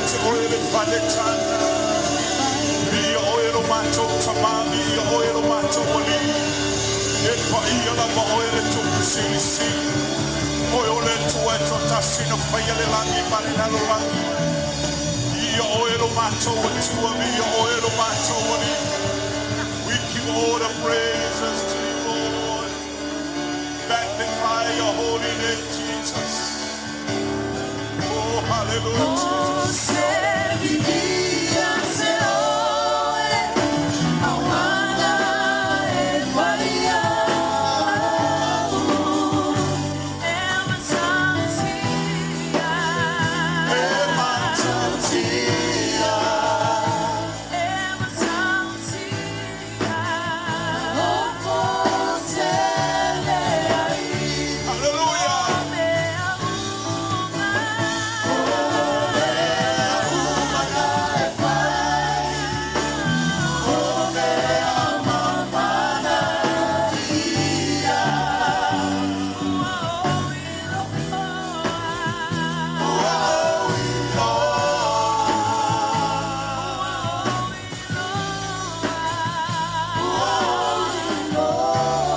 te oe le faletana. Ia oe lo matou tamami, ia oe lo matou alii. E paia lava oe le tupu silisili. Oe o le Atua e toatasi na faia le lagi ma le lalolagi. Ia oe lo matou Atua, ia oe lo matou alii. We give all the praises to you, Lord. Magnify your holy name, Jesus. Oh, hallelujah, Jesus. Você vivia se oe, auana e faiau. Hallelujah.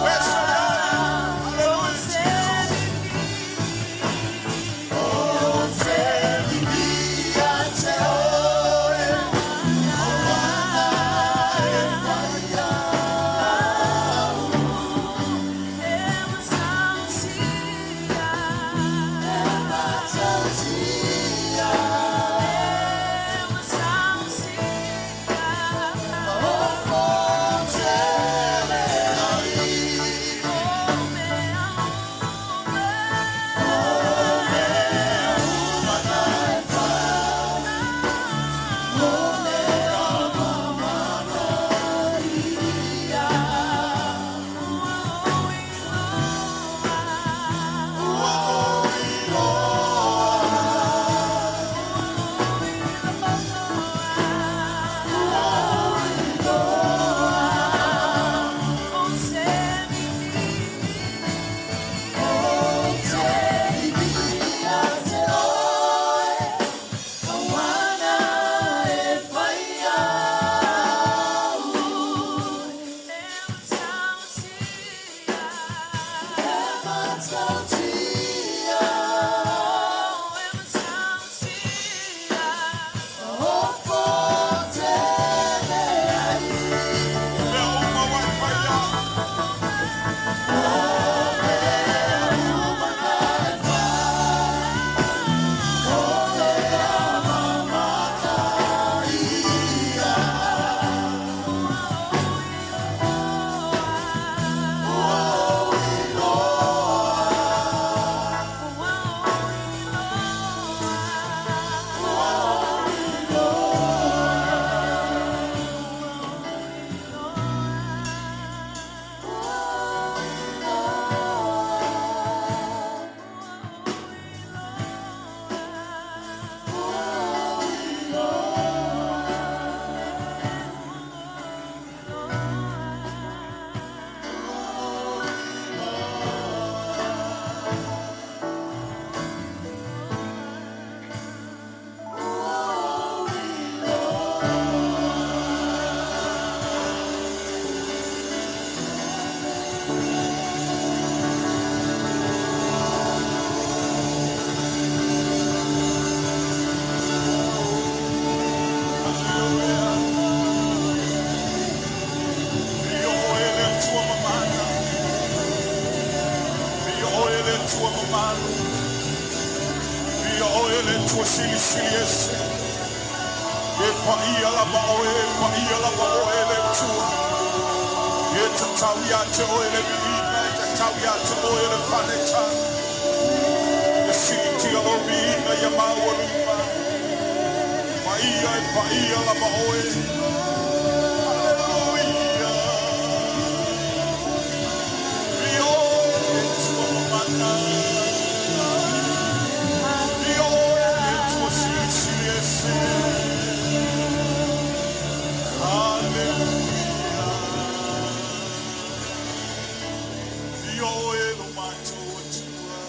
Bless your name. Hallelujah, Jesus. Mea uma wai whaia. Hallelujah. Ia oe le Atua mamana. Ia oe le Atua mamalu. Ia oe le Atua silisili ese. E paia lava oe, paia lava oe le Atua. E tatau ia te oe le viiga, e tatau ia te oe le faletana. E siitia lou viiga ia maualuga. Paia e paia lava oe. Hallelujah. Ia oe le Atua mamana. Ia oe le Atua silisili ese. Hallelujah. Ia oe lo matou Atua.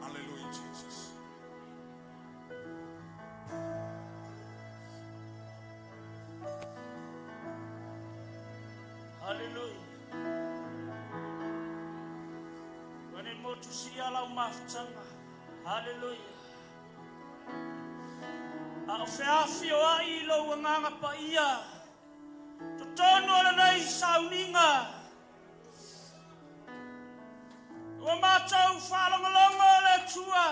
Hallelujah, Jesus. tusia lau mafutaga. Haleluia. A o feafioai i lou agaga paia totonu o lenei sauniga, ua matou faalogologo le Atua,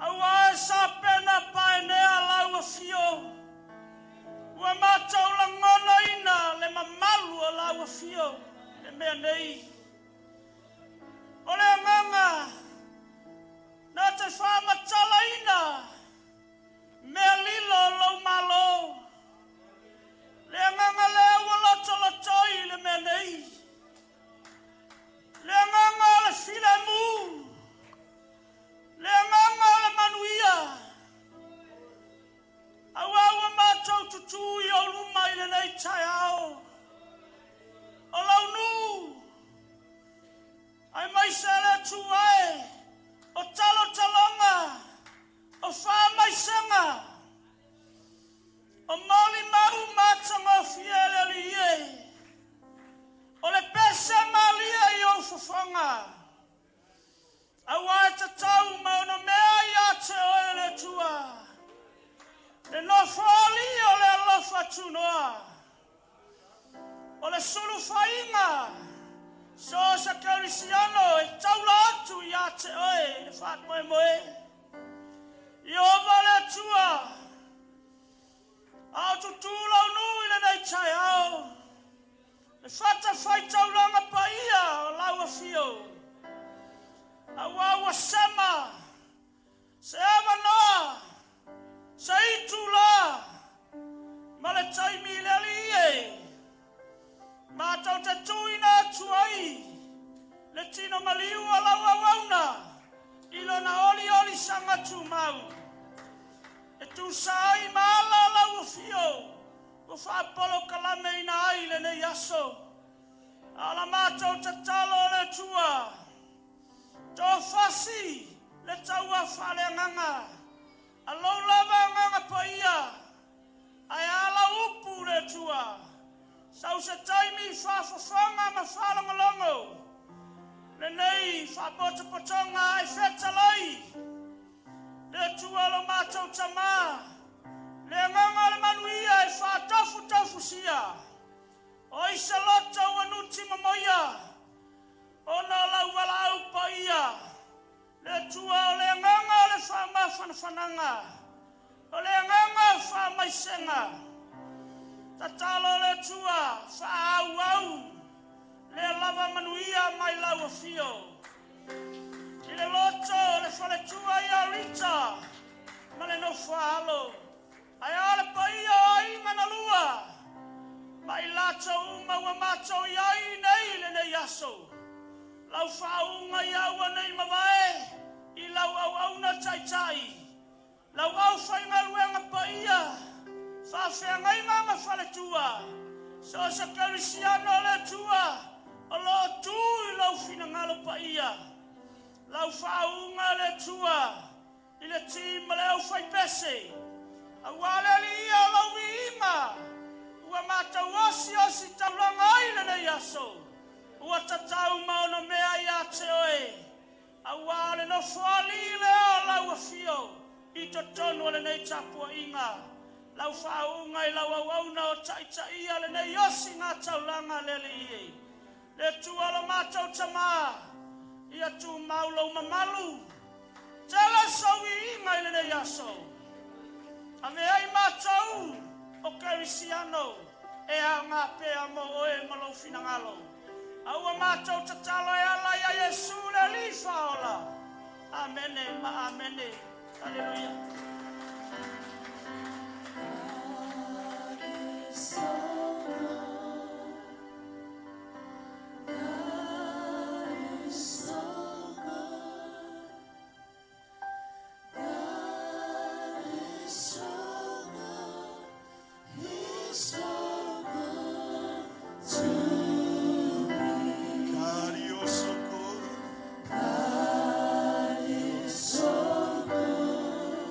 aua e sapena paenea lau afio, ua matou lagonaina le mamalu o lau afio le mea nei. O le agaga na te faamatalaina mea lilo o lou malo, le agaga lea ua lotolotoi i le mea nei, le agaga o le filemu, le agaga o le manuia, aua ua matou tutū i ou luma i lenei taeao o lou nuu, aemaise le Atua e o talotaloga, o faamaisega, o molimau matagofie le Alii e, o le pese malie i ou fofoga, aua e tatau ma onomea ia te oe le Atua, le nofoalii o le alofa tunoa, o le sulufaiga so o se kerisiano e taula atu ia te oe i le faamoemoe. Ieova le Atua, a o tutū lau nuu i lenei taeao, le fatafaitaulaga paia o lau afio, aua ua sema se avanoa, se itulā ma le taimi i le Alii e matou te tuuina atu ai le tino maliu o lau auauna i lona oliolisaga tumau, e tusa ai ma ala o lau afio ua faapolokalameina ai lenei aso. A o la matou tatalo o le Atua, tofasi le taua faaleagaga, a lou lava agaga paia, ae ala upu le Atua, sau se taimi faafofoga ma faalogologo lenei faapotopotoga ae fetalai le Atua lo matou Tamā, le agaga o le manuia e faatofutofusia, o ai se loto ua nuti momoia, ona o lau valaau paia, le Atua o le agaga o le faamafanafanaga, o le agaga o faamaisega, tatalo le Atua faaauau lea lava manuia mai lau afio. I le loto o le faletua ia Rita ma le nofoaalo, ae a le paia o aiga na lua, ma i latou uma ua matou i ai nei i lenei aso. Lau faauuga ia aua nei mavae i lau auauna taitai, lau aufaigaluega paia, faafeagaiga ma faletua, so o se kerisiano o le Atua o lo o tu i lou finagalo paia. Lau faauuga le Atua i le team ma le aufaipese, aua le Alii ia o lau viiga, ua matou osiositaulaga ai lenei aso, ua tatau ma onomea ia te oe, aua o le nofoalii lea o lau afio i totonu o lenei tapuaiga. Lau faauuga i lau auauna o taitaia lenei osiga taulaga le Alii e. Le Atua lo matou Tamā, ia tumau lou mamalu, tele sou viiga i lenei aso. Ave ai matou o kerisiano e aoga pea mo oe ma lou finagalo. A ua matou tatalo e ala ia Iesu le Alii Faaola. Amene ma amene. Aleluia. God is so good. God is so good. God is so good. He's so good to me. God, you're so good. God is so good.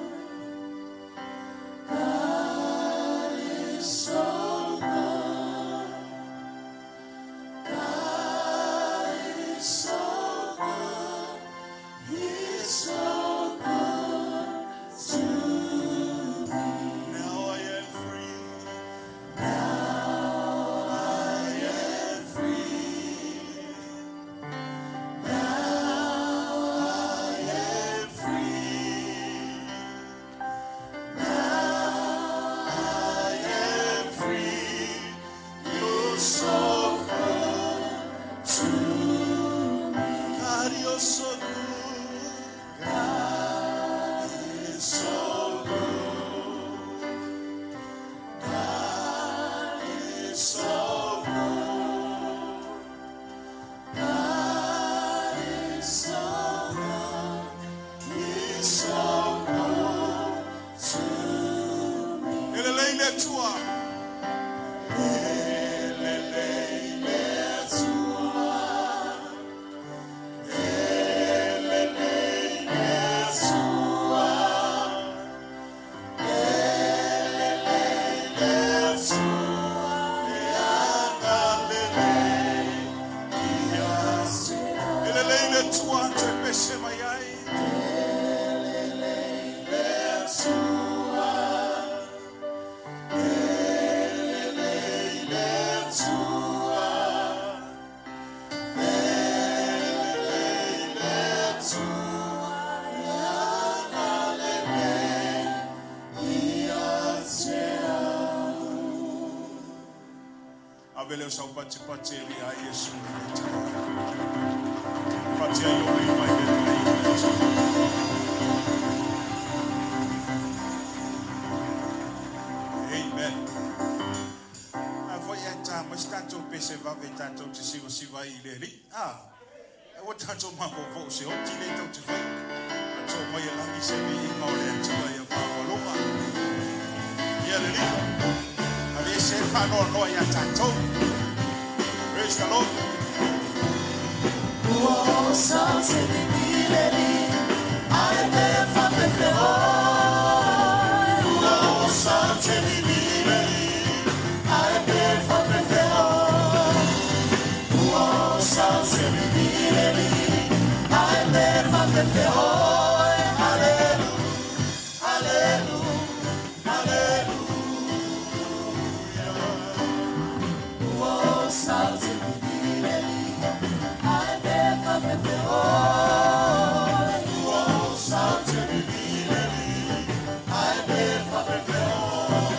to me. E lelei le Atua. E lelei le Atua. E lelei le Atua. E lelei le Atua. E agalelei ia te E lelei le Atua te pese mai ai. E lelei le Atua. E lelei le Atua. E lelei le Atua. E agalelei ia te au. Ave leo sau pati pati e lia Iesu i le tae. Pati ai o lima i le lelei o le Atua. Amen. A foi e tā mai se tātou pese vave tātou te siva siva i le li. Ah, e ua tātou mafofo se oti le tau te whai. A tō mai e langi se vi inga o le Atua ia pāwaloma. Ia le li. A le se whanoa noa ia tātou. Praise the Lord. Ua o sa se vivileli, ae te whapewhe oi. Ua o sa te vivileli, ae te whapewhe oi. Ua o sa te vivileli, ae te whapewhe oi. Alelu, alelu, aleluia. Ua o sa te vivileli, ae te whapewhe oi. Ua o sa te vivileli, ae te whapewhe oi.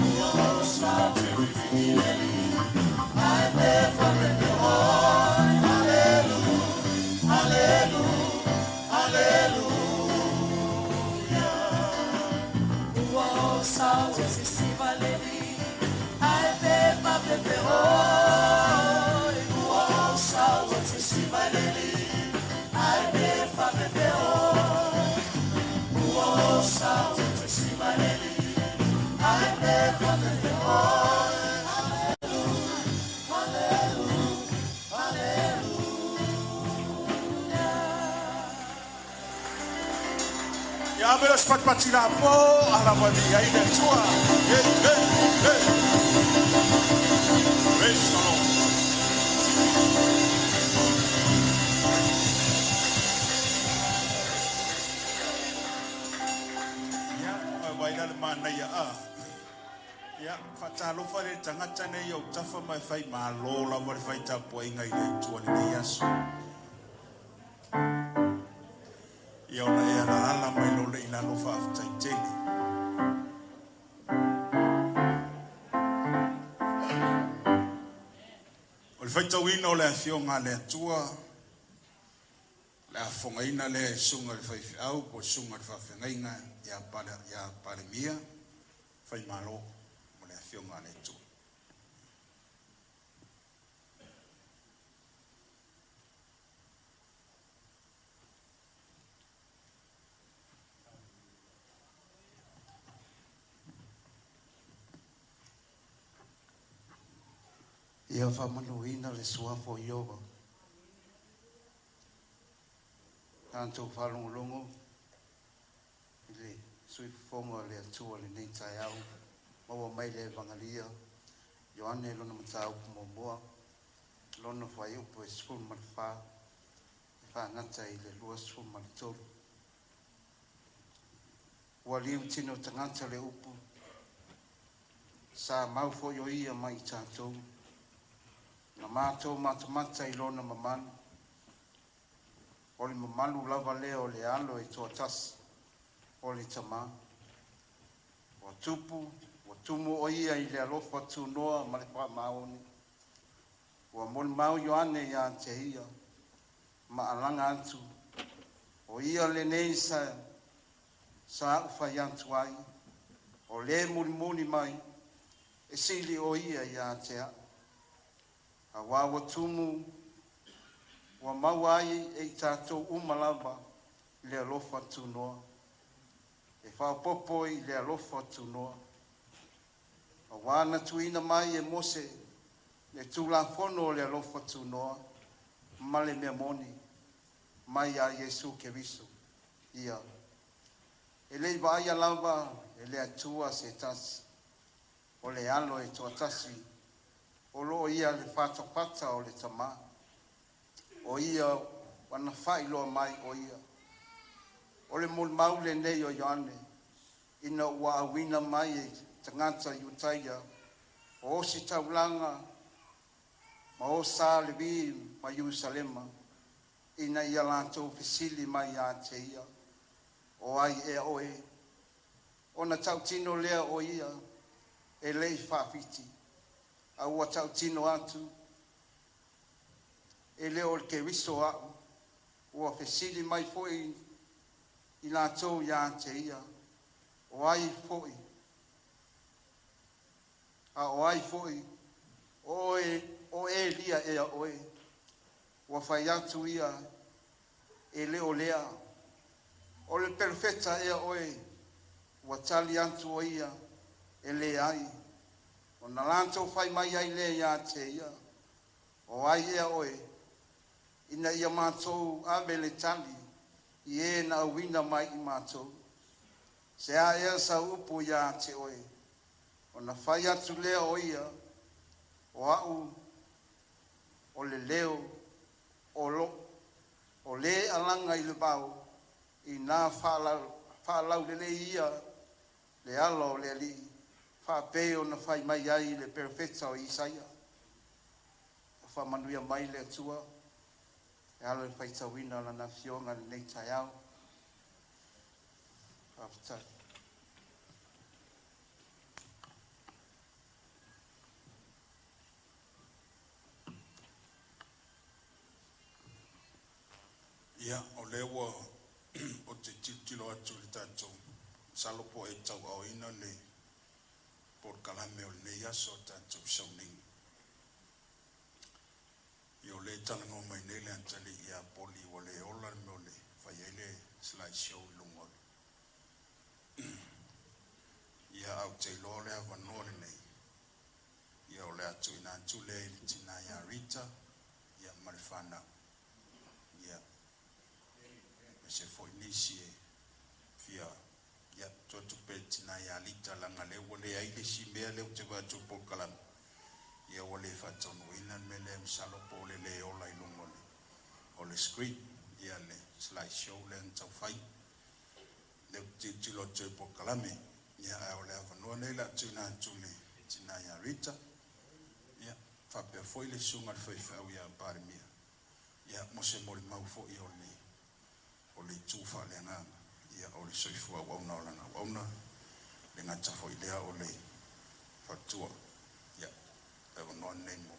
Ua o sa te vivileli, ae te whapewhe oi. Alelu, alelu, aleluia. Ua o sa te sisivaleli, ae te whapewhe oi. Ua o sa te sisivaleli, ae te whapewhe oi. Ua o sa te sisivaleli, ae te whapewhe oi. Alelu, alelu, aleluia. Ia ave leo se patipati lapo ala vali ai le Atua. Hey, hey, hey. Praise the Lord. Ia, vai la le manaia a. Ia, whatalofa le tangata nei au tafa mai whai malo lava le whai tapuainga i le Atua lenei aso. Ia ona e ala ala mai lo le ilalo whaaftai tele. O le whaitauina o le afioga a le Atua, le afogaina lea e suga le faifeau po o suga le faafeagaiga ia ia Palemia, faimalo mo le afioga a le Atua. Ia faamanuina le suafa o Ioba. Tatou faalogologo i le suifofoga o le Atua lenei taeao, maua mai le Evagalia Ioane lona mataupu muamua, lona fuaiupu e 14, e faagata i le 23. Ua liu tino tagata le upu, sa mau foi o ia mai i tatou, na matou matamata i lona mamalu, o le mamalu lava lea o le alo e toatasi, o le Tamā. Ua tupu, ua tumu o ia i le alofa tunoa ma le faamaoni. Ua molimau Ioane ia te ia, ma alaga atu, o ia lenei sa, sa a'u fai atu ai, o le mulimuli mai, e sili o ia ia te a'u. Auā ua tumu, ua maua ai e i tatou uma lava le alofa tunoa. E faaopoopo i le alofa tunoa. Auā na tuuina mai e Mose le Tulafono o le alofa tunoa ma le mea moni mai ia Iesu Keriso. Ia, e le i vaaia lava e le Atua se tasi, o le Alo e toatasi o loo ia le fatafata o le Tamā, o ia ua na faailoa mai o ia. O le molimau lenei o Ioane, ina ua auina mai e tagata Iutaia o ositaulaga ma o sa Levi mai Ierusalema, ina ia latou fesili mai ia te ia, “O ai ea oe?” Ona tautino lea o ia, e le i faafiti, a ua tautino atu, “E le o le Keriso au.” Ua fesili mai foi i latou ia te ia, “O ai foi? A o ai foi? O Elia ea oe?” Ua fai atu ia, “E le o lea.” “O le Perofeta ea oe?” Ua tali atu o ia, “E leai.” Ona latou fai mai ai lea ia te ia, “O ai ea oe, ina ia matou ave le tali i e na auina mai i matou? Se a ea sau upu ia te oe?” Ona fai atu lea o ia, “O au o le leo o le e alaga i le vao, ina faalaulelei ia le ala o le Alii, faapei ona fai mai ai le Perofeta o Isaia.” Ua faamanuia mai le Atua e ala i le faitauina o Lana Afioga i lenei taeao. Faafetai. Ia, o lea ua ou te tilotilo atu i le tatou, masalo po o e tauaaoina le polokalame o lenei aso a tatou Sauniga. Ia o lea e talanoa mai nei le atalii ia Poli ua le ola le mea o le fai ai le slide show i luga o le. Ia ae ou te iloa o le avanoa lenei, ia o le a tuuina atu lea i le tina ia Rita ia ma le fanau. Ia, aemaise foi nisi e fia ia tuu atu pea i le tina ia Rita leaga o lea ua leai le isi mea lea ou te vaai atu i le polokalame, ia ua le faataunuuina le mea lea masalo po o le le ola i luga o le screen ia le slide show lea na tau fai. Lea ou te tilotilo atu i le polokalame, ia ae o le avanoa lenei o le a tuuina atu i le tina ia Rita, ia faapea foi le susuga i le faifeau ia Palemia, ia mo se molimau foi o le itu faaleagaga, ia o le soifua auauna o lana auauna, e le gata foi i lea o le faletua. Ia, le avanoa lenei mo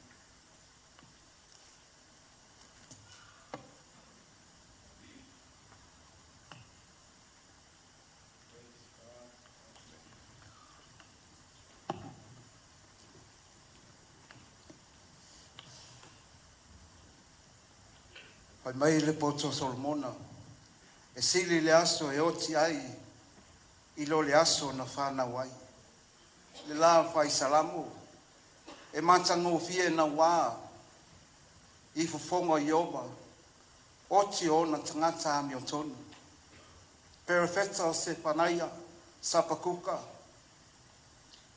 Fai mai le poto a Solomona, e sili le aso e oti ai i lo le aso na fanau ai. Le la fai Salamo, e matagofie naua i fofoga o Ieova, oti o ona tagata amiotonu. Perofeta o Sefanaia, Sapakuka,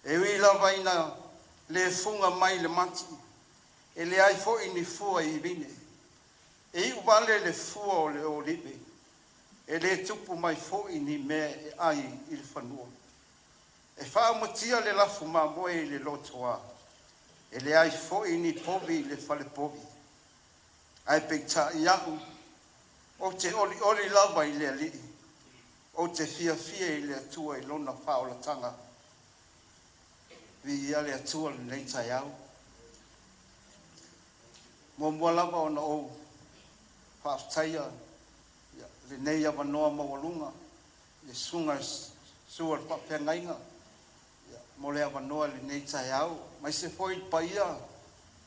e ui lava ina le fuga mai le mati, e leai foi ni fua i vine, e iu vale le fua o le olive, e le tupu mai foi ni mea e ai i le fanua. E faaumatia le lafu mamoe i le lotoa, e leai foi ni povi i le falepovi. Ae peitai au, ou te olioli lava i le Alii, ou te fiafia i le Atua i lona faaolataga. Viia le Atua i lenei taeao. Muamua lava ona ou faafetaia lenei avanoa maualuga i le susuga i le susu o le faafeagaiga mo le avanoa i lenei taeao, aemaise foi le paia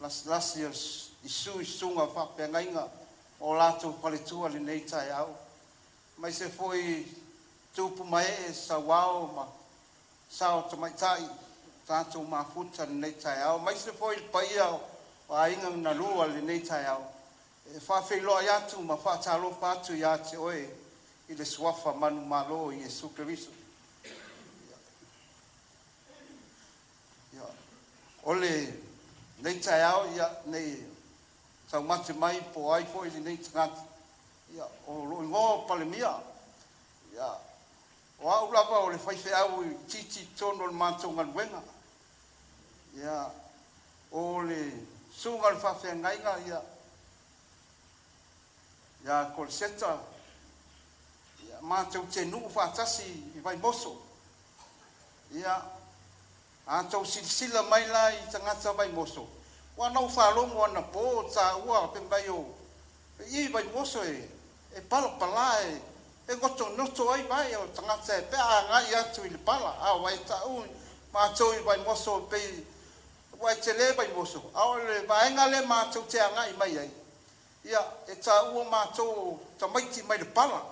lasilasi i susu i susuga o faafeagaiga o latou faletua i lenei taeao, aemaise foi Tupu ma ee sauao ma sao tamaitai tatou mafuta lenei taeao, aemaise foi le paia o aiga na lua lenei taeao. E faafeiloai atu ma faatalofa atu ia te oe i le suafa manumalo o Iesu Keriso. Ia, o lenei taeao, ia, nei taumate mai po o ai foi lenei tagata, ia, o lou igoa o Palemia. Ia, o au lava o le faifeau i titi totonu o le matou galuega. Ia, o le susuga o le faafeagaiga, ia, ia Koleseta, ia, matou te nuu faatasi i Vaimoso. Ia, a tou silasila mai la i tagata Vaimoso, ua na ou faalogo anapo o taua pe mai o i Vaimoso e palapala e gotogoto ai vai o tagata e pe a agai atu i le pala. A ua e tau matou i Vaimoso pei ua e tele Vaimoso, a o le vaega lea matou te agai mai ai, ia, e taua matou tamaiti mai le pala.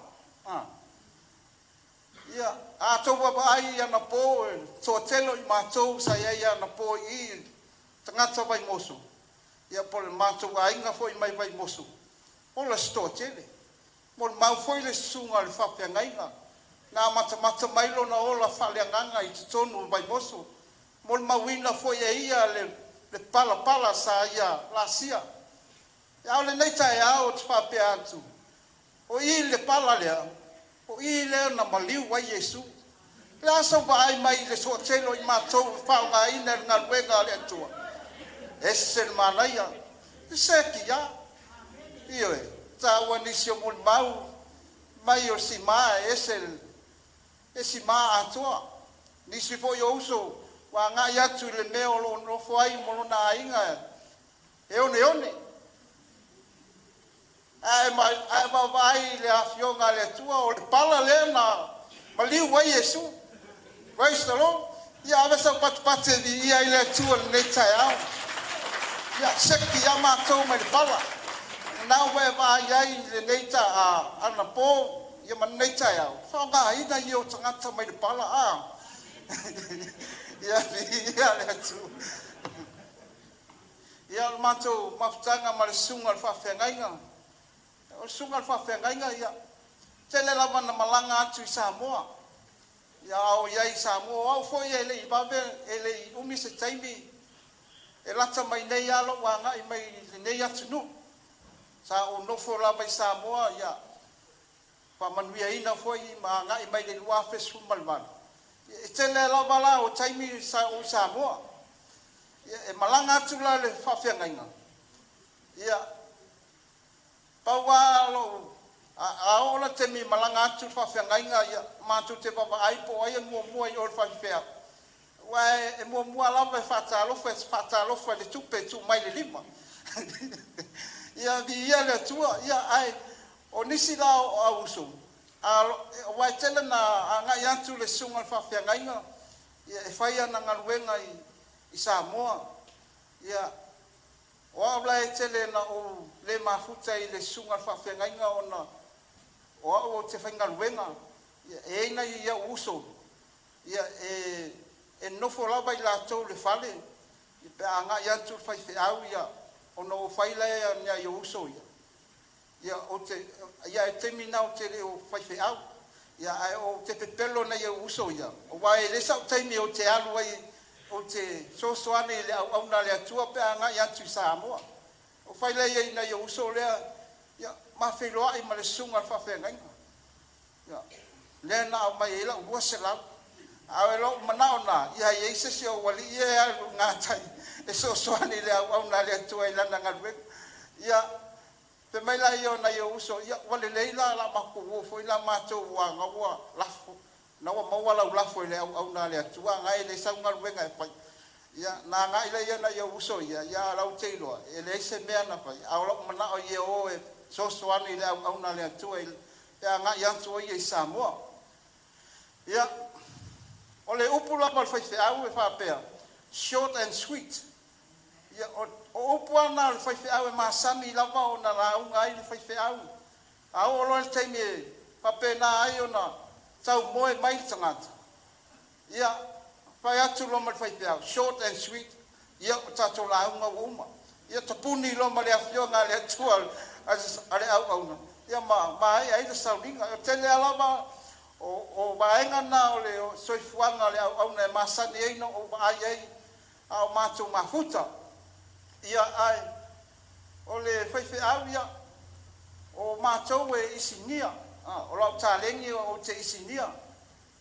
Ia, a tou vaavaai anapo, e toatele o i matou sa i ai anapo i tagata Vaimoso, ia, po o le matou aiga foi mai Vaimoso, ola se toatele. Molimau foi le susuga o le faafeagaiga na amatamata mai lona ola faaleagaga i totonu o Vaimoso, molimauina foi e ia le palapala sa ia laasia. A o lenei taeao ou te faapea atu, o i le pala lea, o i lea na maliu ai Iesu. O le a sau vaai mai i le toatele o i matou e faaaogaina i le galuega a le Atua? Ese le manaia, seki ia. Ioe, taua nisi o molimau mai o sima e ese e sima atoa. Nisi foi o uso ua agai atu i le mea o lo o nofo ai ma lona aiga e oneone. Ae vaavaai i le afioga a le Atua, o le pala lea na maliu ai Iesu. Praise the Lord. Ia ave sau patupatu e viia i le Atua lenei taeao. Ia seki ia matou mai le pala. Na ua e vaai ai i lenei ta anapo, ia ma lenei taeao, faaaogaina ia o tagata mai le pala. Ia viia le Atua. Ia, o le matou mafutaga ma le susuga o le faafeagaiga. O le susuga o le faafeagaiga, ia, tele lava na malaga atu i Samoa. Ia, a o i ai i Samoa, o au foi e le i vave, e le i umi se taimi e lata mai nei lava lou agai mai i lenei atunuu. Sa ou nofo lava i Samoa, ia, faamanuiaina foi ma agai mai le 2018. E tele lava la o taimi sa ou i Samoa. Ia, e malaga atu la le faafeagaiga. Ia, pau lava lou a oo la taimi e malaga atu le faafeagaiga, ia, matou te vaavaai po o ai e muamua i o i le faifeau. Aua e muamua lava e faatalofa, e faatalofa i le tupe e tuu mai le lima. Ia viia le Atua. Ia, ae o nisi la o auuso, aua e tele na agai atu le susuga o le faafeagaiga, ia, e fai ana galuega i Samoa. Ia, o au la e tele na ou le mafuta i le susuga o le faafeagaiga ona o au ou te faigaluega. Ia, e i ai nai au uso, ia, e nofo lava i latou i le fale, ia, pe a agai atu le faifeau, ia, ona ou fai lea i nai ou uso ia, ia, ou te, ia, e taimi na ou te le o faifeau. Ia, ae ou te pepelo nai ou uso ia, aua e le sau taimi ou te alu ai, ou te fesoasoani i le auauna a le Atua pe a agai atu i Samoa. O fai lea i nai ou uso lea, ia, ma feiloai ma le susuga o le faafeagaiga. Ia, lea na aumai ai lau 200. A o lou manao na, ia i ai se isi o alii e alu gatai e fesoasoani i le auauna a le Atua i lana galuega. Ia, pe mai la ia o nai ou uso, ia, ua lelei la la matou o foi la matou ua na ua lafo, na ua maua lau lafo i le auauna a le Atua, na e le sau galuega e fai. Ia, na agai lea ia nai ou uso ia, ia lau te iloa, e leai se mea na fai, a o lou manao ia o e fesoasoani i le auauna a le Atua i pe agai atu o ia i Samoa. Ia, o le upu lava o le faifeau e faapea, short and sweet. Ia, o upu lava o le faifeau e masani lava ona lauga ai le faifeau. A oo loa le taimi e faapena ai ona taumoe mai le tagata, ia fai atu loa ma le faifeau, short and sweet, ia o tatou lauga ua uma. Ia tapuni loa ma le afioga a le Atua a le auauna, ia ma maea ai le sauniga. O le tele lava o vaega na o le soifuaga o le auauna e masani ai ona ou vaai ai a o matou mafuta. Ia ae o le faifeau, ia o matou e isinia, o lau taleni ou te isinia.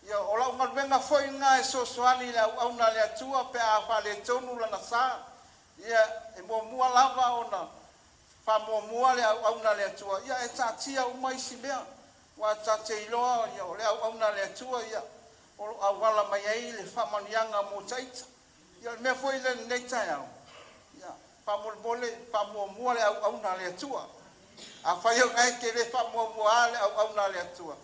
Ia o lau galuega foi lena e fesoasoani i le auauna a le Atua pe a faaletonu lana sa. Ia e muamua lava ona faamuamua le auauna a le Atua, ia ae taatia uma isi mea, aua tatou te iloa o le auauna a le Atua ia o lo o auala mai ai le faamanuiaga mo taita. Ia o le mea foi lea i lenei taeao, ia faamolemole faamuamua le auauna a le Atua. Afai o lena e te le faamuamuaina le auauna a le Atua,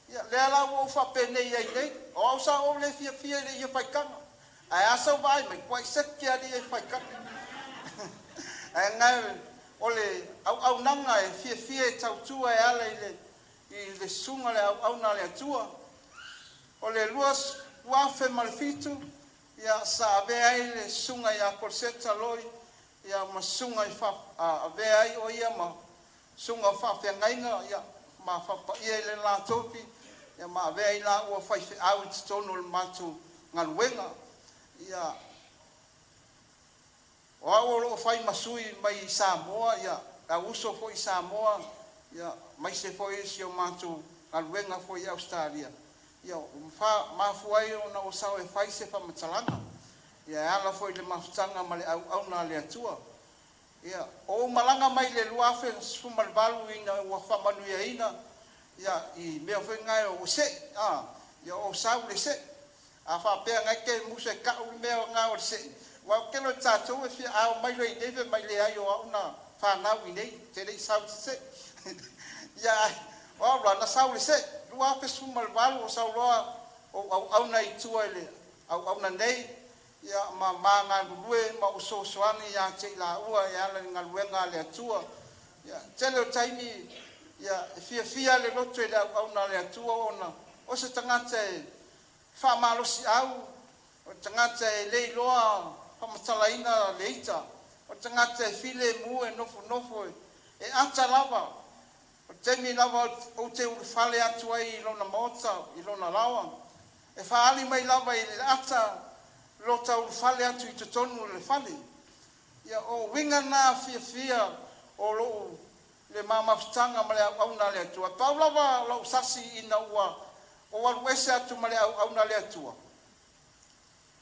ia lea la ua ou faapenei ai nei, o au sa ou le fiafia i le ia faitaga, ae a sau vaai mai, matua seke lava le ia faitaga. Ae gae o le auaunaga e fiafia e tautua e ala i le susuga i le auauna a le Atua. O le 2007, ia sa avea ai le susuga ia Koleseta Loi ia ma susuga i avea ai o ia ma susuga o faafeagaiga, ia ma faapaia i le la tofi, ia ma avea ai laua faifeau i totonu o le matou galuega. Ia o au o loo fai ma sui mai Samoa, ia au uso foi i Samoa, ia aemaise foi si o matou galuega foi i Ausetalia, ia ua mafua ai ona ou sau e fai se faamatalaga, ia e ala foi i le mafutaga ma le auauna a le Atua. Ia o ou malaga mai le 2018 ina ua faamanuiaina ia i mea foi na ua sei ia ou sau i le sei. A faapea na e te musu e tau le mea na o le sei, aua o le tele o tatou e fia a omai loa iinei fai mai, leai o au na fanau iinei, ou te le i sau i le se. Ia ae o au la na sau i le sei 2018, o sau loa ou auauna i tua i le auauna nei, ia ma galulue ma ou fesoasoani ia te i laua e ala i le galuega a le Atua. Ia tele o taimi ia e fiafia le loto i le auauna a le Atua ona o se tagata e faamalosiau, o le tagata e le iloa faamatalaina le ita, o le tagata e filemu e nofonofo e ata lava. O le taimi lava ou te ulufale atu ai i lona maota i lona laoa, e faaali mai lava i le ata lota ulufale atu i totonu o le fale. Ia o uiga na fiafia o lou le ma mafutaga ma le auauna a le Atua. Pau lava lou sasi ina ua ou alu ese atu ma le auauna a le Atua,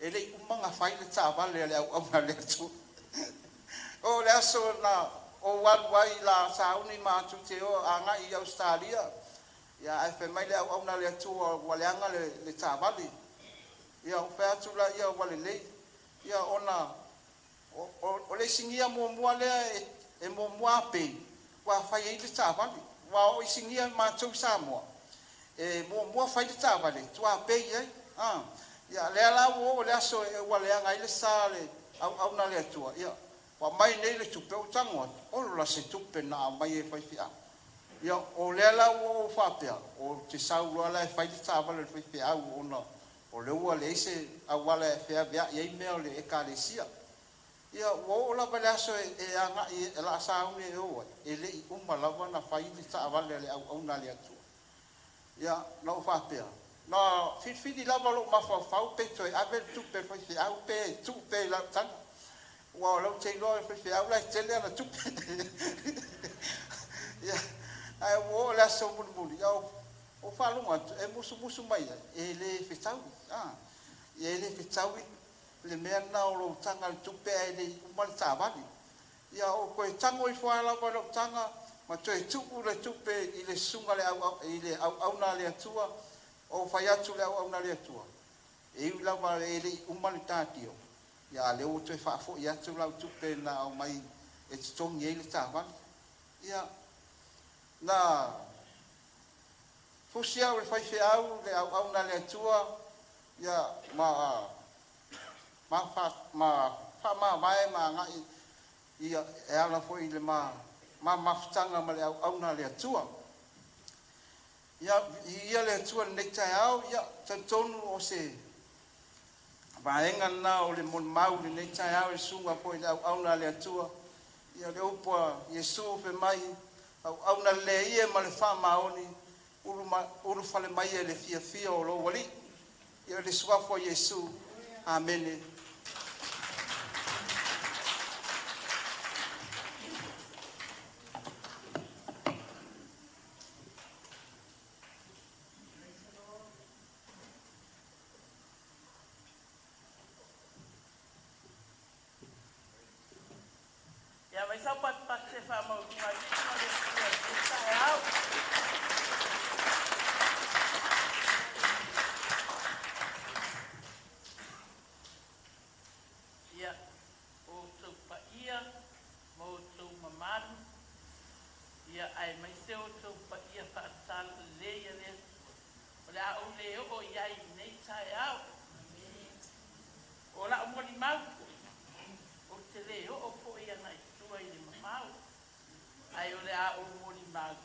e le i uma ona fai le taavale a le auauna a le Atua. O le aso na ou alu ai la sauni matou te o agai i Ausetalia, ia ae fai mai le auauna a le Atua ua leaga le taavale. Ia ou fai atu laia ua lelei. Ia ona o le isinia muamua lea e muamua apei ua fai ai le taavale, aua o isinia matou i Samoa e muamua fai le taavale tuapei ai. Ia lea la ua oo i le aso ua leaga ai le sa o le auauna a le Atua, ia ua aumai nei le tupe, ou tago atu, ola se tupe na aumai e faifeau. Ia o lea la ua ou faapea, ou te sau loa la e fai le taavale a le faifeau ona o lea ua leai se auala e feaveai ai mea o le ekalesia. Ia ua oo lava i le aso e agai e laa sauni e o ai, e le i uma lava ona fai le taavale a le auauna a le Atua. Ia na ou faapea, na filifili lava lou mafaufau pe toe ave le tupe a le faifeau pe tuu pea i lau taga, aua o lea ou te iloa o le faifeau la e tele ana tupe. Ia ae ua oo i le aso mulimuli, ia ou faalogo atu e musumusu mai ai, e le fetaui, e le fetaui le mea lena o lou taga i le tupe ae le i uma le taavale. Ia ou toe tago ifo lava i lau taga ma toe tuu le tupe i le susuga i le auauna a le Atua. Ou fai atu i le auauna a le Atua, e ui lava e le i uma le tadio, ia a o lea ua toe faafoi atu lau tupe na aumai e totogi ai le taavale. Ia na fusi au i le faifeau le auauna a le Atua, ia ma faamavae ma agai ia e ala foi i le ma mafutaga ma le auauna a le Atua. Ia, viia le Atua i lenei taeao. Ia, talitonu o se vaega lena o le molimau i lenei taeao i le susuga foi i le auauna a le Atua. Ia, o le upu a Iesu fai mai, “Auauna lelei e ma le faamaoni, ulufale maia i le fiafia o lou Alii.” Ia, i le suafa o Iesu. Amene. Ia fai sau patupatu e faamaualuga ai le Viiga o le Atua i lenei taeao. Ia, o outou paia ma outou mamalu, ia aemaise o outou paia faale-Talalelei a le Atua, o le a ou le oo i ai i lenei taeao. O lau molimau foi, ou te le oo foi agai i tua i le mamao, ae o le a ou molimau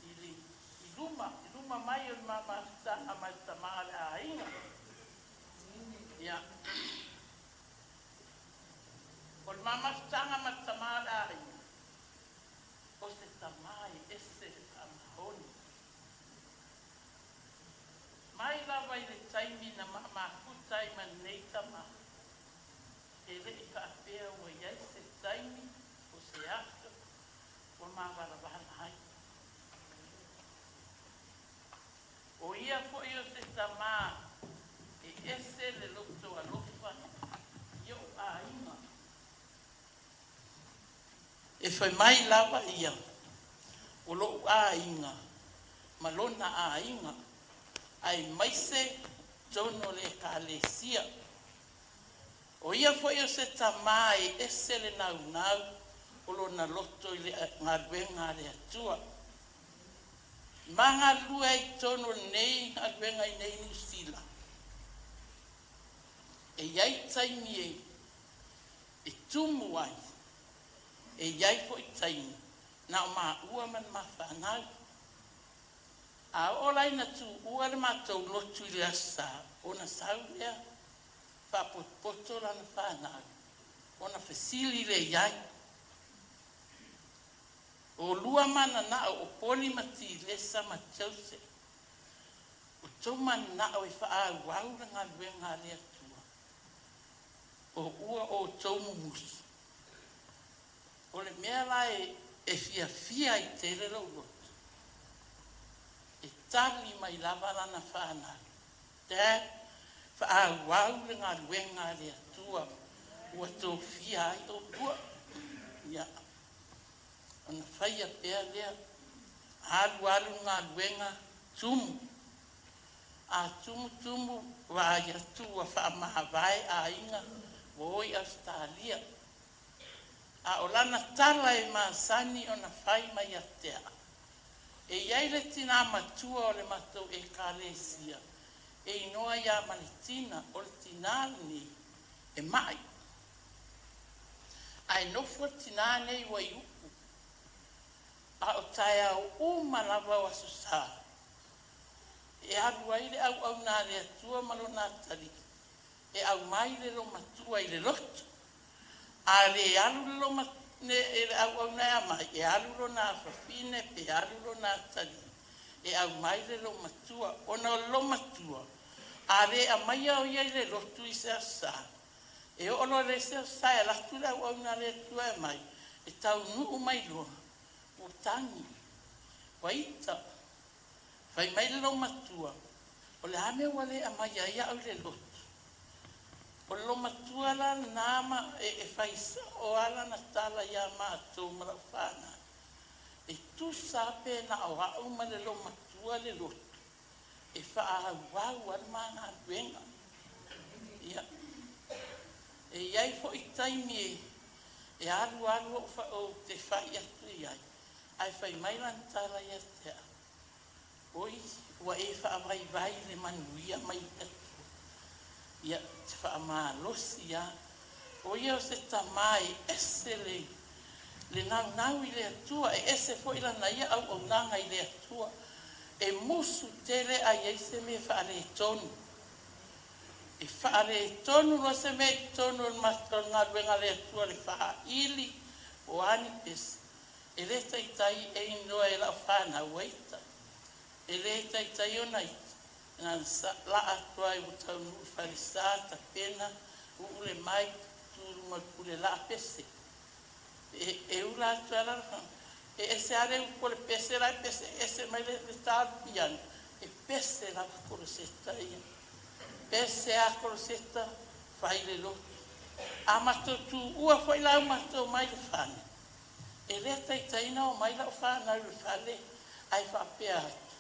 i luma mai o le ma mafutaga ma le tama o le aiga. Ia, o le ma mafutaga ma le tama o le aiga, o se tama e ese le faamaoni. Mai lava i le taimi na ma mafuta ai ma lenei tama, e le i faapea ua i ai se taimi o se aso ua mavalavala ai. O ia foi o se tamā e ese le loto alofa i o'u aiga. E fai mai lava ia, o lo'u aiga ma lona aiga, aemaise totonu o le Ekalesia. O ia foi o se tamā e ese le naunau o lona loto i le galuega a le Atua. Ma galulue ai i totonu o lenei galuega i nei Niu Sila. E i ai taimi e tumu ai, e i ai foi taimi na o maua ma le mafanau. A oo la ina tuua le matou lotu i le Aso Sa, ona sau lea faapotopoto lana fanau ona fesili lea i ai. O lua mananao o Poli ma Tiresa ma Joseph, o tou mananao e faaauau le galuega a le Atua, o ua outou mumusu. O le mea la e fiafia ai tele lou loto, e tali mai lava lana fanau, “Dad, faaauau le galuega a le Atua ua tofia ai oulua.” Ia, ona faia pea lea, alu alu le galuega, tumu. A tumu tumu, vaai atu ua faamavae aiga ua o i Ausetalia. A o lana tala e masani ona fai mai ia te a'u, e i ai le tinā matua o le matou Ekalesia e igoa ia Maletina, o le tinā lenei e ma'i. Ae nofo le tinā nei i Waiuku, a o taeao uma lava o Aso Sa e alu ai le auauna a le Atua ma lona atalii e aumai le loomatua i le lotu. A le alu le loma e le auauna e aumai, e alu lona afafine pe alu lona atalii e aumai le loomatua, ona o le loomatua, a le aumaia o ia i le lotu i se Aso Sa, e oo loa i le isi Aso Sa e alu atu le auauna a le Atua e aumai, e taunuu mai loa ua tagi, ua ita. Fai mai le loomatua, “O le a le mea ua le aumaia ai au i le lotu?” O le loomatua la lena ma e fai sa'o lava lana tala iā matou ma lau fanau. E tusa lava pe na o a'u ma le loomatua le lotu e faaauau a le ma galuega. Ia, e i ai foi taimi e alu alu ou te fai atu i ai, ae fai mai lana tala ia te a'u, “Oi, ua e faavaivai le manuia mai le Atua.” Ia, te faamalosi lava. O ia o se tamā e ese le naunau i le Atua, e ese foi lana ia auaunaga i le Atua. E musu tele a i ai se mea faaletonu. E faaletonu loa se mea i totonu o le matou galuega a le Atua i le faaili o a ni pese, e le taitai e inoa e lau fanau ai ita. E le taitai ona ita, na ona laa atu lava ua taunuu i le falesa, tapena, uu le mic, tu i luma o le pule laa pese. E ula atu ai la le E ese lava le upu o le pese la e pese ese mai le ta o le piano, e pese lava koloseta ia. Pese lava koloseta, fai le lotu. A matou tuua foi la matou mai le fale, e le taitai ona omai lau fanau i le fale ae faapea atu,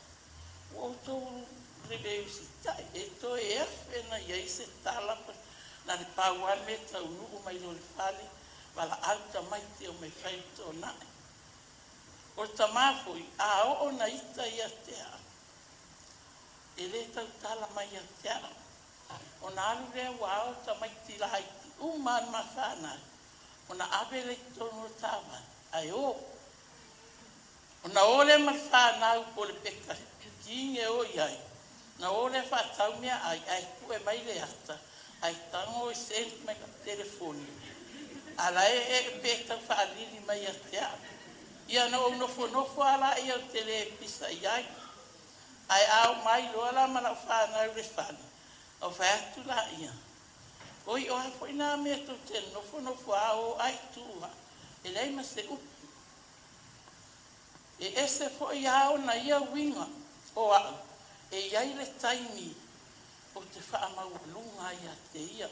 ua outou le usitai, e toe afe na i ai se tala, na o le pau lava le mea e taunuu mai loa i le fale, valaau tamaiti e omai e fai le toonai. O le tamā foi, a oo ina ita ia te au, e le tautala mai ia te au. Ona alu lea ua ao tamaiti laiti uma lava ma fanau, ona ave lea i totonu o le taavale, ae o. Ona o lea ma le fanau po o le peka king e o i ai, ona o lea faatau meaai ae pue mai le ata, ae tago e send mai lau telefoni, a o la e pe tau faalili mai ia te au. Ia ona ou nofonofo lava lea ou te le pisa i ai. Ae a oo mai loa la ma lau fanau i le fale, ona fai atu laia, oi o a foi na mea tou te nofonofo lava o ai tuu lava, e leai ma se upu. E ese foi lava ona ia uiga o au, e i ai le taimi ou te faamaualuga ai ia te ia.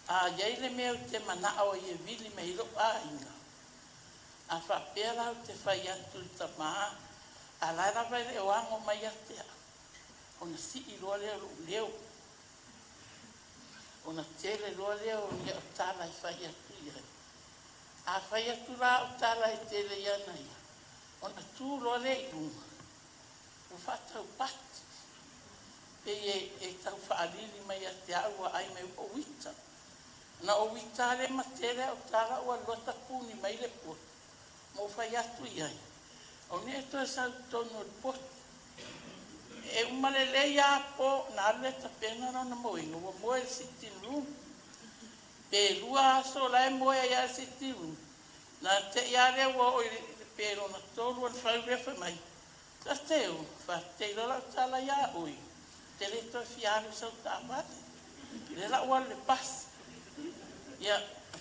A i ai le mea ou te manao ai e vili mai ai lou aiga, a faapea la ou te fai atu i le tamā, a o la e lava e le o ago mai ia te au, ona sii loa lea o lou leo, ona tele loa lea o ni au tala e fai atu i ai. A fai atu la au tala e tele ia na ia, ona tu loa lea i luga, ua faataupati, pei e tau faalili mai ia te au ua ai mai ua ou ita. Ona ou ita lava lea ma tele au tala ua alu loa tapuni mai le poto, ma ou fai atu i ai, aua ne i e toe sau i totonu o le potu. E uma lelei lava po, ona alu lea tapena lona moega, ua moe i le sitting room. Pe 2 aso o la e moe ai lava i le sitting room, na te i lava lea ua oo i le pe lona 3 ona fai lea fai mai, Tate o, faafetai loa lau tala ia oe, te le toe fia alu i sau taavale, o lea la ua alu i le pasi. Ia,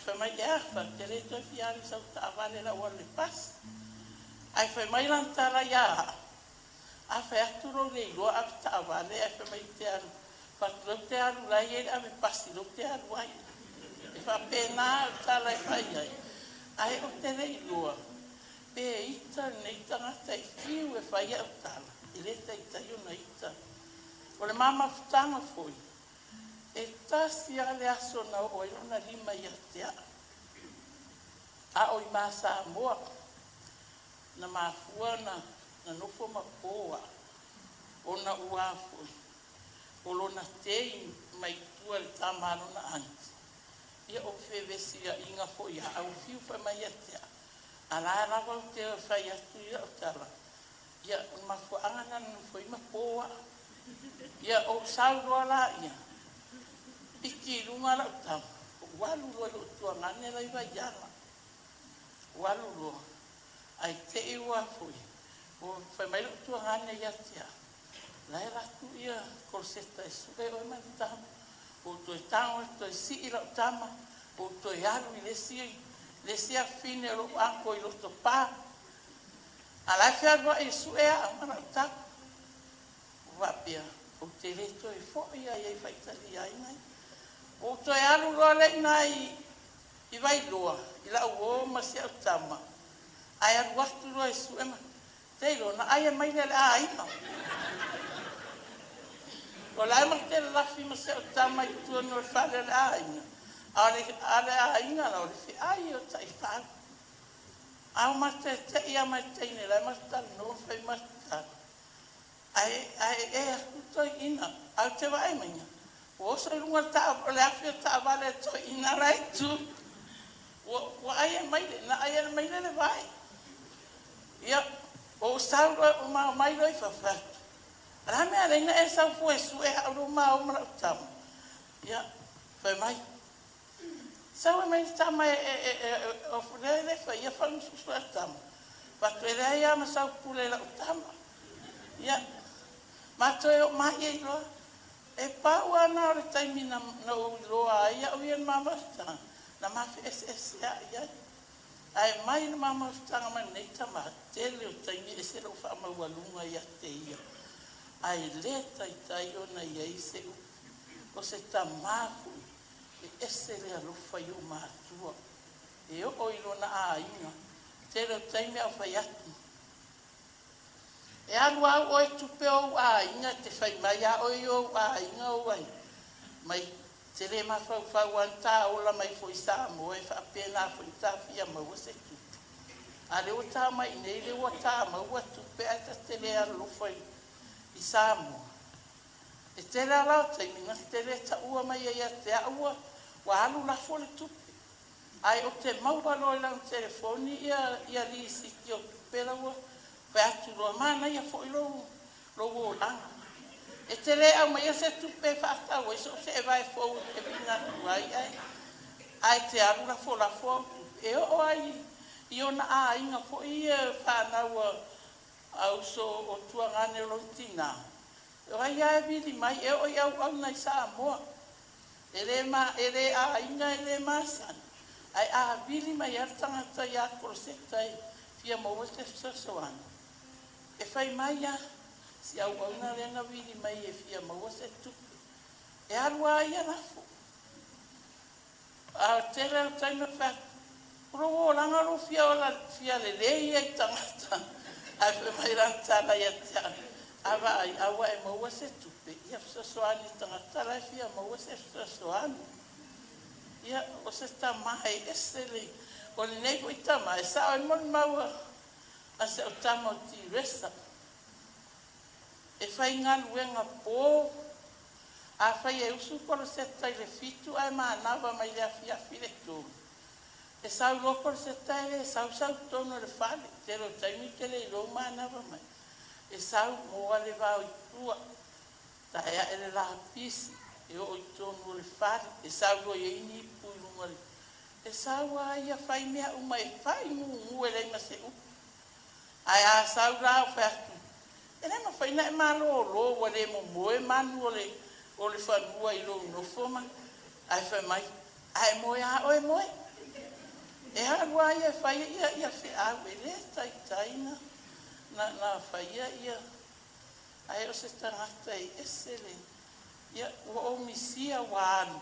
fai mai e a, te le toe fia alu i sau taavale la ua alu i le pasi. Ae fai mai lana tala ia au, a fai atu lou le iloa ave taavale, ae fai mai te alu, fatu lou te alu la e i ai le ave pasi lou te alu ai. E faapena le tala e fai ai, ae ou te le iloa, pe ita lenei tagata e fiu e fai au tala, e le taitai ona ita. O le mamafutaga foi, e tasi lava le aso na oo ai lona lima ia te au. A o i ma Samoa, na mafua na nofo ma po au, ona ua foi, o lona tei mai tua le tama a lona aunty, ia o fevesiaiga foi ia au fiu fai mai ia te au. A la lava ou te fai atu i lau tala, ia o le mafuaaga na nofo ai ma po au. Ia ou sau loa la ia, piki i luga lau tama, ou alu loa i lou tuagane la i Vaiala. Ou alu loa, ae te i ua foi, ua fai mai lou tuagane ia te au, la e alu atu ia koloseta e sue oe ma le tama. Ou toe tago toe sii lau tama, ou toe alu i le isi afafine o lou uncle i Lotopa. A la e fealuai e sue au ma lau tama. Ua faapea, ou te le toe foi ai ai faitaliaina. Ou toe alu loa lea i ina i Vailoa, i lau uo ma si au tama, ae alu atu loa e sue ma te iloa na ai mai le aiga. O la e ma te lalafi ma si au tama i tua no le fale o le aiga. A o le aiga la o le feai o taifau. A o ma te te ia mai teine la ma talanoa fai ma tala. Ae e atu toi ina, au te vaai mai. Ua oso i luga o le afi o taavale toi ina la e tu. Ua ai e mai le, na ai e mai le vai. Ia, O ou sau loa ou mao mai loa i fafo, fai atu, O le a le mea e ala ai ona e sau fua e sue au lou mao ma lau tama? Ia, fai mai, Sau e mai le tama e, e, e, e, e lea e le faia faamususu a le tama. Fai atu, E leai lava ma sau pule i lau tama. Ia, matou e oo mai ai loa. E pau lava na o le taimi na, na ou iloa ai au ia i le ma mafutaga, na ma feeseeseai ai. Ae mai le ma mafutaga ma lenei tama, tele o taimi e ese lou faamaualuga ia te ia, ae le taitai ona i ai se upu. O se tama foi e ese le alofa i ou matua, e oo i lona aiga. Tele o taimi a o fai atu, E alu lava oe tupe ou aiga, e te fai mai lava oe i ou aiga ou ai mai te le mafaufau lava na ta ola mai foi i Samoa e faapena foi ona ta fia maua se tupe. A o lea ua ta mai i inei lea ua ta maua tupe ae ta te le alolofa i Samoa. E tele lava la o taimi na te le taua mai ai ia te au ua ua alu lafo le tupe. Ae ou te maua loa i lana telefoni ia ia lisiti o tupe la ua fai atu loa, manaia foi lou lou olaga. E te le aumaia se tupe e faatau ai sou seevae fou e te viga atu ai ae ae te alu lafolafo au tupe. E oo lava i i ona aiga foi ia fanau a a uso o tuagane o lona tina, o ai lava e vili mai, e oo i auauna i Samoa. E le ma, e le aiga, e le masani, ae a vili mai lava le tagata ia Koloseta e fia maua se fesoasoani, e fai mai lava, si auauna lea na vili mai e fia maua se tupe. E alu lava ia lafo. A o le tele o taimi e fai atu, o lou olaga lou fia ola fia lelei ia i tagata. Ae fai mai lana tala ia te au, a vaai, a ua e maua se tupe, ia fesoasoani i tagata la e fia maua se fesoasoani. Ia, o se tama e ese le, o lenei foi tama, e sao ai le molimau a si au tama o Tiresa. E faigaluega po, afai e usu Koloseta i le 7 ae manava mai le afiafi i le 3, e sau loa Koloseta e le sau sau i totonu o le fale, tele o taimi ou te le iloa ua manava mai. E sau moa le vao i tua, tae ae le lapisi, e oo i totonu o le fale, e sau loa e i ai ni ipu i luga o le... E sau lava ia fai mea uma e fai gugu e leai ma se upu. Ae a sau la ou fai atu, E le mafai ona e malolo ua le momoe manu o le o le fanua i lou nofo ma. Ae fai mai, A e moe lava oe moe. E alu lava ia e fai ia ia feau, e le taitai na na na faia ia ae o se tagata e ese le ia ua ou misia ua alu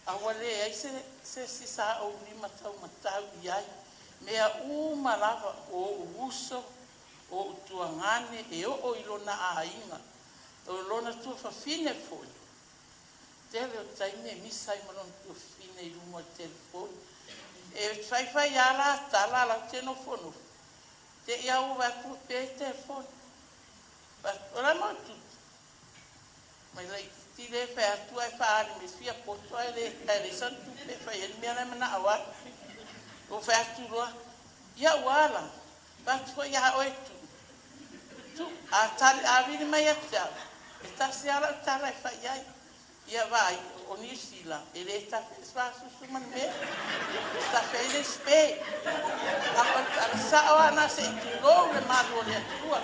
a ua leai se se isi sa ou lima taumatau i ai. Mea uma lava o ou uso, o ou tuagane e oo i lona aiga, o lona tuafafine foi. Tele o taimi e misa ai ma lona tuafafine i luga o le telefoni. E faifai lava la tala a la ou te nofonofo, te i lava ua vaai atu ua pe le telefoni. Fai atu, O le a le mea o tupu? Mai laitiiti lea e fai atu ae faaali mai fia poto ae le ae leai sana tupe e fai ai le mea la e manao ai. Ou fai atu loa, Ia ua ala, fai atu foi ia oe Tu'u. Tu'u, a tali a vili mai ia te au, e tasi lava lau tala e fai i ai. Ia vaai, o Niu Sila, e le tafe ai le suasusu ma le mea, e tafe ai le spe. A o le tala sao lava lena se i tulou le malu o le Atua.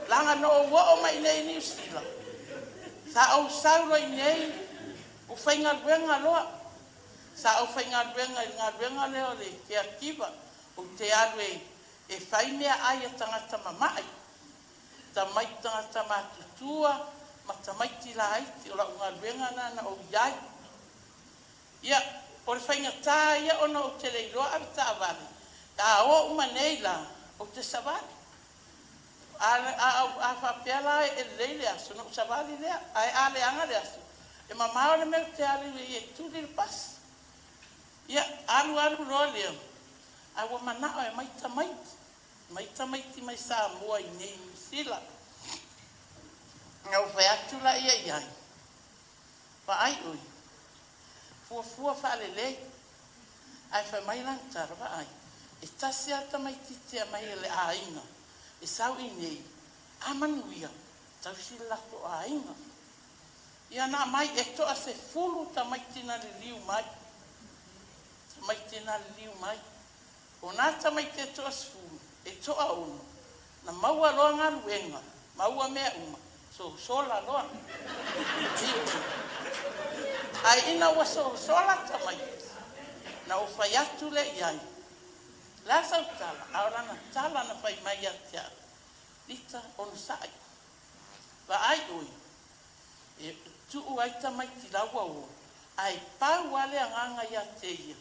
Leaga na ou oo mai i inei i Niu Sila, sa ou sau loa i inei, ua faigaluega loa. Sa ou faigaluega i le galuega lea o le caregiver, ou te alu e e fai meaai a tagata mama'i, tamaiti tagata matutua ma tamaiti laiti. O lau galuega lena na ou i ai. Ia, o le faigata ia ona ou te le iloa avetaavale, a o uma nei la, ou te savali. A, a, a faapea la e lelei le aso, ona ou savali lea, ae a leaga le aso, e mamao le mea ou te alu ai e tuli le pasi. Ia, alu alu loa lea, ae ua manao e aumai tamaiti, aumai tamaiti mai Samoa i inei i Niu Sila. Ona ou fai atu laia i ai, Vaai oe, fuafua faalelei. Ae fai mai lana tala, Vaai, e tasi lava le tamaitiiti e aumai e le aiga. E sau i inei, a manuia, tausi le latou aiga. Ia na aumai, e toa-10 tamaiti na liliu mai, tamaiti na liliu mai. O na tamaiti e toa-10, e toa-6 na maua loa galuega, maua mea uma, sosola loa. Ae ina ua sosola tamaiti, na ou fai atu lea i ai, o le a sau tala? A o lana tala na fai mai ia te au, Lita, onosai, vaai ʻoe, e tuu ai tamaiti la ua o, ae pau lava le agaga ia te ia,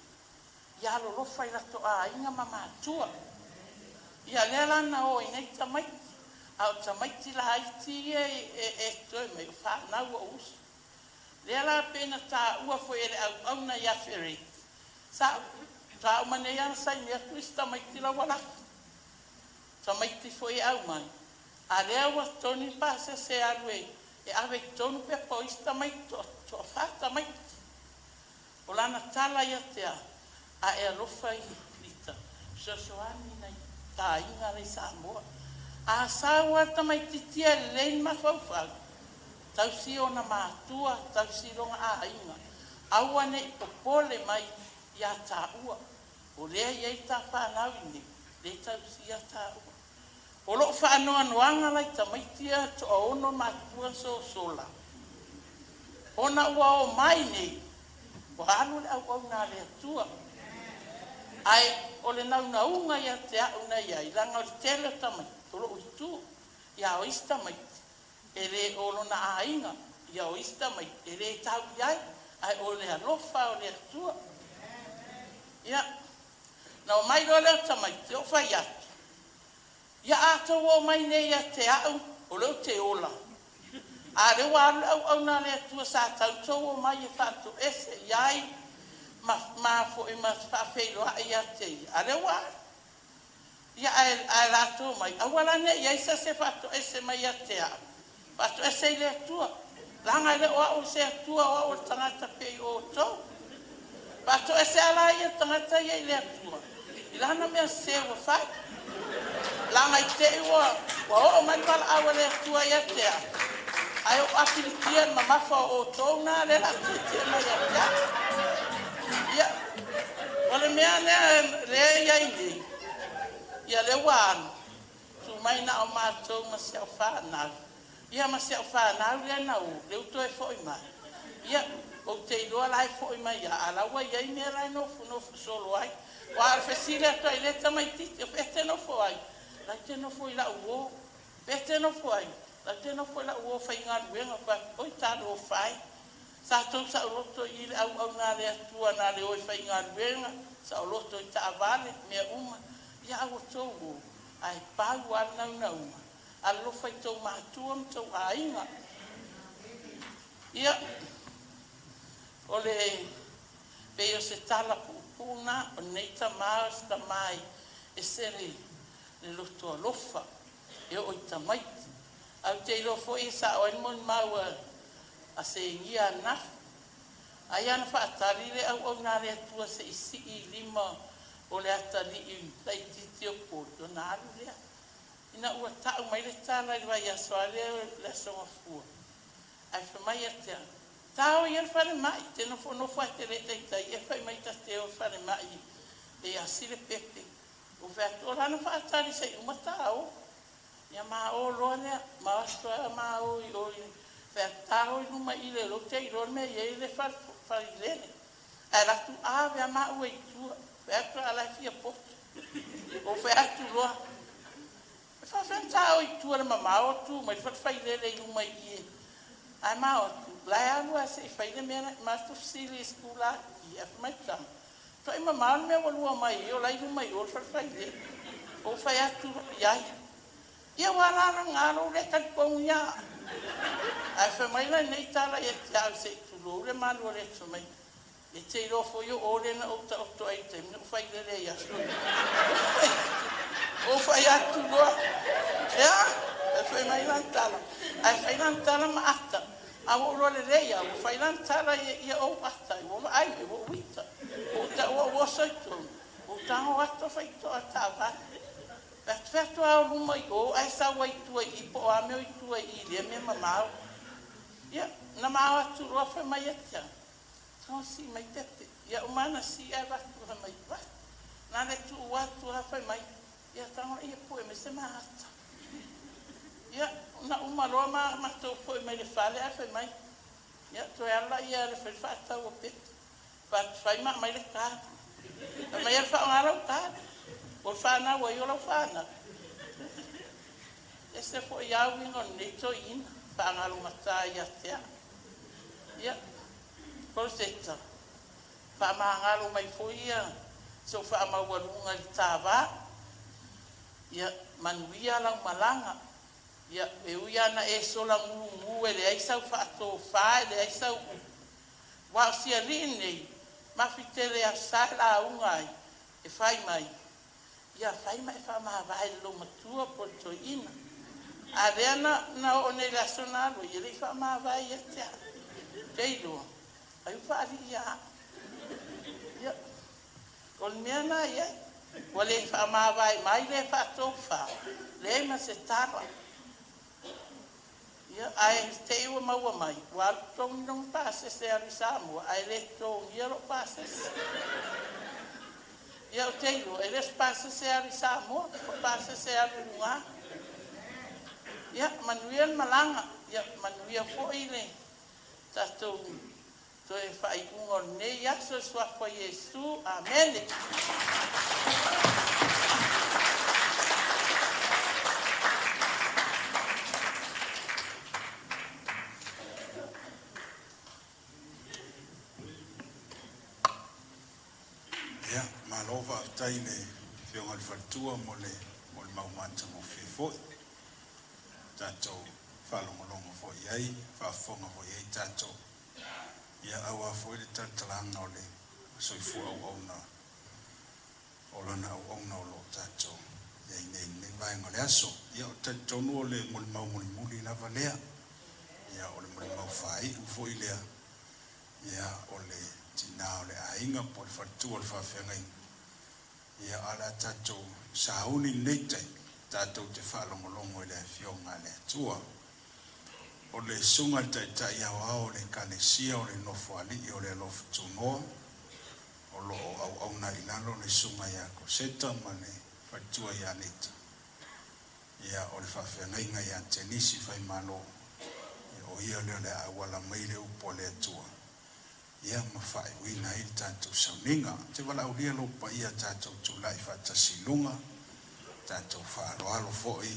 ia alolofa i latou aiga ma matua. Ia lea la na o ai nei tamaiti, a o tamaiti laiti ia e totoe mai, o fanau a ou uso. Lea la pei na taua foi e le auauna ia Fereti, sa uma nei lava ona saini atu isi tamaiti la ua laki. Tamaiti foi e aumai, a lea ua totogi le pasese e alu e ave i totonu pepa o isi tamaiti, toa-4 tamaiti. O lana tala ia te au, a e alofa i Lita, fesoasoani i nai aiga la i Samoa. A sau lava le tamaitiiti e lelei le mafaufau, tausi ona matua, tausi lona aiga, aua ne i popole mai ia taua, o lea e i ai ta fanau i inei, lea e tausia taua. O lou faanoanoaga la i tamaiti ia e toa-6 matutua na sosola, ona ua o mai nei, ua alu le auauna a le Atua. Ae o le naunauga ia te au na i ai, leaga o le tele o tamaiti o lou itu, ia o isi tamaiti e le o lona aiga, ia o isi tamaiti e le tau i ai, ae o le alofa o le Atua. Ia, na omai loa lea o tamaiti, ou fai atu, ia a outou o mai nei ia te au, o lea ou te ola, a lea ua alu le auauna a le Atua sa tau outou o mai e faatoese i ai ma foi ma faafeiloai ia te ia, a lea ua alu. Ia ae latou mai, aua la ne i ai se faatoese mai ia te au, faatoese i le Atua, leaga e le o au se Atua, o au o le tagata pei o outou. Faatoese ala ia tagata ia i le Atua, i lana mea sese ua fai. Leaga i te i ua oo mai le valaau a le Atua ia te au, ae ou apilitia le mamafa o outou na lea la tietie mai ia te au. Ia, o le mea lea lea e i ai nei, ia lea ua alu, tu mai na o matou ma si au fanau. Ia ma si au fanau lea na o, lea ua toe foi mai. Ia, ou te iloa la e foi mai ia, a la ua i ai mea la e nofonofo solo ai. Aua o le fesili atu ai i lea tamaitiiti, o fea e te nofo ai? La e te nofo i lau uo. Fea e te nofo ai? La e te nofo i lau uo faigaluega. Fai atu, oi talofa e. Sa tou saoloto i le auauna a le Atua na le o e faigaluega, saoloto i taavale, mea uma. Ia a ua tou o, ae pau lava le naunauga, alolofa i tou matua ma tou aiga. Ia, o le pei o se tala puupuu lena, o lenei tama o se tama e ese le loto alofa e oo i tamaiti. Ae ou te iloa foi e sao ai le molimau a Segia ananafi. Ai lava na faatali le auauna a le Atua se i sii i lima o le atalii laitiiti o Upolu ona alu lea. Ina ua tau mai le tala i le vaiaso lava lea o le Aso Gafua, ae fai mai ia te au, tao ia i le falemai, te nofonofo ae te le taitai ea fai mai ta te o i le falemai e asi le pepe. Ou fai atu, o la na faatali se i uma ta o. Ia ma o loa lea, ma o atu lava ma o i o i fai atu, ta o i luma i le o lea ou te iloa le mea e i ai le failele. Ae alu atu ave lava maua i tua, fai atu a la e fia poto. Ou fai atu loa, e faafefea ona ta o i tua i le mamao o tu mai le fale failele i luma i i. Ae ma o atu, la e alu lava se i fai le mea la, ma atu fesili i sikulaki, ae fai mai tama, to'i mamao le mea ua lua mai ai, o la e i luma i o le fale failele. Ou fai atu loa i ai, ia ua ala la ona lou le talitonu ia au. Ae fai mai lenei tala ia te au se i tulou le malu o le atu mai, e te iloa foi o o lea na ou taoto ai i le taimi na ou failele ai i aso ia. Ou fai atu loa, ia, ae fai mai lana tala, ae fai lana tala ma ata. A ua ou iloa lelei lava, ua fai lana tala ia ou ata ai, ua vaai ai, ua ou ita. Ua ou oso i totonu, ua ou tago ata faitotoa taavale. Featu lava o luma i o ae sau ai i tua i i po o a mea o i tua i i i lea mea mamao. Ia, na ma o atu loa fai mai ia te au, Tago sii mai pete. Ia uma ona sii ae avatu fai mai, Vai. Na le tuu atu lava fai mai, Ia tago laia pue mai se ma ata. Ia, na uma loa ma matou foi mai le fale ae fai mai, Ia, toe alu laia e fai le faatau o pete. Fai ma aumai le card. Fai mai, Alu faaaoga lau card. Ua fanau ai o lau fanau. Ese foi lava uiga o lenei toeaina, faagalogata ia te au. Ia, Rosetta, faamagalo mai foi ia sou faamaualuga i le ta va. Ia, manuia lau malaga. Ia, e ui lava ina e sola gugu e leai sau faatofa, e leai sau upu, aua o si alii lenei, mafi tele i Aso Sa e lauga ai, e fai mai, Ia fai ma e faamavae i le loomatua po o le toeaina. A o lea na oo nei i le aso na alu ai, e le i faamavae ia te au. Ou te iloa, ai ua faalii ia au. Ia, o le mea lena e i ai. Ua le faamavae mai, le faatofa, leai ma se tala. Ia, ae te i ua maua mai, ua alu totogi lona pasese e alu i Samoa, ae le totogia lou pasese. Ia, ou te iloa, e le o se pasese e alu i Samoa, o le pasese e alu i luga. Ia, manuia le malaga, ia manuia foi le tatou toe faaiuga o lenei aso i le suafa o Iesu. Amene. Ia, malo faafetai i le Afioga i le Faletua mo le molimau matagofie foi. Tatou faalogologo foi i ai, faafofoga foi i ai tatou, ia aua foi le talatalaga o le soifua auauna o lana auauna o lo o tatou i ai nei i lenei vaega o le aso. Ia, ou te talitonu o le molimau mulimuli lava lea. Ia, o le molimau faaiu foi lea, ia, o le tina o le aiga po o le faletua o le faafeagaiga. Ia, ae o le a tatou sauni i lenei taimi tatou te faalogologo i le Afioga a le Atua. O le Susuga i le Taitai Aoao o le Ekalesia o le Nofoalii o le Alofa Tunoa, o lo o auauna i lalo le Susuga ia Koseta ma le faletua ia Leita. Ia, o le faafeagaiga ia Tenisi Faimalo, ia, o ia lea o le a auala mai le upu a le Atua, ia ma faaiuina ai le tatou sauniga. Ou te valaaulia lou paia tatou tulai faatasi i luga, tatou faaaloalo foi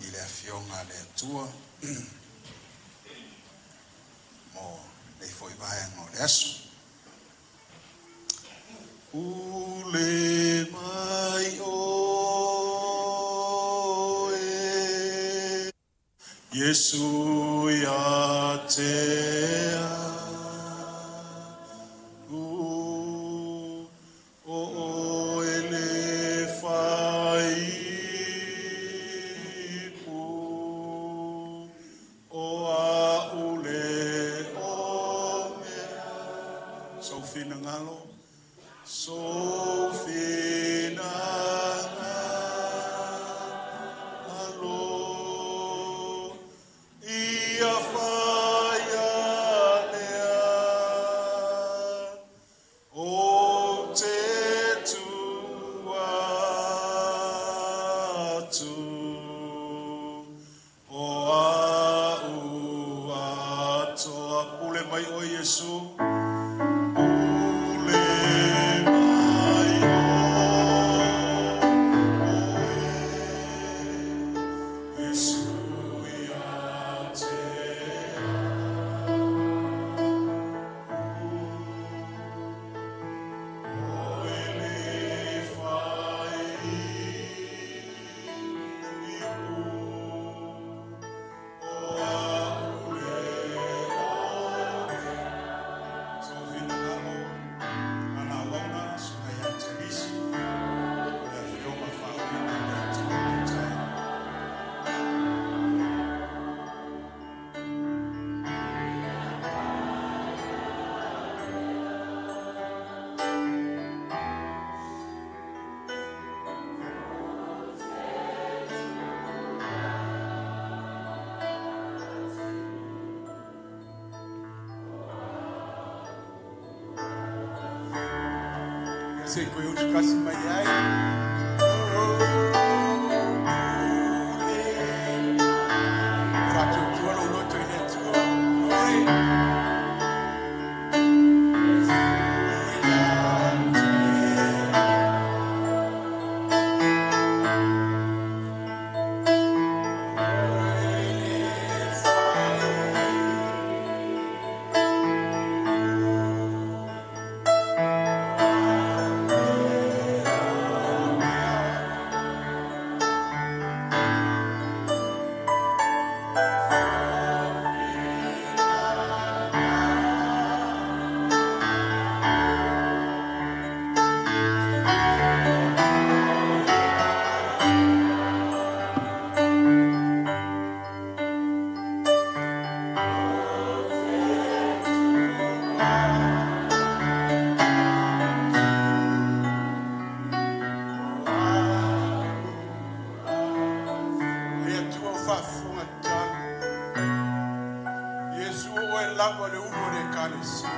i le Afioga a le Atua mo lenei foi vaega o le aso. Pule mai oe, Iesu ia te au, o oe le faaipu o a'u le o mea. Sou finagalo, sou finagalo, ia faia lea, ou te tuu atu, o a'u atoa. Pule mai oe Iesu. Pule mai oe, Iesu ia te oe le faaipu o a'u le o. Se koe utukasi mai ai. Whātuatua lo loto i le Atua. Oi. Le Atua o faafofoga tatalo. Iesu o oe lava le ulu o le Ekalesia.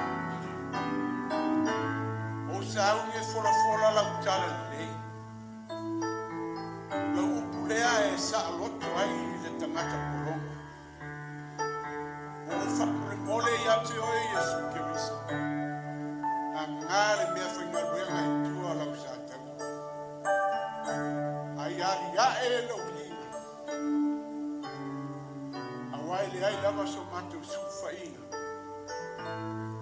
O sauni e folafola lau tala lelei. Lau upu lea e saaloto ai i le tagata pologa. Ua ou faamolemole ia te oe Iesu Keriso. Agai le mea faigaluega i tua lau satauga. Ai aliae lou viiga. Auā e leai lava so matou sulufaiga.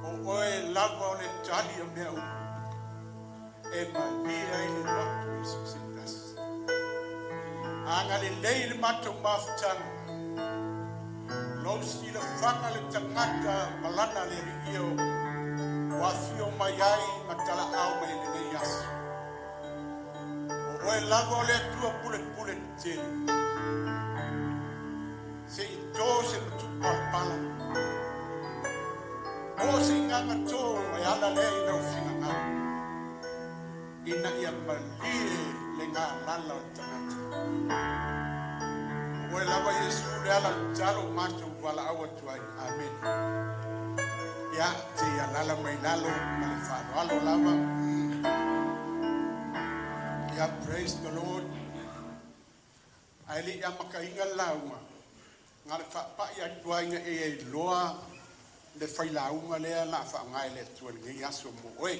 O oe lava o le tali o mea uma. E malie ai le loto i so o se tasi. Agalelei le matou mafutaga. Lou silafaga le tagata ma lana le aliia ua afio mai ai ma talaau mai i lenei aso. O oe lava o le Atua pulepule tetele. Se i tō se matupalapala. O se igaga tō e ala lea i lou finagalo. Ina ia malie le galala o le tagata. O oe lava Iesu le ala tatalo ua matou valaau atu ai. Amene. Ia, se i alaala mai lalo ma le faaaloalo lava. Ia, praise the Lord. Ae le i amataina le lauga, na o le faapai atu lava ina ia iloa le failauga lea o le a faaaoga e le Atua i lenei aso mo oe.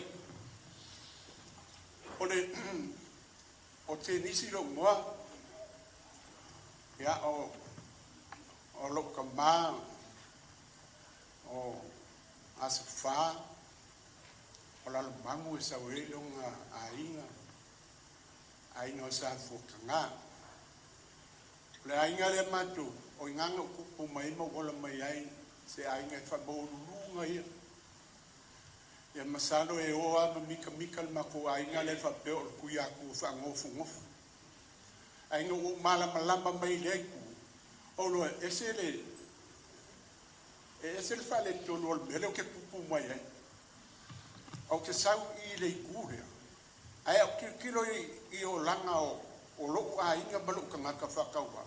O le o Tenisi lou igoa, ia o lou tama o Asofa, o Lalomanu e sau ai lona aiga, aiga o Safuataga. O le aiga lea matou, o i ina na ou tupu mai ai ma ou ola mai ai, se aiga e faamaualuluga ia. Ia masalo e o lava ma mitamita le matou aiga lea faapea o le Tuiatua faanofonofo. Ae ina ua ou malamalama mai i lea itu, ou iloa e ese le e ese le faaletonu o le mea lea ou te tupu mai ai. Ou te sau i le itu lea, ae a ou tilotilo i olaga o lou aiga ma lou tagata faatauvaa,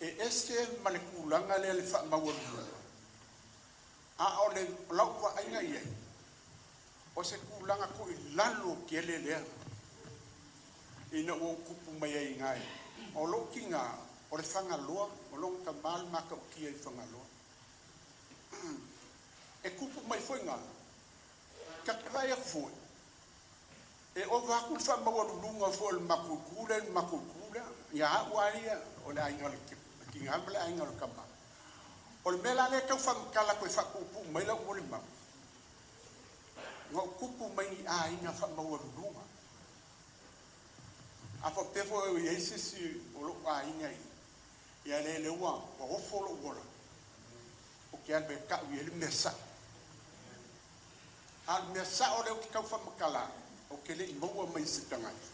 e ese ma le tulaga lea le faamaualuluga. A o le lau vaaiga i ai, o se tulaga toilalo tele lea ina ua ou tupu mai ai i ina. O lou tiga o le Fagaloa, o lona tama le matautia i Fagaloa. E tupu mai foi ina, ta te vaai atu foi, e ova atu le faamaualuluga foi o le matou itu lea i le matou itu lea, ia au lava ia, o le aiga o le tiga ma le aiga o le tama. O le mea la lea e tau faamatala atu e faapuupuu mai lau molimau, na ou tupu mai i aiga faamaualuluga. A faapea foi o i ai se isi o lou aiga i, ia lea lea ua ofo lou ola, ou te alu e tau i ai le mea sao. A o le mea sao lea ou te tau faamatala, ou te le i maua mai i se tagata.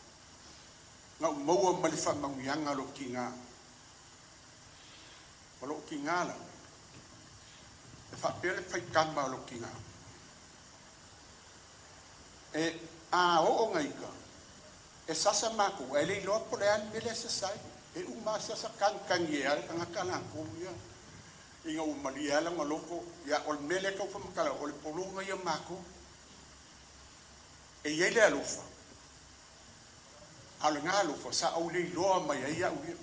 Na ou maua mai le faamanuiaga a lou tiga. O lou tiga lava, e faapea le faitama o lou tiga. E a oo gaika, e sasa matou, ae le iloa po o le a le mea lea e sasa ai. E uma lava sasa tagitagi ai lava le tagata latou ia ina ua malie lava lona loto. Ia, o le mea lea e tau faamatala, o le pologa ia o matou. E i ai le alofa, a o lena alofa sa ou le iloa mai ai au ia.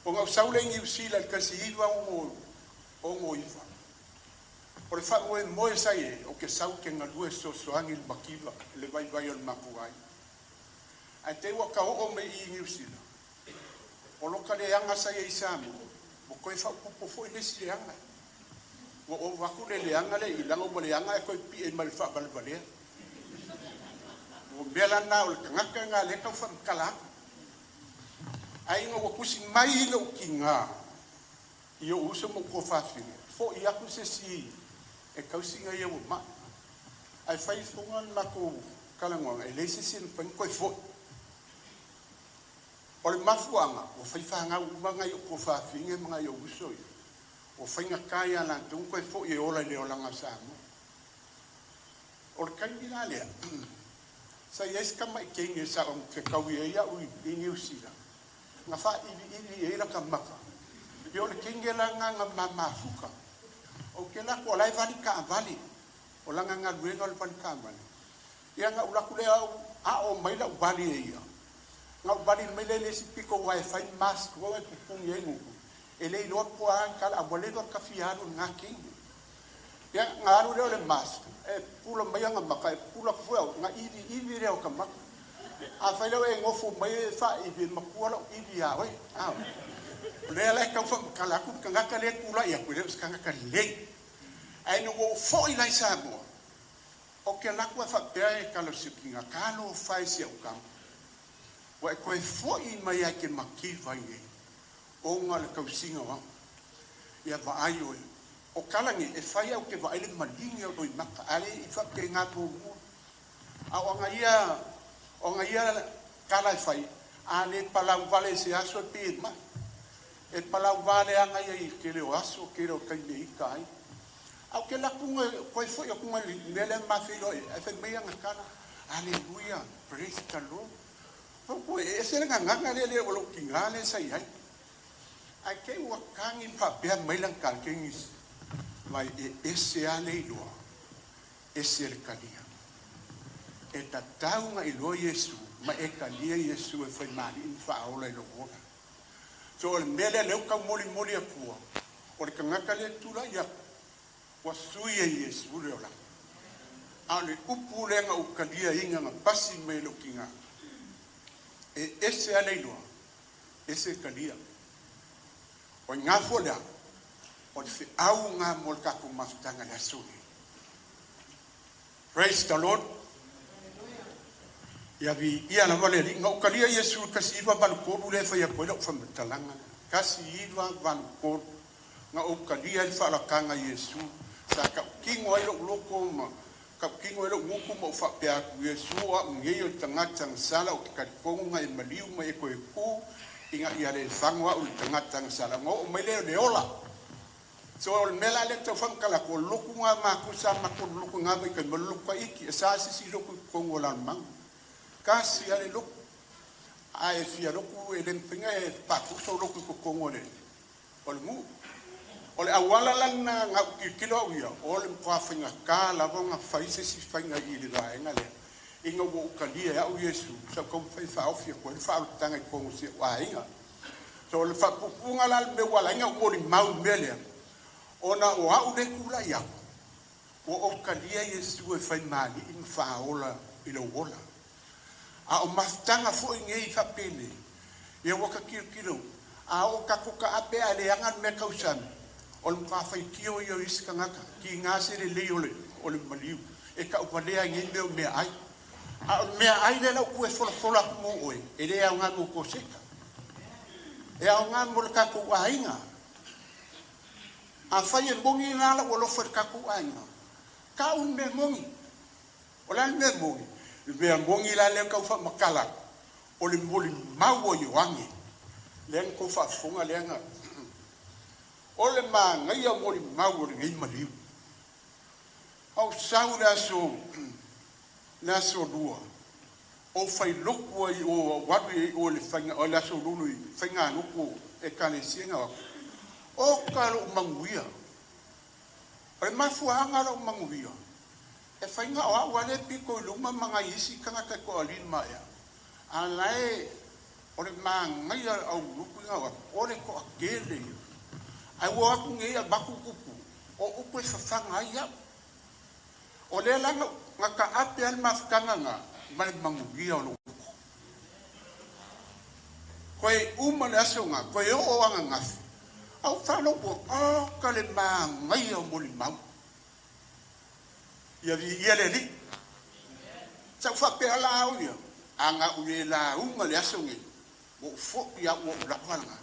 Ona ou sau lea i Niu Sila i le 1969. O le faamoemoe sa i ai, ou te sau ou te galue e fesoasoani i le mativa i le vaivai o le matou aiga. Ae te i ua ta oo mai i Niu Sila, o loka leaga sa i ai i Samoa, ua toe faaopoopo foi le isi leaga. Ua ova atu le leaga lea i i, leaga ua leaga ae toe pipii ai ma le faavalevalea. O mea la na o le tagata lena o lea e tau faamatala atu. Ae ina ua tusi mai lou tina i ou uso ma ou tuafafine, foi atu se isi e tausi nai ua mai. Ae fai ifoga le matou talanoaga, e leai se isi e mafai ona toe foi. O le mafuaaga, ua fai fanau uma nai ou tuafafine ma nai ou uso ia. Ua faigata ia latou ona toe foi e ola i le olaga o Samoa. O le taimi la lea, sa i ai si tamai teine sa ou fetaui ai au i Niu Sila, na faaiviivi i ai lata maka. Ia o le teine la lena na ma mafuta. Ou te alu atu o la e vali taavale, o lana galuega o le vali taavale. Ia na ou alu atu lea au ao mai lau vali e ia. Na ou vali mai lea i le isi pito aua e fai mask foi e pupuni ai gutu. E le iloa po o a tala, a ua leva ona ta fia alu i lena teine. Ia na alu lea o le mask, e pupula mai ana maka, e pupula atu foi au, ona iviivi lea o ta maka. Afai la ua e nofo mai e faaivi, e matua lau ivi ia oe. O lea la e tau faamatala atu le tagata lea e tulai atu, e le o se tagata lelei. Ae ina ua ou foi la i Samoa, ou te alu atu ae faapea e tala o si ou tina, talofa e i si au tama, ua e toe foi mai lava e te mativa i inei ona o le tausiga o au. Ia vaai oe. O tala nei, e fai ae ou te vaai le maligi o Loimata, a le i faapena muamua. A o aga ia, o aga ia tala e fai, a le palau vale i se aso e pei e mai. E palau vale aga ia i le tele o aso, tele o taimi e ita ai. Ae ou te alu atu toe foi atu i le mea lea na ma feiloai ai, ae fai mai ana tala, Aleluia, praise the Lord. Ou e ese le gagana lea le o lou tina lea sa i ai. Ae te i ua tagi ma faapea mai lana tala, Kegisi, vai e ese lava le iloa, ese le talia. E tatau ona iloa Iesu ma e talia Iesu e fai ma alii ma faaola i lou ola. So o le mea lea lea ua taumolimoli atua, o le tagata lea e tulai atu, ua sui e Iesu le olaga. A o le upu lea na ou taliaina na pasi mai e lou tina, e ese lava le iloa, ese le talia. O i gafua lea, o le feau lena mo le tatou mafutaga i le aso lenei. Praise the Lord. Ia viia lava le Alii. Na ou talia Iesu i le 1983 lea e fai atu ai lau faamatalaga lea. 1983 na ou talia ai le faalakaga i Iesu. Sa tautino ai lou loto ma tautino ai lou gutu ma ou faapea atu, Iesu o au nei o le tagata na sala, ou te talitonu na e maliu ma e toe tu ina ia le fago au i le tagata na sala. Ona oo mai lea o le ola. So o le mea la lea e tau faamatala atu, o le lotu lena a matou sa matou lotu i na vaitaimi, o le lotu Tahiti, e sa se isi lotu i totonu o Lalomanu. Tasi lava le lotu. A e fia lotu e le mafai ona e faatu sou lotu i totonu o le nuu. O le auala la lena na ou tilotilo au ia, o le matua faigata lava ona fai se isi faiga i le vaega lea, ina ua ou talia e au Iesu, sa ou taumafai e faaofi atu ai le faaolataga i totonu o si ou aiga. So o le faapuupuuga la o le mea ua ala ai ona ou molimau i le mea lea, ona o au lea e tulai atu, ua ou talia Iesu e fai ma alii ma faaola i lou ola. A o mafutaga foi nei faapenei, ia ua ta tilotilo, a oo tatou taape ae leaga le mea tausami, o le matua faitio ia o isi tagata, tiga se lelei o le maliu, e tauvalea ai nei mea o meaai. A o le meaai lea la ua toe folafola atu mo oe, e le aoga mo Koseka. E aoga mo le tatou aiga. Afai e moni la lou alofa i le tatou aiga, tau le mea moni. O le a le mea moni? Le mea moni la lea e tau faamatala atu, o le molimau a Ioane, lea na outou faafofoga lea na o le manaia molimau o lenei maliu. Ou sau le aso le aso lua, ou fai lotu ai o, ou alu ai o le faiga o le aso lulu i faigalotu o Ekalesia na o atu. Oka lou manuia. O le mafuaaga o lou manuia, E whainga o au ale piko i luma ma ngai isi kangata e ko alin ma ea. A lae o le māngai au luku inga wa, o le ko a kele ia. Ai ua aku ngei a baku kupu, o upu e whawhanga ai au. O lea langa nga ka ape al mafukanga nga, ma le mangugia o lo uku. Koe uma le aso nga, koe o o anga ngafi. Au whanau po, o ka le māngai o moli mau. Ia vi ia le li. Sau whapea la au ia, a ngā ule la unga le aso nge, o fo ia ua ula nga.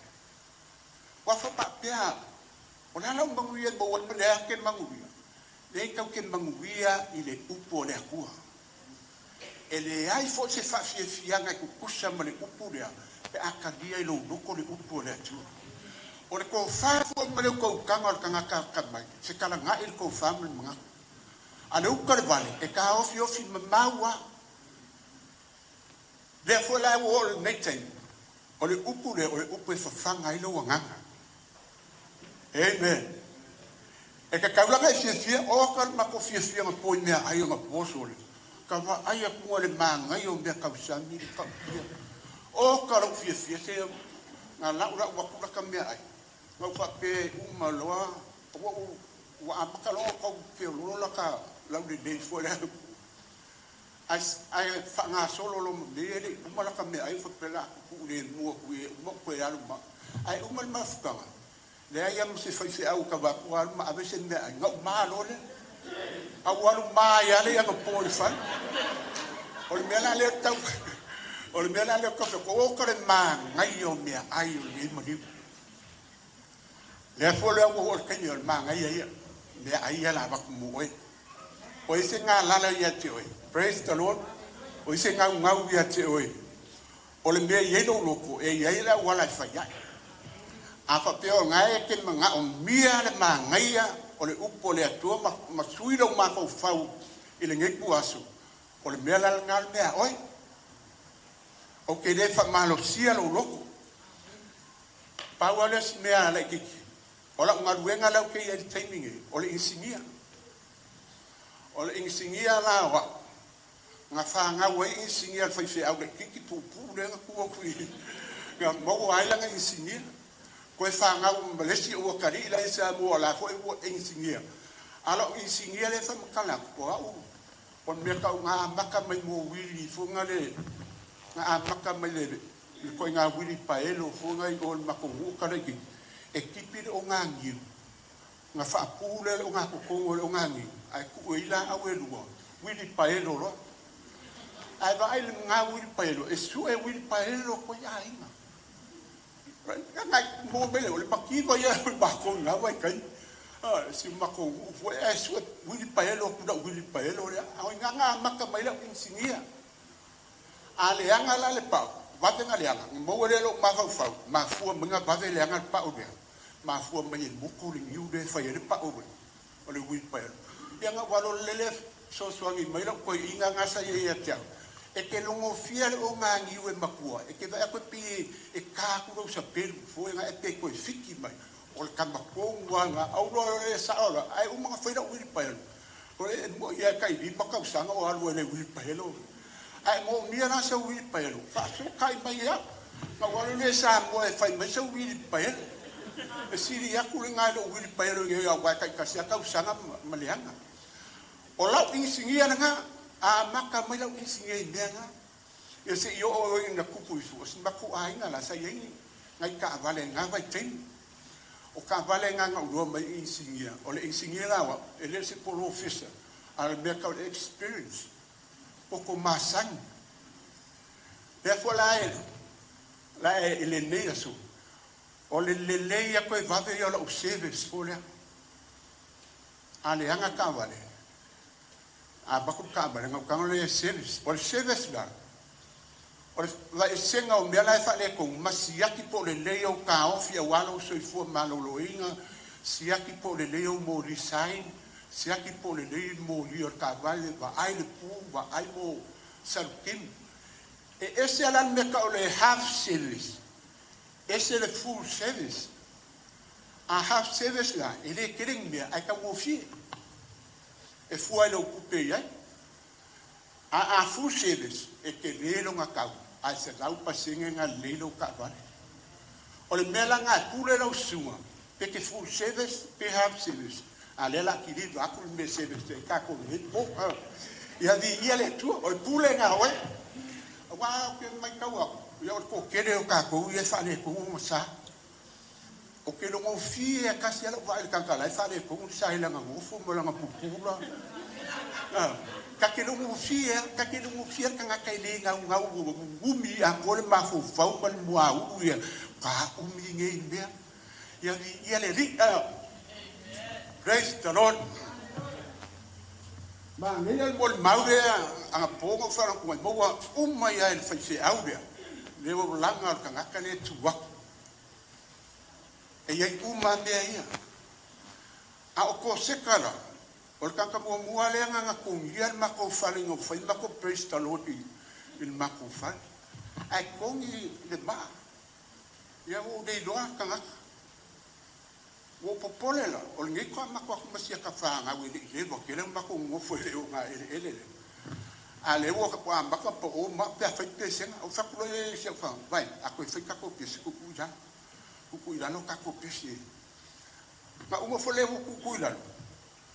Wa whapapea, o la lau manguia mo wan le ake manguia. Le kau ke manguia i le upu o le akua. E le ai fo se whaafiafianga e kukusa ma le upu lea, pe akalia i lo loko le upu o le atua. O le ko whāfua ma le kaukanga o le kangaka ka mai, se kala ngā i le ko whā ma le mangaka. A le uka le vale, e ka ofi ofi ma maua. Lea fo la o le nei taimi, o le upu le, o le upu e whawhanga i lo wanganga. Amen. E ka kaulanga e fiafia, o ka mako fiafia nga poi mea ai o nga poso le. Ka wa ai a kunga le māngai o mea kausami le kaupia. O ka lau fiafia se ngā lau lau wakula ka mea ai. Ngau whape uma loa, ua ua amaka loa kau whiololo la ka lau le nei fua lea. Ai wha ngā solo lo me le uma la ka mea ai whapela ku le mua ku e uma ku e alu ma. Ai uma le mafukanga. Le ai am se fai au ka va ku alu ma ave se mea ai ngau malo le. Au alu ma ia le ia po le fale. O le mea la le tau. O le mea la le ka ko o ka le ma ngai o mea ai o le maliu. Le fo le au o le kai o le ma ngai ia. Mea ai ia la va ku mo oi. O ese ngā lala ia te oi. Praise the Lord. O ese ngau ngau ia te oi. O le mea i lo loko e ia i la wala i whai ai. A whapea o ngai ke manga o mia le mangaia o le upo le atua ma sui lau mafau fau i le ngeipu aso. O le mea la ngā le mea oi. O ke le wha malosia lo loko. Pau ale si mea ala i kiki. O la ungaluenga lau ke ia i taimi nge. O le insingia. O le insingia la wa. Ngā whāngau ai insingia le whaiwhe au le kiki pūpū le nga kua kui. Ngā maua ai langa insingia. Koe whāngau malesi ua kari ila i sa mua la fo e ua insingia. Ala o insingia le whamakala ko au. O mea kau ngā amaka mai mō wili funga le. Ngā amaka mai le koe ngā wili paelo funga i o le makongu kala i kiki. E kipi le o ngā ngiu. Ngā whaapū le o ngā kokongo le o ngā ngiu. Ai ku e ila au e lua. Wili paelo loa. Ai vai le ngā wili paelo. E su e wili paelo koe a inga. Nga ngai mō mele o le makiwa ia o le mako ngā wai kai. Si mako ufo e su e wili paelo kuna wili paelo le. Au ngā ngā maka mai lau insingia. A le anga la le pau. Vave ngā le anga. Maua le lo mawhau whau. Mafua mga vave le anga le pau lea. Mafua mai e muku le ngiu le whai e le pau le. O le wili paelo. Ia ngā walo lele sosoangi mai lau koe inga ngā sa ia ia te au. E ke longo fia le o ngā ngiu e makua. E ke vai koe pi e kāku rau sa pelu. Fo e ngā e pe koe fiki mai. O le kamakongu ngā au loa le sa ola. Ai umanga whai lau wili paelo. O le mo ia kai lima kausanga o alu e le wili paelo. Ai mo mia la sa wili paelo. Whaaso kai mai ia. Ngā walo le sa mua e whai mai sa wili paelo. E siri aku le ngai lo wili paelo i au wai kai kasi a kausanga maleanga. O lau insingia nga, a maka mai lau insingia i mea nga. Ia se i o o i na kupu ifu, o si maku a inga la sa iei ngai ka vale ngā vai teini. O ka vale ngā ngā urua mai insingia. O le insingia lawa, e le se polo ofisa, a le mea kau le experience. O ko masangi. Lea fua la e, la e le nei aso. O le lelei a koe vave i o lau service fo lea. A le anga ka vale. A baku ka vale, ngau kanga le service. O le service la. O le va e senga o mea la e whaale kong, ma siaki po le lei au ka ofi au alo soifua maloloinga, siaki po le lei au mo resign, siaki po le lei mo li o ka vale, va ai le pu, va ai mo salukim. E ese ala mea ka o le half service, ese le full service. A half service la, e le kereng mea, ai ka wofie. E fua i lou tupe i ai. A a full service, e telē lona tau, ae 100% e galelei lou taavale. O le mea la lena e pule lau susuga, pe te full service pe half service, a o lea o le a kiliva atu le mea e service ai tatou i lenei po. Ia viia le Atua, o le pule lena a oe. Aua ou te matau atu, ia o le toatele o tatou ia e faaletonu ona sa. Ou te iloa gofie lava, e tasi lava lau vaai i le tagata o la e faaletonu le sa i lana nofo ma lana pupula. Ta te iloa gofie lava, ta te iloa gofie le tagata e le naunau, umi atoa le mafaufau ma le muaulu ia, ka umi nei mea. Ia viia le Alii. Praise the Lord. Manaia le molimau lea anapo na ou faalogo ai, maua uma ia e le faifeau lea, le olaga o le tagata lea e tu atu. E i ai uma lava mea ia. A o Koseka la, o le tagata muamua lea na togia le matou fale ina ua fai le matou praise the Lord i le matou fale. Ae togi le maa. Ia ua ou le iloa le tagata. Ua ou popole la, o lenei faatoa matou atu ma si ata fanau e le i leva tele ona matou nonofo i le ogaeleele lea. A o lea ua amata pao ma pe a fai pesega. Ou fai atu loa i si au fanau, vai, a toe fai tatou pese, tuutuu i lalo. Tuutuu i lalo tatou pese. Na uma foi lea ua tuutuu i lalo.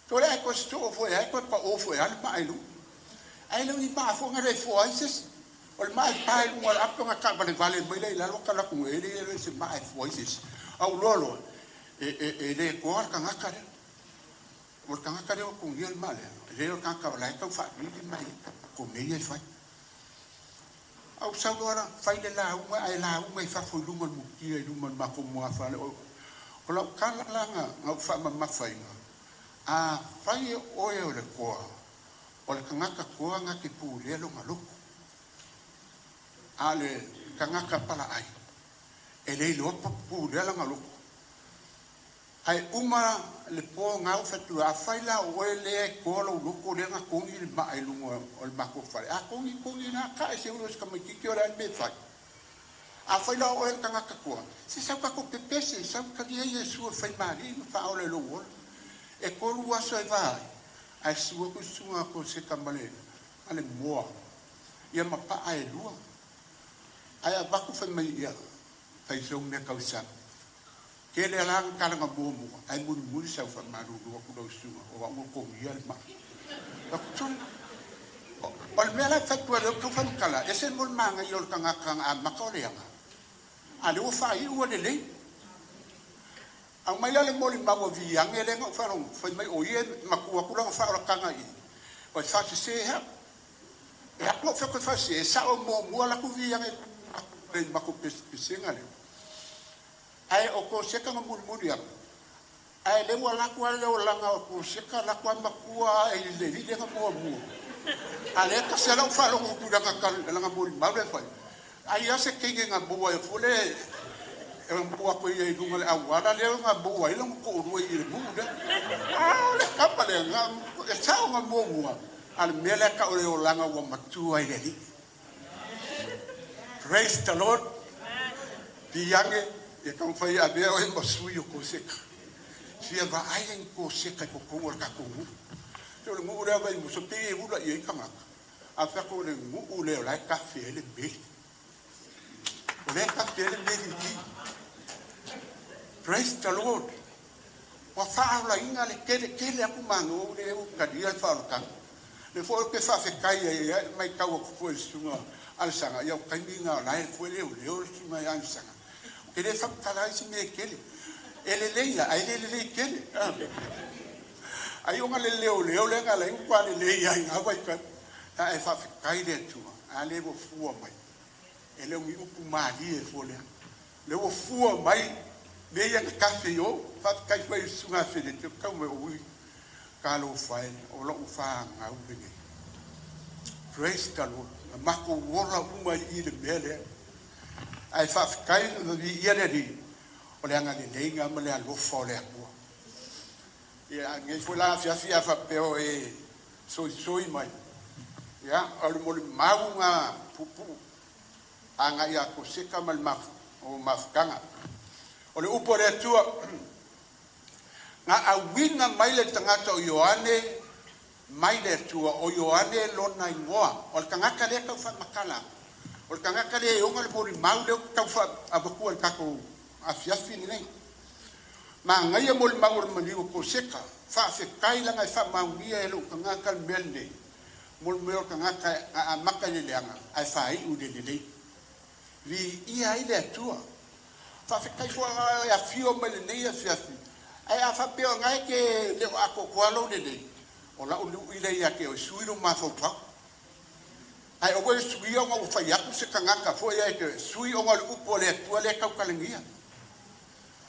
Toe le ai toe sosoo foi ai, toe pao foi ai le maa i luga. Ae le o ni maa foi na le foa ai se isi. O le maa e pa i luga o le apo na taavalevale mai lea i lalo talaatu e le le se maa e foa ai se isi. A ua iloa loa, e le toa le tagata lea. O le tagata lea ua togia le maa lea, e le o le tagata o la e tau faavili mai ko mea ia e fai. A ou sau loa la, fai le lauga, ae lauga i fafo i luma o le mutia i luma o le matou muafale. O lau tala la na ou faamamafaina, a fai e oe o le toa, o le tagata toa na te pulea lona loto. A o le tagata palaai, e le iloa pulea lana loto. Ae uma le po na ou fai atu, afai la o oe lea e toa lou loto lea na togi le maa i luga o le matou fale, a togi togi la tae se ulu o se tamaitiiti o le a le mea e fai. Afai la o oe le tagata toa, se sau tatou pepese, sau talia Iesu e fai malie ma faaola i lou ola. E 3 aso e va ai, ae susu atu le susuga a Koseka ma le moa, ia ma paa e 2. Ae avatu fai mai ia, fai sou mea tausami. Tele ala na talaga muamua, ae mulimuli sau faamalulu atu lau susuga, o au ua togia le maa. Atu, o le mea la e fai atu ai lea tau faamatala, ese mo le magaia o le tagata na amata o le aga. A lea ua faaiu ua lelei. Au mai la le molimau a Viange lea na ou faalogo, fai mai o ia e matua atu lana faaolataga i i, o e faasese hau. E atu au fai atu e faasese, e sao muamua la atu Viange i matou pesega lea. Ae o Koseka na mulimuli atu, ae le ua laku lava le olaga o Koseka, laku lava matua i le lile na muamua. A lea tasi lava lau faalogo atu i lana molimau lea e fai. Ai lava se teine na maua ai foi le e maua atu ia i luga le auala lea na maua ai lona toalua i le nuu lea. A o le kapa lea, e sao na muamua, a le mea lea tau o le olaga ua matua i le Alii. Praise the Lord. Piange, e taumafai e avea oe ma sui o Koseka. Fia vaai ai ni Koseka i totonu o le tatou nuu. Se o le nuu lea Vaimoso, pei e ula i ai tagata. A fai atu o le nuu lea o la e tafe ai le meli. O lea e tafe ai le meli i i. Praise the Lord. Ua faaolaina le tele tele atu malo lea ua talia le faaolataga. Le foi ou te faafetai ai matau atu foi i le susuga Alesaga, ia o taimi na o la e foi leoleo le susuga ia Alesaga. Ou te le faamatala ai se mea e tele. E lelei la, ae le lelei tele. Ai ona le leoleo lea na alai ua lelei ai ngā vaitau. Ae faafetai le Atua, a le ua fua mai. E le o ni upu malie fua lea. Le ua fua mai, mea ia na tafe i o, faafetai foi i le susuga a Felete, o tau mai o ui, talofa e, o lou fanau lenei. Praise the Lord. Na matou ola uma i le mea lea. Ae faafetai na viia le Alii, o le agaleleiga ma le alofa o le Atua. Ia, nei foi la afiafi a faapea o e soisoi mai. Ia, o le molimau ngā puupuu agai ia Koseka ma le mafutaga. O le upu a le Atua, na auina mai le tagata o Ioane mai le Atua o Ioane lona igoa. O le tagata lea tau faamatala atu, o le tagata lea e ona le molimau lea ou te tau faavatua i le tatou afiafi lenei. Manaia molimau o le maliu o Koseka, faafetai leaga e faamaonia e lou tagata le mea lenei, mo le mea o le tagata na amata i le leaga ae faaiu i le lelei. Viia ai le Atua. Faafetai foi e afio mai lenei afiafi, ae a faapea o lena e te le o atoatoa lou lelei, o lau lui lea ia te oe, sui lou mafaufau. Ae aua le suia ona ua fai atu se tagata foi ia e sui ona o le upu a le Atua lea e tautalagia.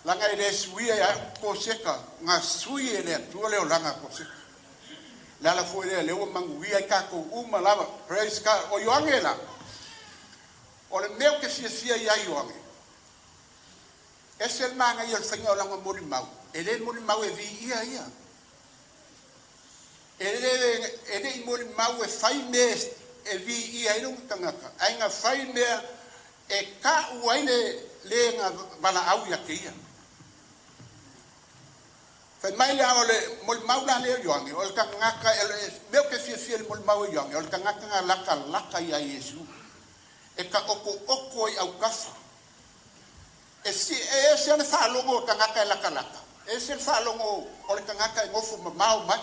Leaga e le suia e au Koseka, na sui e le Atua le olaga a Koseka. Le ala foi lea lea ua manuia ai tatou uma lava. Praise God. O Ioane la, o le mea ou te fiafia ia Ioane, ese le manaia o le faiga o lana molimau, e le molimau e viia ia. E le i molimau e fai mea e viia ai lona tagata, ae na fai mea e ta'u ai le le na valaau ia te ia. Fai mai le o le molimau la lea o Ioane, o le tagata e mea ou te fiafia i le molimau o Ioane, o le tagata na latalata ia Iesu, e taoto'oto i autafa. E ese le faalogo o tagata e latalata, ese le faalogo o le tagata e nofo mamao mai.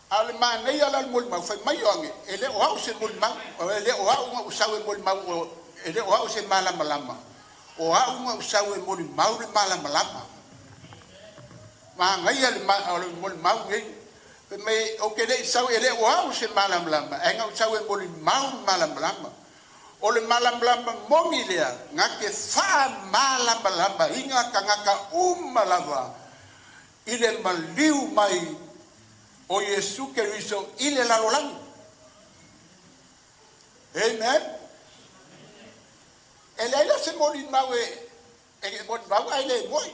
A o le manaia la o le molimau, fai mai Ioane, e le o au se molimau, e le o au na ou sau e molimau, e le o au se malamalama, o au na ou sau e molimau le malamalama. Manaia le molimau nei. Fai mai, ou te le i sau, e le o au se malamalama, ae na ou sau e molimau le malamalama. O le malamalama moni lea, na te faamalamalamaina tagata uma lava i le maliu mai o Iesu Keriso i le lalolagi. Amen. E leai la se molimau e molimau ae le moi.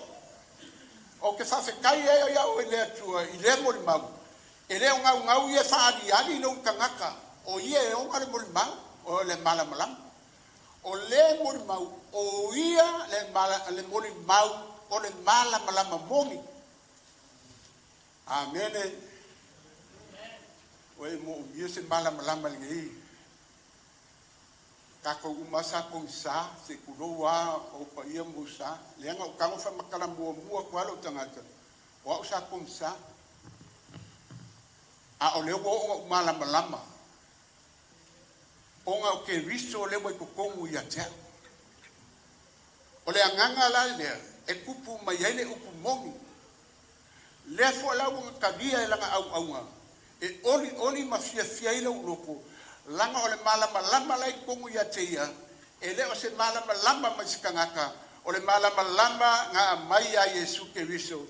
O te faafetai ai au i le Atua i lea molimau, e le o gaugau ia faaliali lou tagata, o ia e ona le molimau, o le malamalama. O le molimau, o ia le molimau o le malamalama moni. Amene. O e mo umia se malamalama lenei. Tatou uma sa pogisa, se kulou a o paia musa. Leaga o tago faamatala muamua atu lava lou tagata, o au sa pogisa. A o lea ua oo ina ou malamalama, ona o Keriso lea ua i totonu ia te au. O le agaga la lea e tupu mai ai le upu moni. Lea foi la ua talia e lana auauga, e olioli ma fiafia ai lou loto, laga o le malamalama la i totonu ia te ia, e le o se malamalama mai se tagata, o le malamalama na aumai ia Iesu Keriso,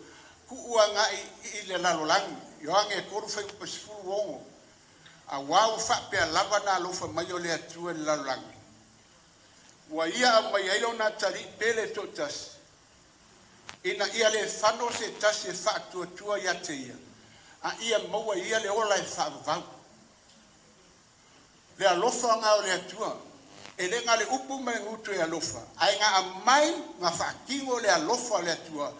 tuu agai i le lalolagi. Ioane 3:16. Auā ua faapea lava na alofa mai o le Atua i le lalolagi, ua ia aumai ai lona atalii pele toatasi, ina ia le fano se tasi e faatuatua ia te ia, a ia maua ia le ola e faavavau. Le alofa nga o le Atua, e le na le upu ma le gutu e alofa, ae na aumai na faatino le alofa o le Atua,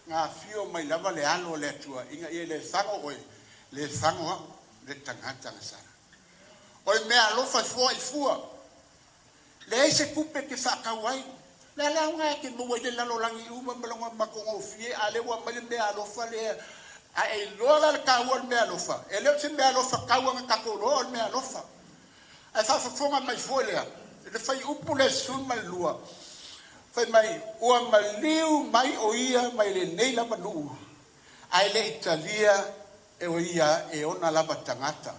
na afio mai lava le alo o le Atua, ina ia le fago oe, le fago au, le tagata na sala. O le mea alofa fua i fua, leai se tupe ke faatau ai. Le ala auga e ke maua i le lalolagi uma ma lona matagofie, a lea ua aumai le mea alofa lea. Ae iloa la le taua o le mea alofa, e le o se mea alofa tau aga tatou loa o le mea alofa. Ae faafofoga mai foi lea, le fuaiupu le 12, fai mai, ua maliu mai o ia mai lenei lava nuu, ae le i talia e o ia e ona lava tagata.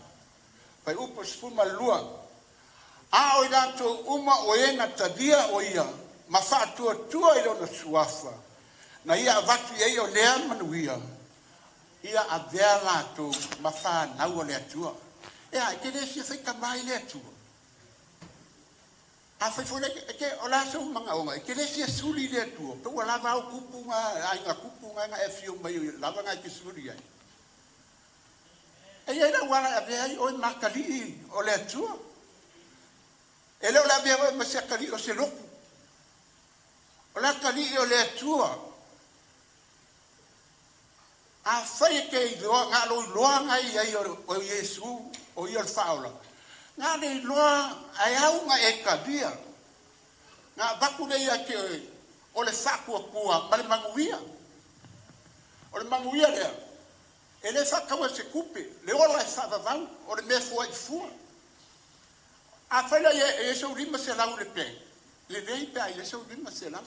Fuaiupu 12, a o i latou uma o e na talia o ia ma faatuatua i lona suafa, na ia avatu i ai o lea manuia, ia avea latou ma fanau a le Atua. E a, e te le fia faitamā i le Atua. A fai foi e te, o la sou magaoga, e te le fia suli i le Atua, pe ua lava au kupu nga, aiga kupu nga e afio mai lava nga e te suli ai. E iai lau ala e avea ai oe ma atalii o le Atua. E le o le avea oe ma se atalii o se lotu. O le atalii o le Atua. Afai e te iloa, na o lou iloaga i ai o Iesu o ia o le Faaola, na o le iloa ae au na e talia, na avatu lea ia te oe o le faatuatua ma le manuia. O le manuia lea, e le faataua e se tupe, le ola e faavavau, o le mea fua'i fua. Afai la e i ai sou 500 i le bank, lelei pe a i ai sou 500.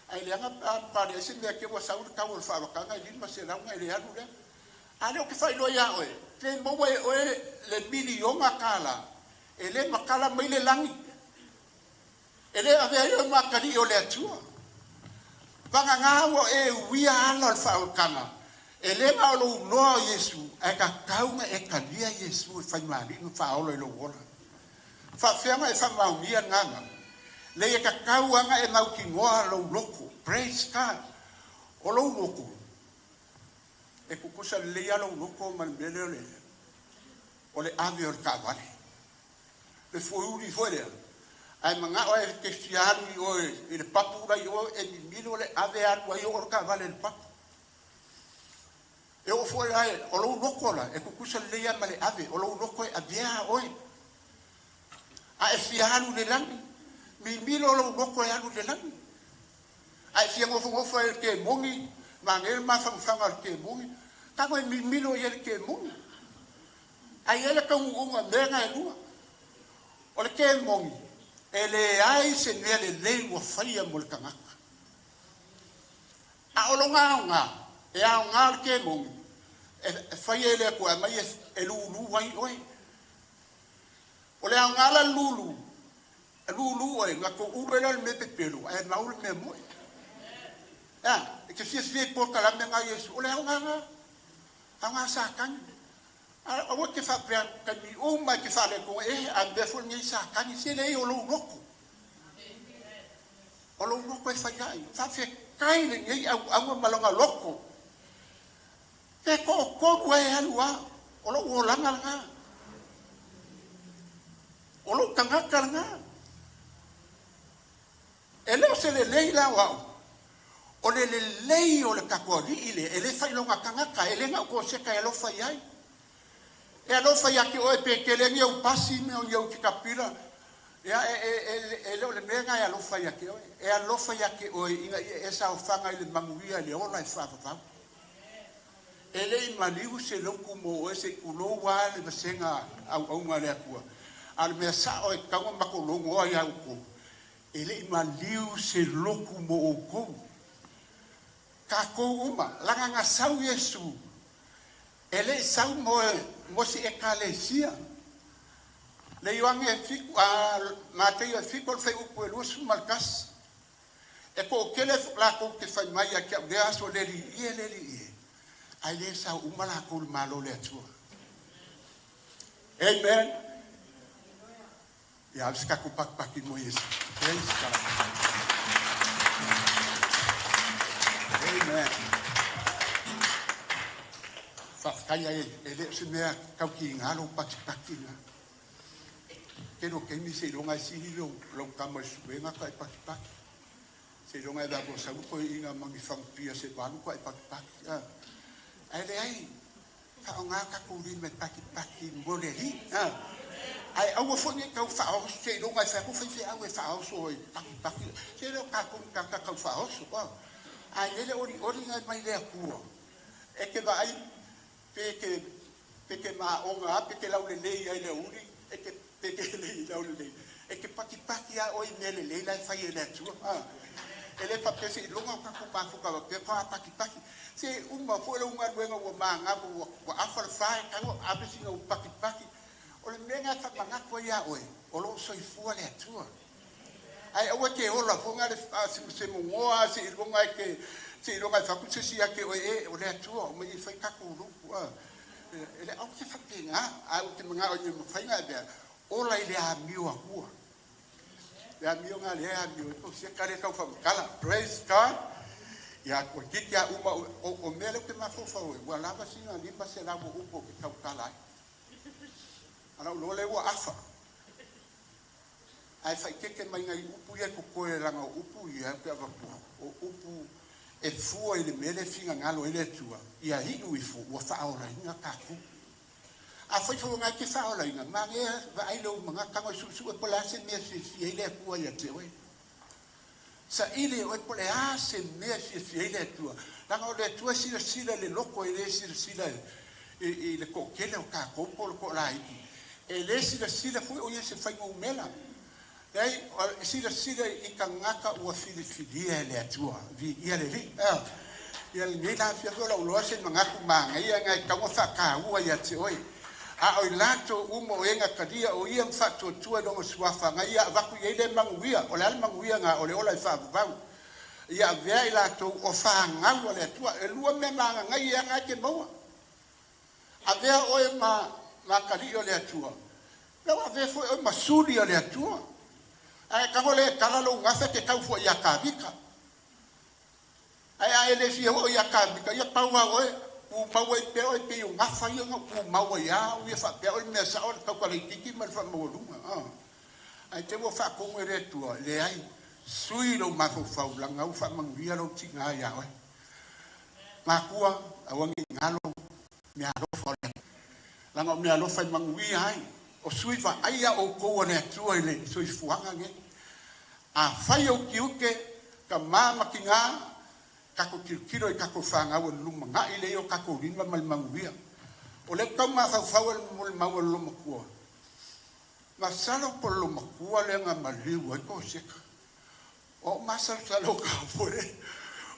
Ae leaga pe a leai se mea te i ua sau le tau o le faaolataga e 500 ona e le alu lea. A lea ou te faailoa ia oe, pe maua e oe le $1 miliona, e le matala mai le lagi, e le avea ai oe ma atalii o le Atua. Vagana ua e uia ala o le faaolataga, e le na o lou iloa o Iesu, ae tatau ona e talia Iesu e fai ma alii ma faaola i lou ola. Faafefea ona e faamaonia lena mau? Leai, e tatau lava ona e mautinoa lou loto. Praise God. O lou loto, e tutusa lelei lava lou loto ma le mea lea o le ave o le taavale. Le fueuli foi lea, ae manao e te fia alu i oe i le papu la i o e mimilo le ave alu ai oo le taavale i le papu. E oo foi la o lou loto la, e tutusa lelei lava ma le ave, o lou loto e avea oe. A e fia alu i le lagi, mimilo lou loto e alu i le lagi. A e fia nofonofo ai i le kemoni, manaia le mafanafana o le kemoni, tago e mimilo i ai le kemoni. Ae i ai le taunuuga o mea na e lua. O le kemoni, e leai se mea lelei ua faia mo le tagata. A o lona aoga, e aoga le kemoni, e faia e le Atua e aumai e lulu ai oe. O le aoga la lulu, e lulu oe, na tou ulu ai lea o le mea pepelo, ae mau le mea moe. E te fiafia i polokalame na Iesu, o le aoga na, aoga Satani. Aua te faapea taimi uma e te faaletonu, e a mea foi lenei Satani, se leai o lou loto. O lou loto e fai ai. Faafetai lenei auauna ma lona loto. Pe toatolu ai e alu a, o lou olaga lena. O lou tagata lena. E le o se lelei la o au, o le lelei o le tatou alii lea, e le faailoga tagata, e le na o koseka e alofa i ai. E alofa ia te oe pe tele ni au pasi me o ni au tikapila, ia e le o le mea na e alofa ia te oe. E alofa ia te oe ina ia e saofaga i le manuia i le ola e faavavau. E le i maliu se lotu mo oe se i tulou lava le vasega auauna a le Atua. A o le mea sao e tatau ona matou logoa ia outou, e le i maliu se lotu mo outou. Tatou uma, laga na sau Iesu, e le i sau mo se ekalesia. Le Ioane e 7, Mateio e 7 o le fuaiupu e 21. E toatele latou te fai mai ia te au lea aso le alii e, le alii e, ae le sau uma latou i le Malo o le Atua. Amen. Ia ave se tatou pakipaki mo Iesu. Praise God. Amen. Faafetai ai e le o se mea taukiga lou pakipaki na. Tele o taimi seiloga e sili lou tama i le suega faatoa e pakipaki. Seiloga e vave o sau le toeaina ma ni fagupia se 8 faatoa e pakipaki. Ae leai, faaaoga tatou lima e pakipaki mo le alii. Ae aua foi ne i tau faaoso seiloga e fai atu faifeau e faaoso e pakipaki. Se le o tatou ni tagata tau faaoso. Ae i ai le olioli na e mai le Atua. E te vaai pe te maoga lava, pe te laulelei ai le aoauli, e te pe te lelei i le aulelei. E te pakipaki lava oe i mea lelei la e fai e le Atua. E le faapea seiloga o tatou mafuta faapea faatoa pakipaki. Se uma foi lau galuega ua magava ua afa le fa e tago ave sina ua pakipaki. O le mea lena e faamanatu ai ia oe, o lo o soifua le Atua. Ae aua te ola foi na le se mogoa seiloga e te seiloga e fai atu se isi ia te oe e o le Atua o mai e fai tatou lotu. E le aua te faapena, ae ou te manao ina ia mafai ona e avea ola i le amio Atua. Le amio na lea e amio ai ko siaka lea tau faamatala. Praise God. Ia toeitiiti lava uma o mea lea ou te mafaufau ai, ua lava sina 500 o upu ou te tautala ai. Ana ou iloa lea ua afa. Ae faaeteete mai nai upu ia e totoe leaga o upu ia ou te avatua, o upu E fua i le mea le finagalo ai le Atua, ia iu ifo ua faaolaina tatou. Afai foi ua e te faaolaina, manaia vaai lou magata suesue po o le a se mea e fiafia ai le Atua ia te oe. Saili e oe po o le a se mea e fiafia ai le Atua. Leaga o le Atua e silasila i le loto, e le silasila i le toatele o tatou po o le toalaiti. E le silasila foi o ia i se fuainumera. Leai, e silasila i tagata ua filifilia e le Atua. Viia le Alii. Ia lenei la afiafi o lau iloa se manatu manaia na e tatau ona faataua ia te oe. A o i latou uma o e na talia o ia ma faatuatua i lona suafa na ia avatu i ai le manuia. O le a le manuia na? O le ola e faavavau. Ia avea i latou o fanau a le Atua. E lua mea maganaia na e te maua. Avea oe ma atalii o le Atua. Lau avea foi oe ma suli o le Atua. Ae tago le tala lou gafa e te tau fua ia Kavika. Ae a e le fia oo ia Kavika, ia pau lava oe, tumau ai pea oe pei o gafa ia na tumau ai lava au ia faapea oe le mea sao le tautala itiiti ma le faamaualuga. Ae te i ua faatonu e le Atua, leai, sui lou mafaufau leaga ua faamanuia lou tiga ia oe. Matua, aua ne i galo meaalofa o le Atua. Leaga o meaalofa e manuia ai. O sui vaaia outou a le Atua i le soifuaga lenei. Afai ou tiute, tama ma tina, tatou tilotilo i tatou fanau e lumanai lea i o tatou lima ma le manuia. O lea ou te tau mafaufau i le molimau a le loomatua. Masalo po o le loomatua lea na maliu ai Koseka. O au masalosalo ka foe.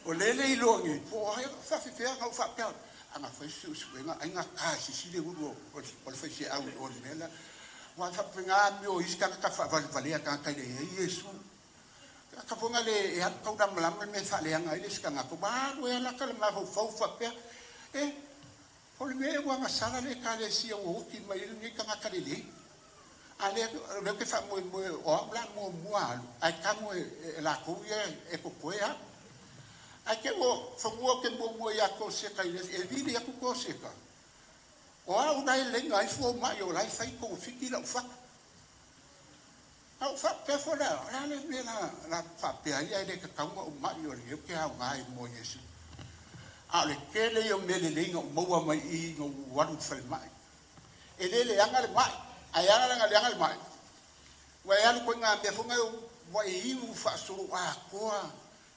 O lea le iloa nei, po o ai faafefea na ou faapea. A na fai suesuega, ai na ta e sisi le ulu o le faifeau i o le mea lea. Ua faapena amio o isi tagata faavalevalea tagata e leai Iesu. Ka foga le e alu tau lamalama le mea e faaleaga ai le isi tagata. Ua alu e alata le mafaufau faapea, e, o le mea e ua agasala le Ekalesia ua oti mai ai lenei tagata lelei. A lea, o lea ou te faamoemoe o au la muamua alu, ae tago e latou ia e totoe au. Ae te ua fanua ou te muamua ia Koseka i le, e vili atu Koseka. O au la e laina ai fomai o la e fai togafiti lau fatu. A ou faapea foi lea, o le a le mea la faapea ai ae le tatau ona ou mai o lenei ou te aoga ai mo Iesu. A o le tele ia o mea lelei na ou maua mai i na ou alu i le falemai. E le leaga le mai, ae ala la na leaga le mai. Ua e alu koe ngā mea foi ngai ua e inu faasolo atoa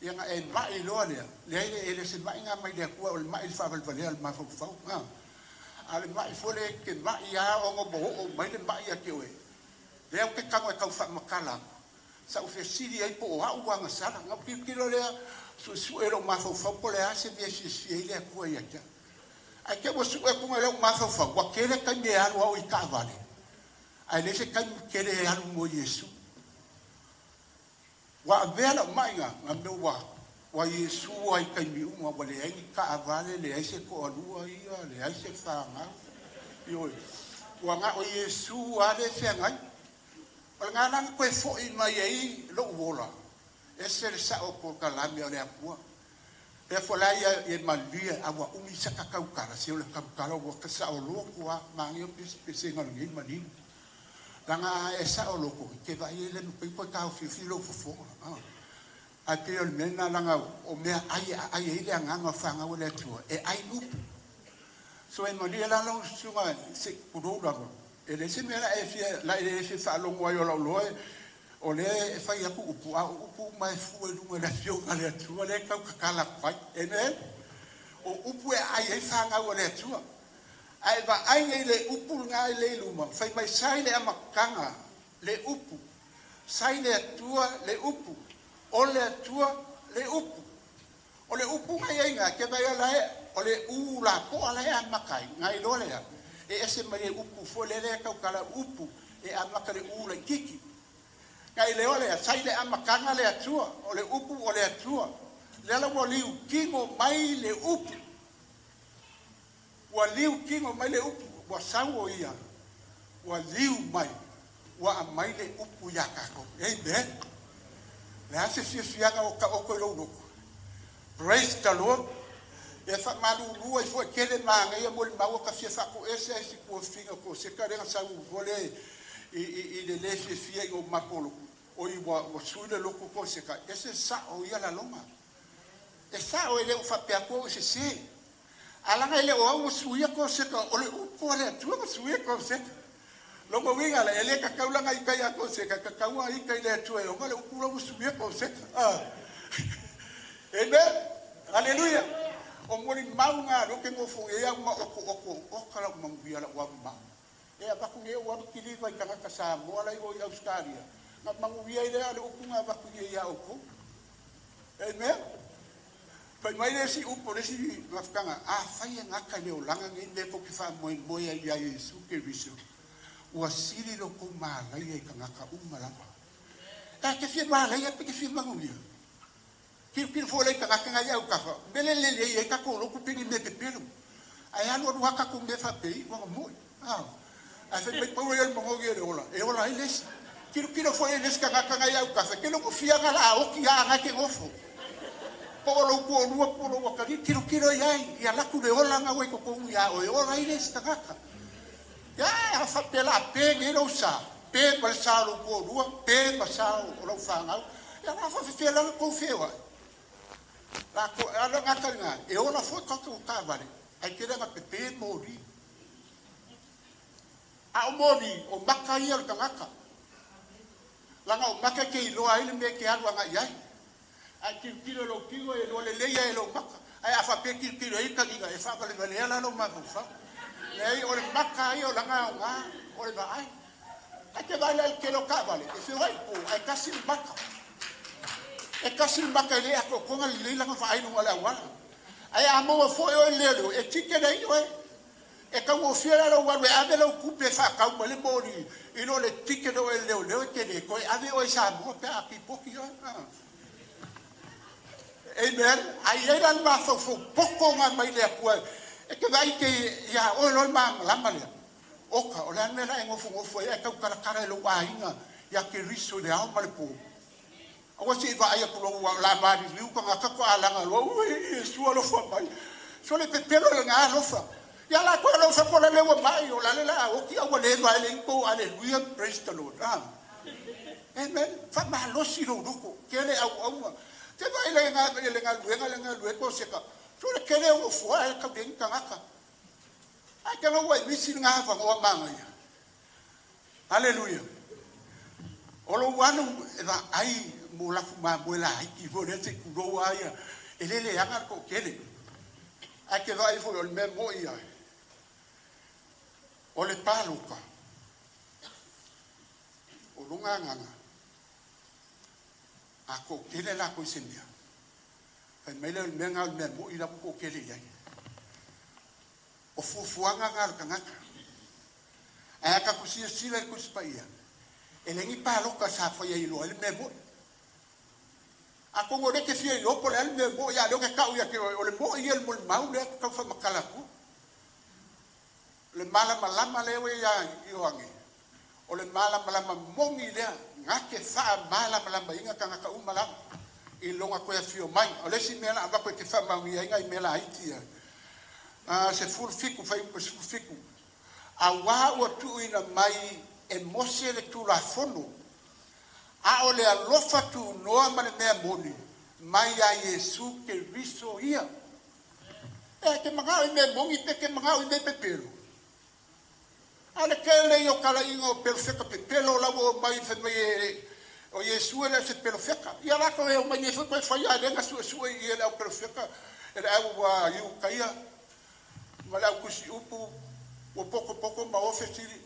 ia na e mai loa lea. Leai le e le se mai ngā mai le Atua o le mai le faavalevalea o le mafaufau. A le mai foi le te mai a ona ua oo mai le mai ia te oe. Lea ou te tago e tau faamatala atu. Sa ou fesili ai po o au ua agasala. Na ou tilotilo lea, suesue lou mafaufau po o le a se mea e fiafia ai le Atua ia te au. Ae te i ua sue atu nai lou mafaufau, ua tele taimi e alu au i taavale, ae leai se taimi tele e alu mo Iesu. Ua avea lau maiga, na mea ua Iesu ai taimi uma, ua leai ni taavale, leai se toalua ia, leai se fanau. Ioe. Ua na o Iesu lava le feagai. O le ngā lana koe foi mai ai lou ola, ese le sao o polokalame o le Atua. Lea foi la ia e malie a ua umi sa ka tautala, se o le tautala ua ka sao loko a, manaia pesepesega o lenei manino. Leaga e sao loko, te vaai e le mafai toe taofiofi lou fofoga. Ae pei o le mea lena leaga o mea ai e aai ai le agaga o fanau a le Atua, e ai upu. So e malie la lau susuga se i tulou lava, e leai se mea la e fia, la e le fia faalogo ai o lau iloa o lea e fai atu upu, a o upu uma e fua i luga i le afioga a le Atua lea e tau tatala atu ai. Amen? O upu e aai ai fanau a le Atua. Ae vaai nei le upu lena e le i luma, fai mai sa i le amataga le upu, sa i le Atua le upu, o le Atua le upu. O le upu na iai na, te vaai la e, o le u lapoa la e amata ai, na iloa lea, e ese mai le upu foi lea e tautala upu, e amata le u laititi. Na iloa lea, sa i le amataga le Atua, o le upu o le Atua. Lea la ua liutino mai le upu. Ua liutino mai le upu, ua sau o ia, ua liu mai, ua aumai le upu ia tatou. Amen. Le a se fiafiaga o taoto i lou loto. Praise the Lord. E faamalulu ai foi tele manaia molimau ka fia faatoese ai si tuafafine o Koseka lea na sau foi le i le le fiafia i o matou lotu. O i ua sui le lotu Koseka, ese sao ia laloga. E sa'o e le o faapea atu au e sesē. Alaga e le o au ua suia koseka o le upu a le Atua ma suia koseka. Lona uiga la e le tatau laga ita ia koseka, e tatau a ita i le Atua e ona le upu la ua suia koseka. Amen. Aleluia. O molimau na lea ou te nofo nei au ma oto oto oka lau manuia lau alu ma. E avatu nei ou alu kiliva i tagata Samoa la i o i Ausetalia. Na manuia ai lea le upu na avatu nei ia outou. Amen. Fai mai le isi upu, le isi mafutaga, afai e gata i le olaga nei mea tou te faamoemoe ai ia Iesu Keriso, ua sili lo tou malaia i tagata uma lava. E te fia malaia pe te fia manuia. Tilotilo foi la i tagata na i autafa, mele lelei ai tatou lotu pe ni mea pepelo. Ae alu alu lava tatou mea faapei, ua na moi. Ae fai mai pau ia o le manogi e le ola, e ola ai le isi. Tilotilo foi i le isi tagata na i autafa, e te logofia na la oti a na e te nofo. Po o lou toalua po o lou atalii, tilotilo i ai, ia alu atu le ola na ua i totonu ia oe, e ola ai le isi tagata. Ia, a faapea o le a pe nei lou sa, pe ma le sa o lou toalua, pe ma sa o lau fanau, ia o le a faafefea la le tou feoai? La to, a le gata i lena, e ola foi tatou taavale, ae tele ina pepe moli. A o moli, o maka ia o le tagata. Leaga o maka e te iloa ai le mea e te alu agai i ai. Ae tilotilo i lou tino e iloa lelei lava e lou maka. Ae a faapea e tilotilo i ai le taliga, e faavalevalea la lou mafaufau. Leai, o le maka ia o lana aoga, o le vaai. Ae te vaai la i le tele o taavale, e feoai i po, ae tasi le maka. E tasi le maka e le atoatoga lelei lana vaai i luga o le auala. Ae a maua foi oe i le leoleo, e ticket ai oe. E taugofie la lou alu e ave lau tupe e faatau mai le moli i lo le ticket oe e le leoleo e te le toe ave oe i Samoa pe a tipoti oe. Amen. Ai ai la le mafaufau poto na mai le Atua e te vaai te ia oe loa le malamalama lea. Oka, o le a le mea la e nofonofo ai ae tautalatala i lou aiga ia Keriso i le ao ma le po. Aua se i vaai atu loa ua la maliliu tagata faatoa laga loa, ui, Iesu alofa mai. Sole pepelo le na alofa. Ia latou alofa ko la le ua mai, o la le la oti a ua le vae le tou aleluia, praise the Lord. Amen. Faamalosi lou loto, tele auauna. Te vaai le le galuega le galuega o seka. Sole tele o nofoa e tau le tagata. Ai te ua i misi ngā whangoa manga. Aleluia. O lou alu e vaai mo lafu mamoe laiti foi lea se i tulou lava ia, e le leaga le toatele. Ae te vaai foi o le mea moni ai, o le palota, o lona agaga, a toatele latou i se mea, fai mai lea o le mea lena o le mea moni la ua toatele i ai. O fuafuaga na a le tagata. Ae a tatou silasila i le Tusi Paia, e leai ni palota sa faia e iloa ai le mea moni. Atonu o lea e te fia iloa po o le a le mea moni, a o lea ou te tau ia te oe, o le moni ia o le molimau lea ou te tau faamatala atua. O le malamalama lea ua ia Ioane, o le malamalama moni lea na te faamalamalamaina tagata uma lava i lona toe afio mai. O le isi mea o le a avatu e te faamaonia ai nai mea laiti ia, 17, fuaiupu 17, auā ua tuuina mai e Mose le Tulafono, a o le alofa tunoa ma le mea moni mai ia Iesu Keriso ia. E te manao i mea moni pe te manao i mea pepelo? A o le tele ia o talaiga o perofeta pepelo la ua omai fai mai e o Iesu e le o se perofeta. Ia latou e omai nei foi toe fai a lea na suesue i i e le au perofeta e le au Iutaia ma le au tusi upu ua potopoto ma o fesili,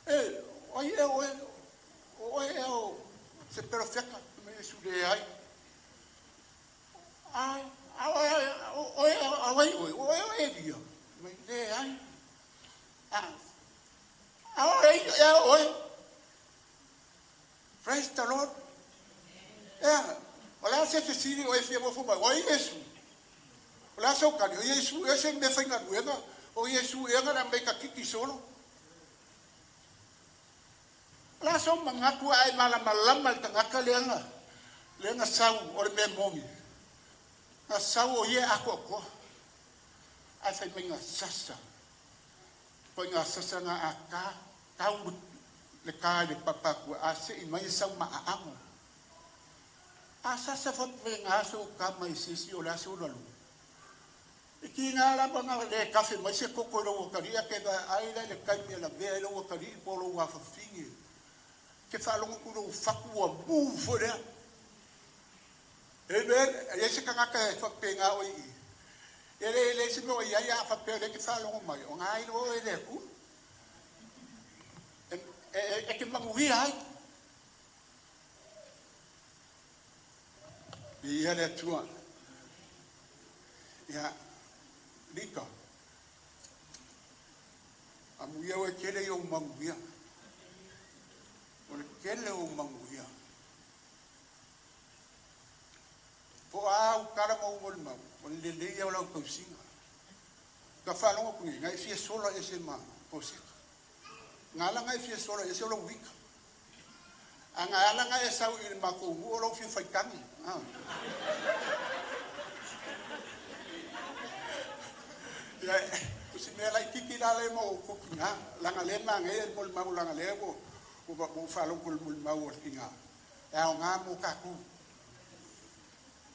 e, o ai ea oe, o oe ea o se perofeta? Fai mai Iesu, leai. A, a oe, a o ai oe? O oe o Elia? Fai mai, leai. A, a o ai ea oe? Praise the Lord. Ea, o le a se fesili o e fia nofo mai? O ai Iesu? O le a sou tali? O Iesu ea se mea faigaluega? O Iesu ea na le aumai tatiki solo? O le a sou manatu ae malamalama i le tagata lea na, lea na sau o le mea moni? Na sau o ia e atoatoa. Ae fai mai na sasa. Ituaiga sasa na a ta, tau le ta i le papa atua, a sei mai e sau ma aano. A sasa faapega aso kama i sisi o le aso ulalu. E ki ngā lava ngā le kafe mai se koko i lau akali a ke va ai la le kaimi a la vea i lau akali po lau afafine. Ke whaalongo ku lau faku wa mū fo lea. Amen. E se kangaka e whapenga o i. E le le se mea o ia ia whapea le ke whaalongo mai. O ngā ilo o e le ku. E ke manguia ai. Ia le atua. Ia, lika. Amuia oe kele i ou manuia. O le kele o manuia. Po a u kala mo mo le mau. O le lelei ia o lau tausiga. Ka whaalongo kungi, ngai fia sola e se ma poseka. Ngā ala ngai fia sola e se o lau wika. A ngā ala ngai e sau i le mako ungu o lau fia whaitangi. Ia, o si mea lai kiki la le mo ko ki ngā. Langa le mā ngai e mo le mau langa le mo mo whaalongo le mo le mau o le ki ngā. E ao ngā mo kaku.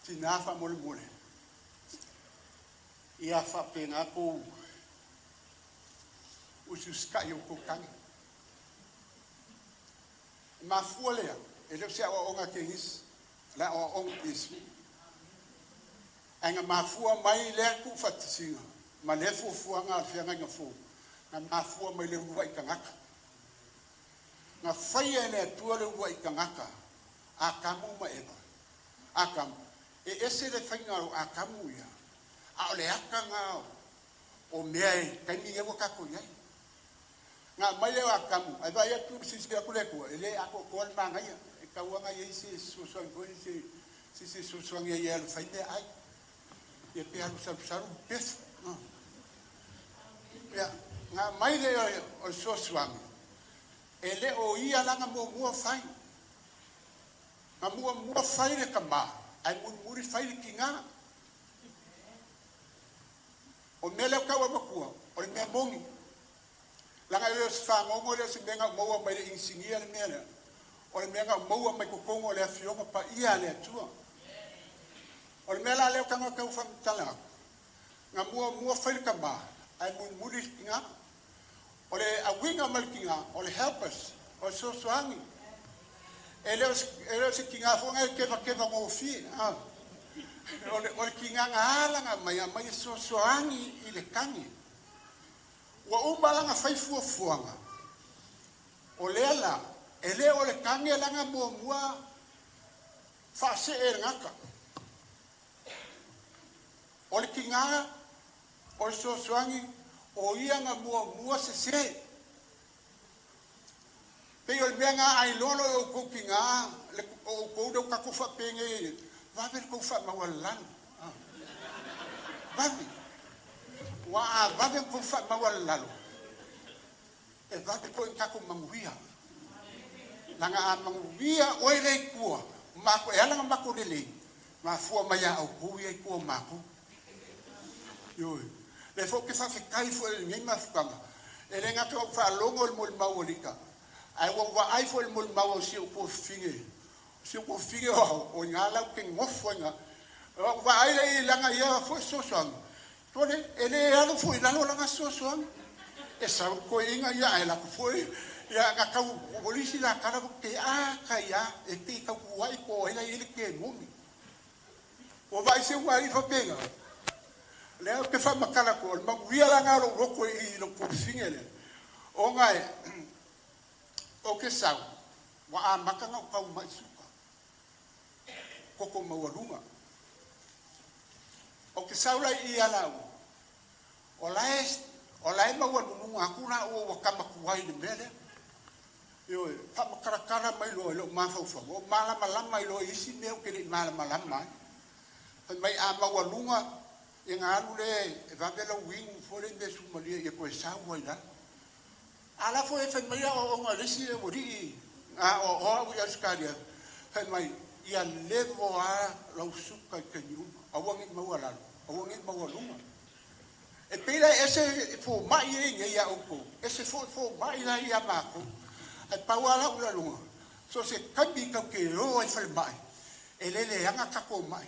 Tina wha mo le mo le. Ia whapenga ko ususkai o ko kangi. Mafua lea, e leo se awa onga ke ngis, la awa onga Yesu. Ainga mafua mai lea ku whatisinga, ma le fuafua ngā alfeanga inga fō, ngā mafua mai le urua i kangaka. Ngā whaia e le atua le urua i kangaka, a kamu ma eva. A kamu. E ese le whainga o a kamu ia, a o le aka ngā o mea e kaimi ewa kako iai. Ngā mai leo a kamu, ai vai atu sisi aku le kua, e le ako koa le mangaia, e kauanga iai se suasuangi foi, se se suasuangi ai alu whai mea ai. Ia pe alu salu salu pefu. Ia, ngā mai leo o le suasuangi, e le o ia langa mua mua whai. Ngā mua mua whai le kama, ai muri muri whai le ki ngā. O mea leo kau amakua, o le mea mongi. Langa leo se whangongo leo se mea maua mai le insingia le mea lea. O le mea maua mai kokongo le afionga pa ia le atua. O le mea la leo kanga kau whamitala aku. Ngā mua mua whai le kama, ai muri muri ki ngā. O le awinga mai ki ngā, o le helpers, o le sosoangi. E leo se ki ngā whanga e kewa kewa ngō whie. O le ki ngā ngā alanga mai a mai e sosoangi i le kangi. Ua umalanga whai fuafuanga. O lea la, e lea o le kange langa mua mua whaase e ngaka. O le ki ngā, o le sosoangi, o ia ngā mua mua se se. Pei o le mea ngā ai lolo e o kou ki ngā, o kou leo kako whapenge, wawe le kou wha lalo. Wawe. Wa a wawe kou wha lalo. E wawe ko i kako manguia. Langa a manguia oe lei kua. Mako, e alanga mako lelei. Ma fua mai a au kou ia i kua mako. Ioi. Le fo ke whawhekai fo e ngai mafukanga. E le ngaka o whaalongo le mo le maualika. Ai wa wa ai fo le mo le mau o si o ko finge. Si o ko finge o o ngā lau ke ngofo nga. Wa ai le langa ia fo sosoang. Tole e le alu fo i lalo langa sosoang. E sau ko inga ia ai la ko fo ia nga kau polisi la kala ke a ka ia e te kau kuai ko ela ile ke mumi. O vai se wa i fo penga. Le ke fa makala ko ma wia langa ro roko i lo ko finge le. O ngai o ke sau wa a makanga o kau mai suka. Koko maualunga. O ke sau lai i ala o. O lae maualunga aku la o wa kama kuai le mea lea. Io e, whamakarakara mai loa i lo mawhauwhau. O malamalama i loa isi mea o ke le malamalama ai. Whai mai a maualunga e ngā alu le e vavela wingu fo le mea sumalia ia koe sau ai lalo. Ala fo e whai mai a o ngā lesi e wari ngā o o au i Australia. Whai mai ia levo a lau suka i kenyuma. Awangi maua lalo. Awangi maua lunga. E pēla ese fo mai e ngai ia uko. Ese fo mai la ia mako. Ai pau ala ula lunga. So se kami kau ke o ai whai mai. E le leaga tatou mai,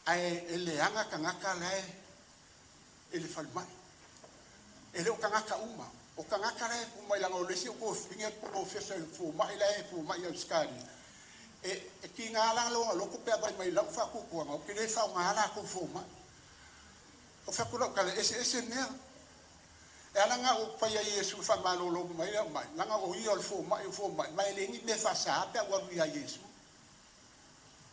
ae e leaga tagata la e i le falemai. E le o tagata uma. O tagata la e fomai laga o le isi o tofine polofesa i le fomai la e fomai i Ausetalia. E tiga la lona loto pe a vaai mai i lau faatuatuaga, ou te le faaaogaina latou fomai. O fai atu lau tala, e eseese mea. E ala ona ou fai ai Iesu e faamalolo mai au mai, leaga o ia o le fomai o fomai, ma e leai ni mea faasa pe a ou alu ia Iesu.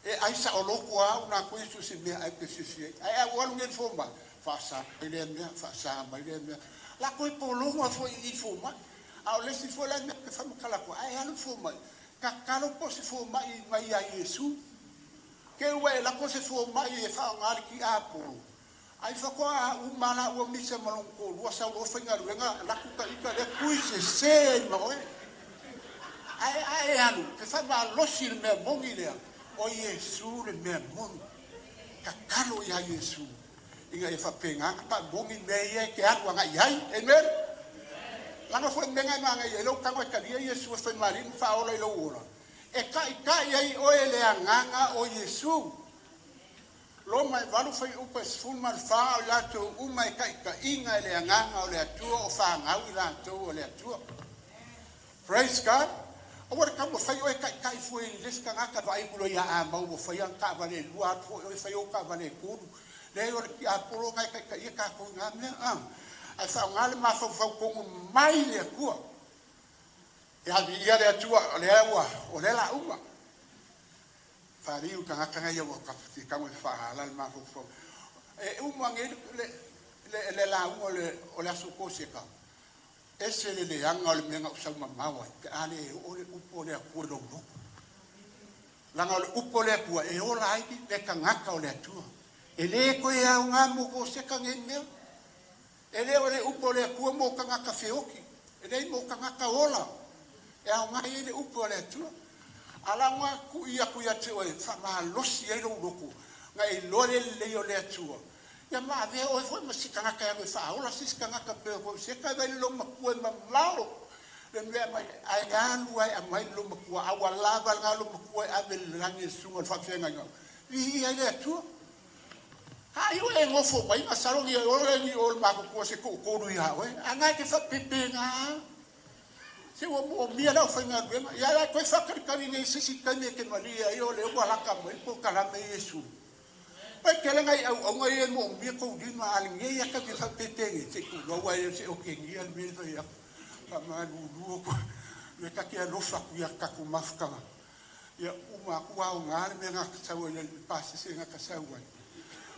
E ai saoloto lava au na atu Iesu i se mea ai ou te fiafia ai. Ae a ou alu nei i le fomai, faasa mai lea mea, faasa mai lea mea. La toe pologa foi i fomai. A o le isi foi la mea ou te faamatala atu, a e alu i le fomai, tatalo po o se fomai mai ia Iesu. Te i ua e lako se fomai e faaaoga le tiapolo, ai faatoa uma la ua misa ma lona toalua sau loa faigaluega laku ta ita lea tui sese ai ma oe. Ae a e alu, te faamalosi le mea moni lea, o Iesu le mea moni. Tatalo ia Iesu ina ia faapena ona faamoni mea ia e te alu agai ai. Amen. Leaga foi le mea lena e manaia ai lou tago e talia Iesu e faimalie ma faaola i lou ola, e taitai ai oe e le agaga o Iesu. Roma e 8 fuaiupu e 14, o i latou uma e taitaiga e le agaga o le Atua o fanau i latou o le Atua. Praise God. Aua le taumafai oe e taitai fua i le isi tagata, vaai atu loa ia a mau ua fai ana taavale e lua, alu foi oe fai ou taavale e tolu. Leai, o le tiapolo lena e taitaia tatou i na mea. Ae faaaoga le mafaufau tonu mai le Atua. E aviia le Atua, o lea ua, o lea la uma. Faaliu tagata ia ua tago e faaala le mafaufau. E uma nei le lauga o le aso Koseka, ese le leaga o le mea na ou saumamao ai, pe a le oo le upu o le Atua i lou loto. Leaga o le upu o le Atua e ola ai le tagata o le Atua. E le toe aoga mo Koseka nei mea. E le o le upu o le Atua mo tagata feoti, e leai mo tagata ola. E aoga ai le upu o le Atua. A lauga tuu atu ia te oe, faamalosi ai lou loto, na e iloa le lelei o le Atua. Ia ma avea oe foi ma si tagata e alu e faaola se isi tagata pe o se ka vai le matua e mamao le mea mai ae alu ai aumai le matua a ua lava le lo matua e ave le lagi e susuga o le faafeagaiga. Viia ai le Atua. Ai o e gofo mai masalo ni o le ni o le makutua se toatolu ia oe. A ngai te faapepega. Se ua moomia lau faigaluega. Ia la toe faakalikali nei se isi taimi e te malie ai o le ua laka mai po kalame Iesu. Pai tele ngai auauga ia e moomia tou lima a lenei a ka te faapepege se tulou ai se okegia le mea fai atu. Faamalulu atu. Le ta te alofa atu ia tatou mafutaga. Ia uma atu aoga le mea na sau ai le pasese na ka sau ai.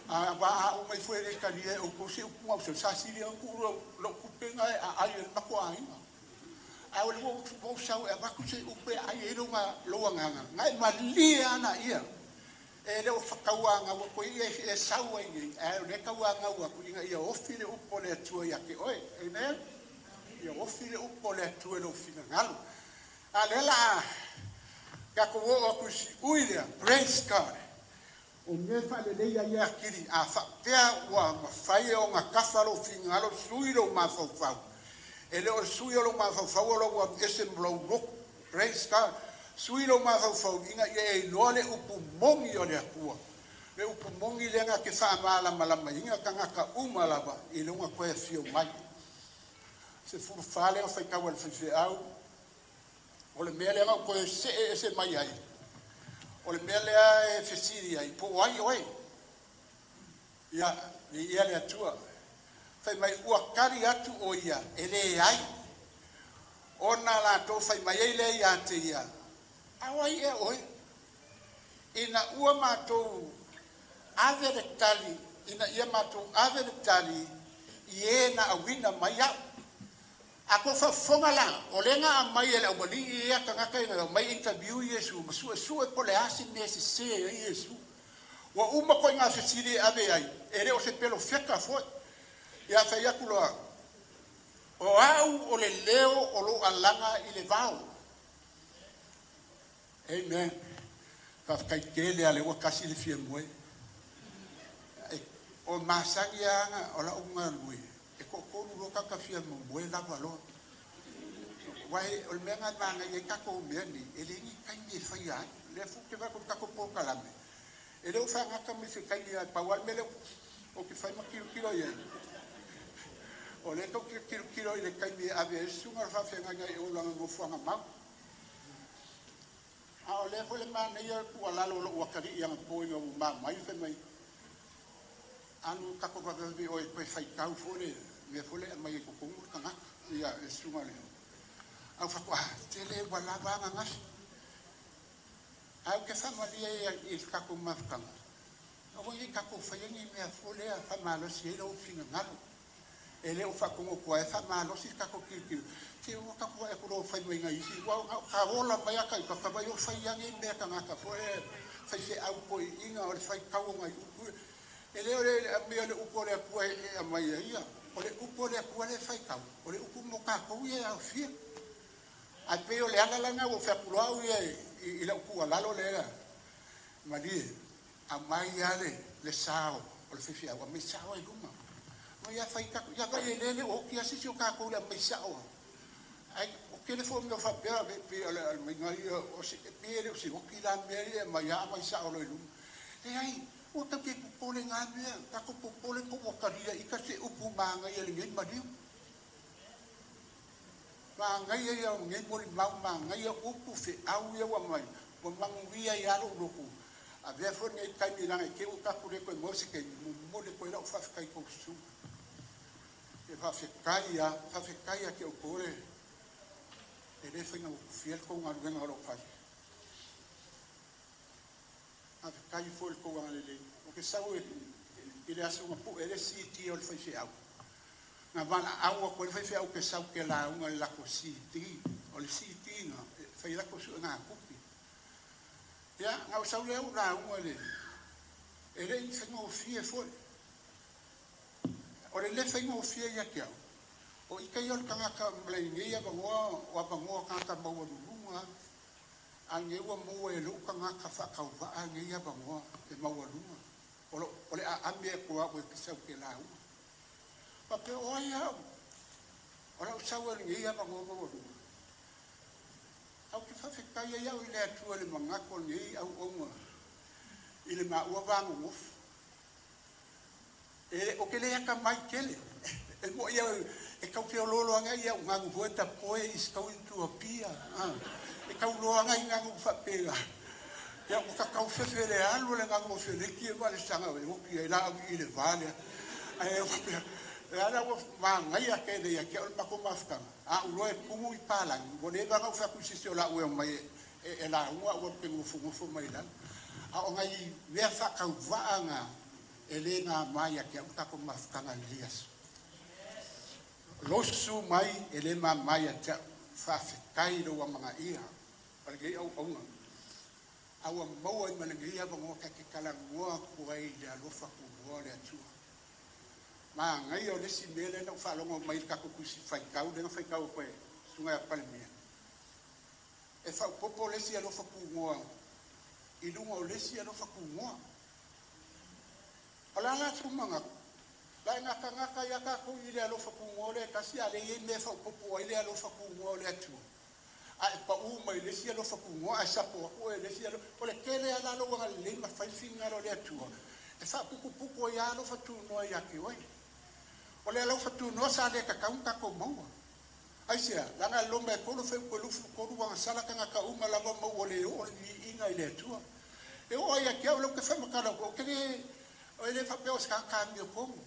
A wa a uma ifo e le talia e outou se upu gausa sa sili atu lou tupe na e aai e le matou aiga. A o le ua ou sau e avatu se upu e aai ai lou agaga, na e malie ana ia. E le o tauagau atu ai ia e sau ai nei, ae o lea tauagau atu ina ia ofi le upu o le Atua ia te oe. Amen. Ia ofi le upu o le Atua i lou finagalo. A lea la tatou oo atu i siui lea. Praise God. O mea faalelei ai atili, a faapea ua mafai e ona tafa lou finagalo, sui lou mafaufau. E le o le sui o lou mafaufau o lou alu ese ma lou loto. Praise God. Sui lou mafaufau ina ia e iloa le upu moni o le Atua. Le upu moni lea na te faamalamalamaina tagata uma lava i luga toe afio mai. 14 lea faitau a le faifeau, o le mea lea na ou toe see ese mai ai, o le mea lea e fesili ai, po o ai oe? Ia, viia le Atua. Fai mai ua tali atu o ia, e leai. Ona latou fai mai ai lea ia te ia, a o ai ea oe? Ina ua matou ave le tali, ina ia matou ave le tali i e na auina mai au. A tou faafofoga la, o lea na aumai e le aualii ia tagata ina aumai interview Iesu ma suesue po o le a se mea e sese ai Iesu. Ua uma koe ngā fesili e ave ai, e le o se pelofeta foi. Ia fai atu loa, o au o le leo o lou alaga i le vao. Amen. Faafetai tele a le ua kasi le fia moe. O masani anga o lau galue, e toatolu loa tagata fia momoe lava loa. Uae o le mea na magai ai tatou mea nei, e le ni taimi e faia ai. Lea fu ke vai ko kako po kalame. E leo whangata me se kaini ai pau al mele o ke whai makiro kiro ia. O le kau kiro kiro i le kaini ave e sunga whawhenga ngai o langa ngofuanga mau. A o lea foi le manaia tuualalo o lo'u akali'i agapō ina ua mamai fai mai alu kako vavevave oe toe faitau foi le mea foi le aumai ai totonu le tagata ia e susuga le au faatoa tele ua lava agagasi ae ou te faamalie i le tatou mafutaga aua nei tatou faia ni mea foi lea faamalosi ai lou finagalo e le o faatogotoa e faamalosi le tatou tilotilo te ua tatou vaai atu loa fai mai nai isi ua ka ola mai ata i ka vai o fai ane mea tagata foi lea faifeau toeaiina o le faitau o nai upu e le o le mea o le upu o le Atua e aumai ai ia o le upu o le Atua le faitau o le upu mo tatou ia e aofia ae pei o le ala lana ua fai atu loa au ia i lau tuualalo lea malie aumai lava le sa o le faifeau aumai sao ai luma mai ia fai tatou ia vai e lele o oti lava se isi o tatou i le aumai sao lava ae o tele foi o mea faapea pei o le aumaiga ia o se pei e le o se oti la mea ia e aumai lava aumai sao loa i luma leai ua tatou te popole na mea tatou popole po ua talia ita se upu manaia i lenei maliu manaia ia o lenei molimau manaia upu feau ia ua aumai ua manuia ai lava lou loto avea foi lenei taimi leaga i te i ua tatou le toe maua se taimi momoli atu ai lau faafetai i tou susuga e faafetai lava faafetai ia te outou le e le faigofie le tou galuega o lo o fai. Faafetai foi i le tou agalelei. Ou te sau i le aso na pue ai le CD o le faifeau, na valaau atu ai le faifeau ou te sau ou te lauga i le latou CD. O le CD na, e fai ai latou suegatupe. Ia, na ou sau lea ou lauga i le, e le i faigofie foi. O le le faigofie ia te au, o ita ia o le tagata ma lenei avanoa, o avanoa o tagata maualuluga a lenei ua maua e lou tagata faatauvaa lenei avanoa e maualuga. O, lo, o le aami atu au e te sau te lauga. Faapea, o ai au? O lau sau e lenei avanoa maualuga. Au te faafetai ai au i le Atua i le manatu o lenei auauna i le maua va nonofo. E, ou te le atamai tele. E mo'i au e tau feoloolo ane ai au ganu foi the boy is going to appear. Ah, e tau loa ane ai ganu faapena. Ia ua tatau fefe le alu o le ganu o feleki e ma le saga e oti ai la au i le va lea. Ae faapea, e ala ua manaia tele ia te au le matou mafutaga. A ou loa e tumu i palagi, ua leva ona ou fai atu i se isi o lau e omai e lauga aua ou te nofonofo mai lalo. A o nai mea faatauvaa na e le nama ia te au le tatou mafutaga i lenei aso. Lou susu mai e le mama ia te au, faafetai i lou amanaia o lenei auauna, a ua maua ai ma lenei avanoa ta te talanoa atu ai i le alofa tunoa o le Atua. Manaia o le isi mea lea na ou faalogo mai i le tatou tusi faitau lea na faitau atu e le Susuga ia Palemia, e faaopoopo le isi alofa tunoa i luga o le isi alofa tunoa. O le a la sou manatu? La e gatagata ai a tatou i le alofa tunoa lea e tasi, a o lea e i ai mea e faaopoopo ai le alofa tunoa o le Atua. A e pau mai le isi alofa tunoa ae sapo atu oe i le isi alofa, o le tele lava la lou agalelei ma fai le finagalo o le Atua e faaputuputu ai lava alofa tunoa ia te oe. O le alofa tunoa sa le tatau ona tatou maua. Aisea? Leaga e loma e tolu feupu e 23 agasala tagata uma lava ma ua le oo le viiga i le Atua. E oo ai ia te au lea ou te faamatala atu, ou te le, e le faapea o se tagata amiotonu.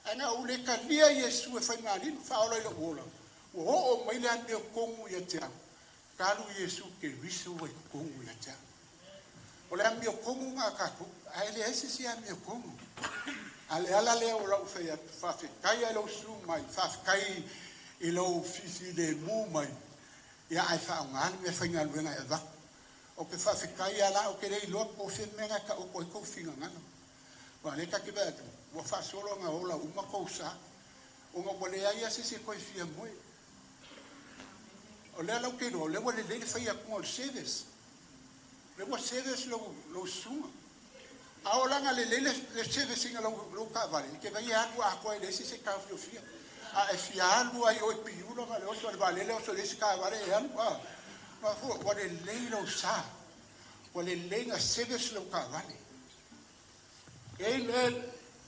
Ae na ou le talia Iesu e faimalima, faaola i lou ola, ua oo mai le amiotonu ia te au, talu Iesu Keriso ua i totonu ia te au. O le amiotonu lena a tatou, ae leai se isi amiotonu. A le ala lea o lau fai atu, faafetai i lou susu mai, faafetai i lou fifilemu mai, ia ae faaaoga le mea faigaluega e avatu. Ou te faafetai lava la, ou te le iloa po o fea le mea na e taoto ai tou finagalo. Aua o lea ta te vaai atu, ua faasolo ona ola uma tou sa, ona ua leai lava se isi e toe fia moe. O lea la ou te iloa, o lea ua lelei le fai atuga o le service. O lea ua service lou susuga. A oo la ina lelei le service ina lou taavale, e te vaai e alu atoa e leai se isi e taofiofia. A e fia alu lava i o i Piula ma le oso i le vaalele, oso i le isi taavale e alu, a. Mafua, ua lelei lou sa. Ua lelei na service lau taavale. Amen.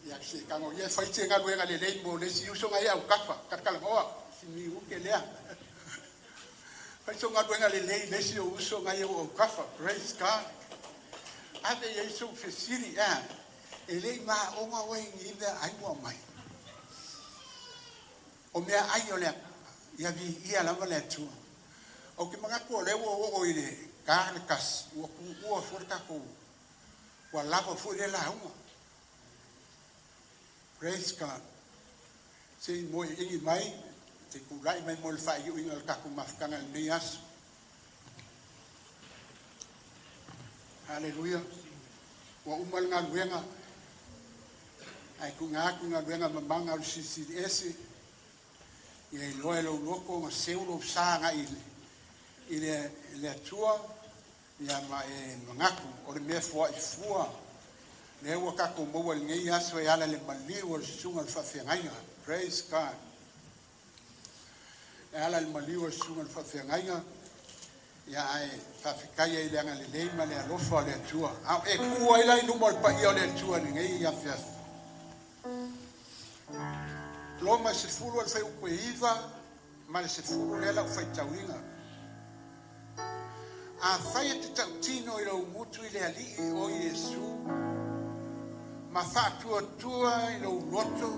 Ia se tago ia fai se galuega lelei mo le isi uso na ia autafa, talatalanoa, si miu ke lea. Fai so galuega lelei le isi o uso na ia autafa. Praise God. Ave i ai sou fesili, e le i maoga oe i ni meaai ua mai. O meaai o le ia viia lava le Atua. Ou te manatu o lea ua oo i le 1:00, ua tuua foi le tatou, ua lava foi le lauga. Praise God. Se i moe mai, te tulai mai mo le faaiuina o le tatou mafutaga i lenei aso. Haleluia. Ua uma le galuega, ae tuuina atu galuega mamana o le Silisili Ese, ia iloa e lou loto ona seu lou sa agai i le Atua, ia ma e manatu o le mea foai fua lea ua tatou maua i lenei aso e ala i le maliu o le susuga o le faafeagaiga. Praise God. E ala i le maliu o le susuga o le faafeagaiga, ia ae faafetai ai i le agalelei ma le alofa o le Atua. A e tu ai la i luma o le paia o le Atua i lenei afiafi. Roma 10 o le fuaiupu e 9 ma le 10 lea lau faitauina. Afai e te tautino i lou gutu i le Alii o Iesu, ma faatuatua i lou loto,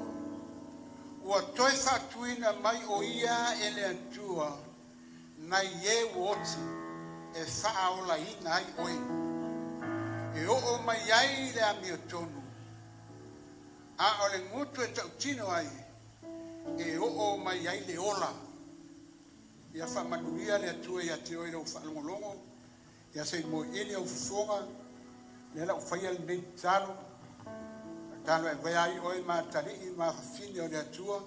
ua toe faatuina mai o ia e le Atua, nai e ua oti e faaolaina ai oe. E oo mai ai le amiotonu, a o le gutu e tautino ai, e oo mai ai le ola. Ia faamanuia le Atua ia te oe i lau faalogologo, ia se i moeili au fofoga, lea lau faia lenei tatalo, tatalo e avea ai oe ma atalii ma afafine o le Atua,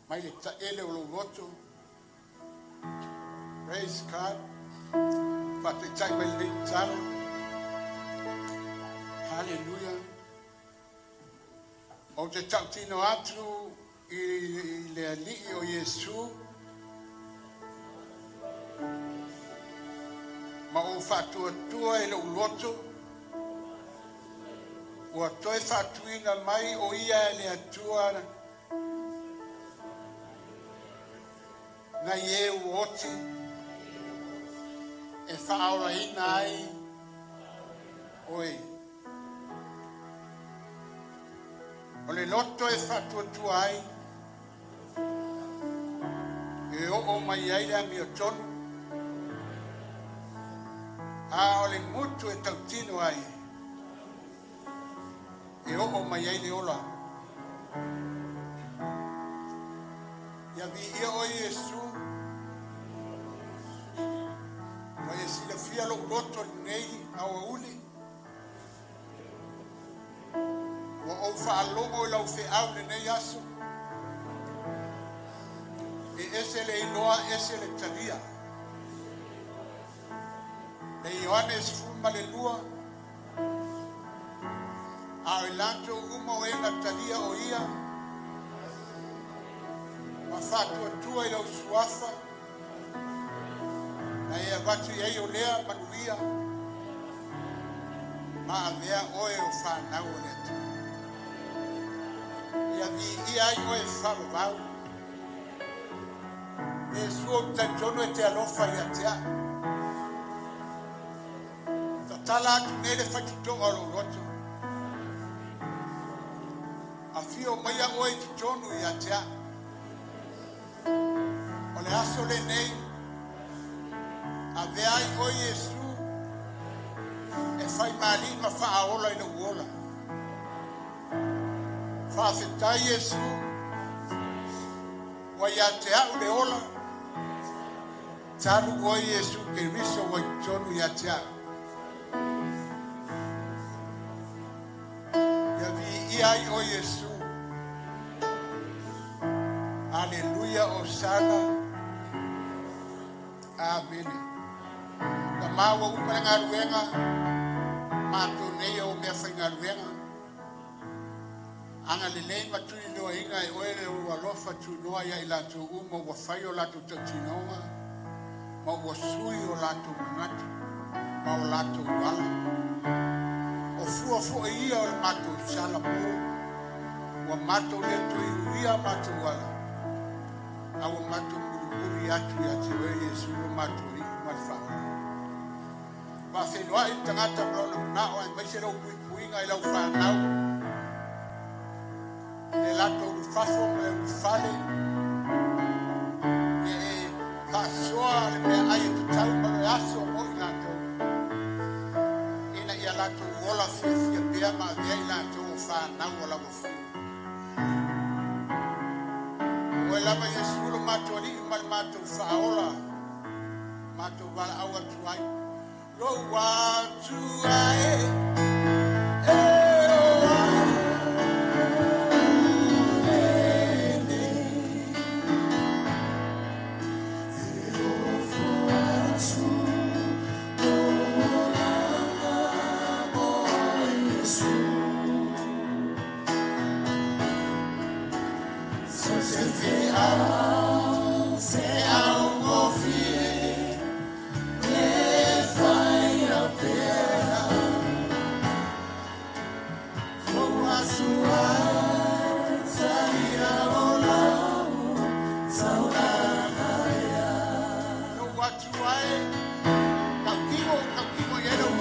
mai le taele o lou loto. Praise God. Faataitai mai lenei tatalo. Haleluia. Ou te tautino atu i le Alii o Iesu, ma ou faatuatua i lou loto, ua toe faatuina mai o ia e le Atua nai e ua oti e faaolaina ai oe. O le loto e faatuatua ai, e oo mai ai le amiotonu, a o le gutu e tautino ai, e oo mai ai le ola. Ia viia oe Iesu, ua e silafia lou loto lenei aoauli, ua ou faalogo i lau feau lenei aso, e ese le iloa, ese le talia. Le Ioane 12, a o i latou uma o e na talia o ia, ma faatuatua i lau suafa, na e avatu i ai o lea manuia, ma avea oe o whanau o le Atua. Ia viia ai oe faavavau. Iesu ou te talitonu e te alofa ia te au. Tatala atu nei le faitotoa o lou loto. Afio maia oe i totonu ia te au. O le aso lenei, avea ai oe Iesu e fai mali ma faaola i lou ola. Faafetai Iesu, ua ia te au le ola, talu oe Iesu Keriso ua i totonu ia te au. Ia viia ai oe Iesu. Aleluia, Osana. Amene. Na maua uma le galuega, matou nei o mea faigaluega. Aga lelei ma tuliloaina e oe le ou alofa tunoa ia i latou uma ua fai o latou tautinoga ma ua sui o latou manatu. Ma o latou ala. O fua fo'i ia o le matou sala mo. Ua matou le toe uia matou ala. A ua matou mulimuli atu ia te oe Iesu lo matou Alii ma le Faaola. Faafeiloai le tagata ma lona manao aemaise lou puipuiga i lau fanau. I le latou ulufafo ma le ulufale. Ia e faasoa le meaai e tatau ma le aso mo i latou. Ina ia latou ola fiafia pea ma avea i latou o fanau o lau afio. O oe lava Iesu lo matou Alii ma le matou Faaola. Matou valaau atu ai. Lou atu ai. E o Lou atu ai. Tautino, tautino i ai lau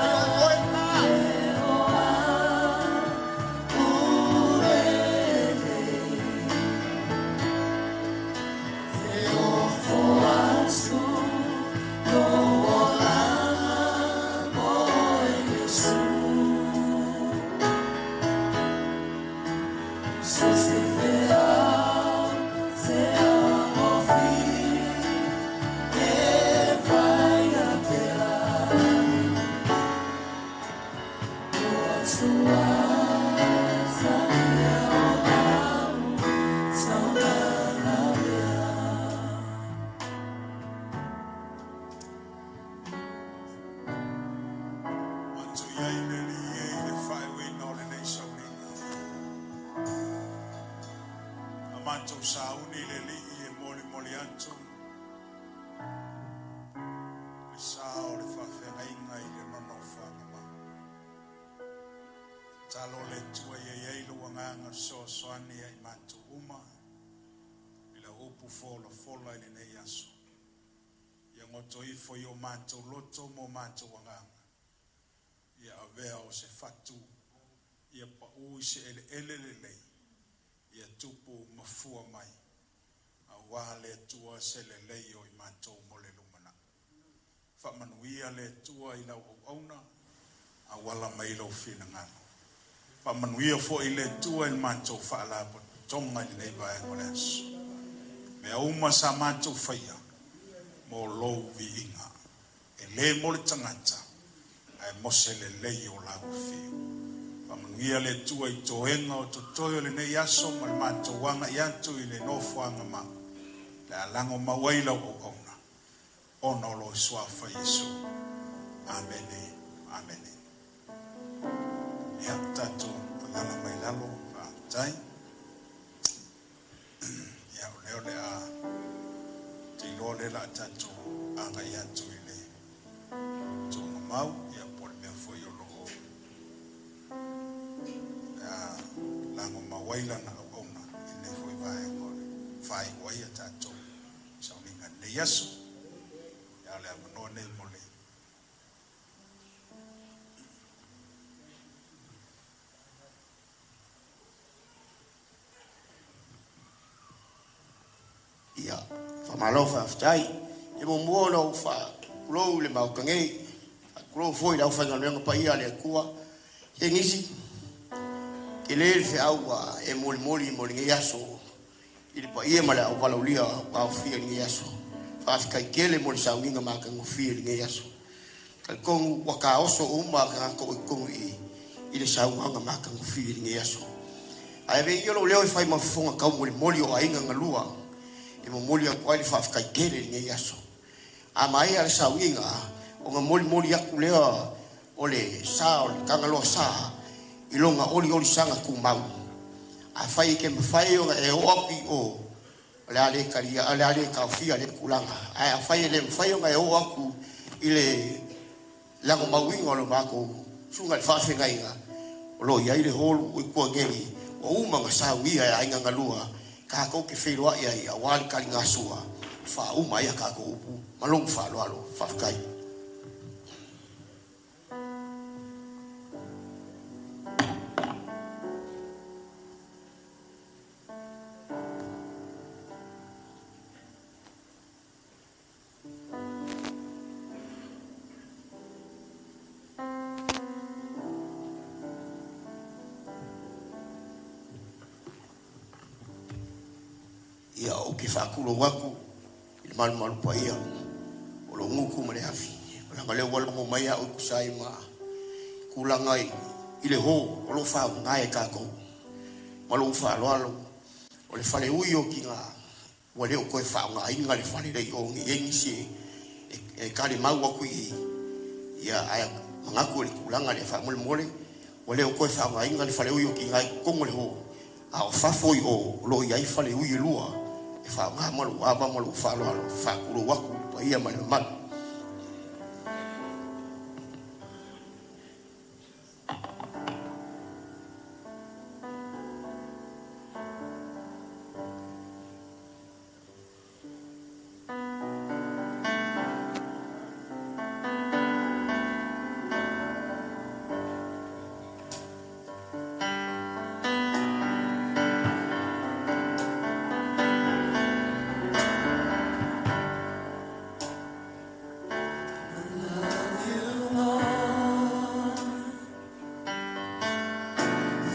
Ai o oe na. Mantu i ai le li e i le whaeweina o lenei sauniga. A matou sauni le alii e molimoli atu le sa o le faafeagaiga i le nonofaga mau. Talo le Atua ia i ai lou agaga fesoasoani ia i matou uma i lau upu folafola i lenei aso. Ia goto ifo i o matou loto ma o matou agaga. Ia avea o se fatu, ia pau i se eleele lelei, ia tupu mafua mai. Auā le Atua se lelei o i matou mo le lumanai. Faamanuia le Atua i lau auauna, auala mai lou finagalo. Faamanuia foi le Atua i le matou faalapotopotoga i lenei vaega o le aso. Mea uma sa matou faia mo lou viiga. E le mo le tagata, ae mo se lelei o lau afio. Faamanuia le Atua i toega o totoe o lenei aso ma le matou agai atu i le nofoaga mau. Le a lago mau ai lau auauna, ona o lou suafa Iesu. Amene, amene. Ia, tatou alala mai lalo, faafetai. Ia, o lea o le a te iloa lea o le a tatou agai atu i le tuugamau, ia po o le mea foi o lo o lago mau ai lana auauna i lenei foi vaega o le faaiu ai a tatou sauniga i lenei aso. Ia, o le avanoa nei mo le Ia, faamalo faafetai. E muamua ona ou faatulou i le Maota nei, faatulou foi i le aufaigaluega paia a le Atua. Se nisi, tele le feau ua e molimoli mo lenei aso i le paia ma le auvalaaulia ua aofia i lenei aso. Faafetai tele mo le sauniga matagofie i lenei aso. Talitonu ua taoso uma tagata o i totonu i i le saunoaga matagofie i lenei aso. Ae avea ia lou leo e fai ma fofoga taumolimoli o aiga na lua e momoli atu ai le faafetai tele i lenei aso. A maea le sauniga, ona molimoli atu lea o le sa o le Tagaloa Sa i lona oliolisaga tumau. Afai e te mafai ona e oo atu i o, o le a le talia, o le a le taofia lea tulaga. Ae afai e le mafai ona e oo atu i le lagomauina o le matou susuga i le faafeagaiga o lo o i ai le hall o i Tuageli ua uma ona saunia e aiga galua tatou te feiloai ai aua le taligasua e faauma ai a tatou upu ma lou faaaloalo. Faafetai. Ia ou te faatulou atu i le malumalu paia o lou gutu ma le afi. O leaga lea ua logo mai au i tusa ai ma tulaga i le ho o lo o faaaoga e tatou. Ma lou faaaloalo, o le faleui o tina ua le o toe faaaogaina le fale lea i o nei i ai nisi e talimau atu i i. Ia, ae manatu i le tulaga lea faamolemole, ua le o toe faaaogaina le faleui o tina i totonu o le ho, a o fafo i o o lo o i ai faleui e lua e faaaoga ma lou ava ma lou faaaloalo. Faatulou atu i le paia ma le mamalu.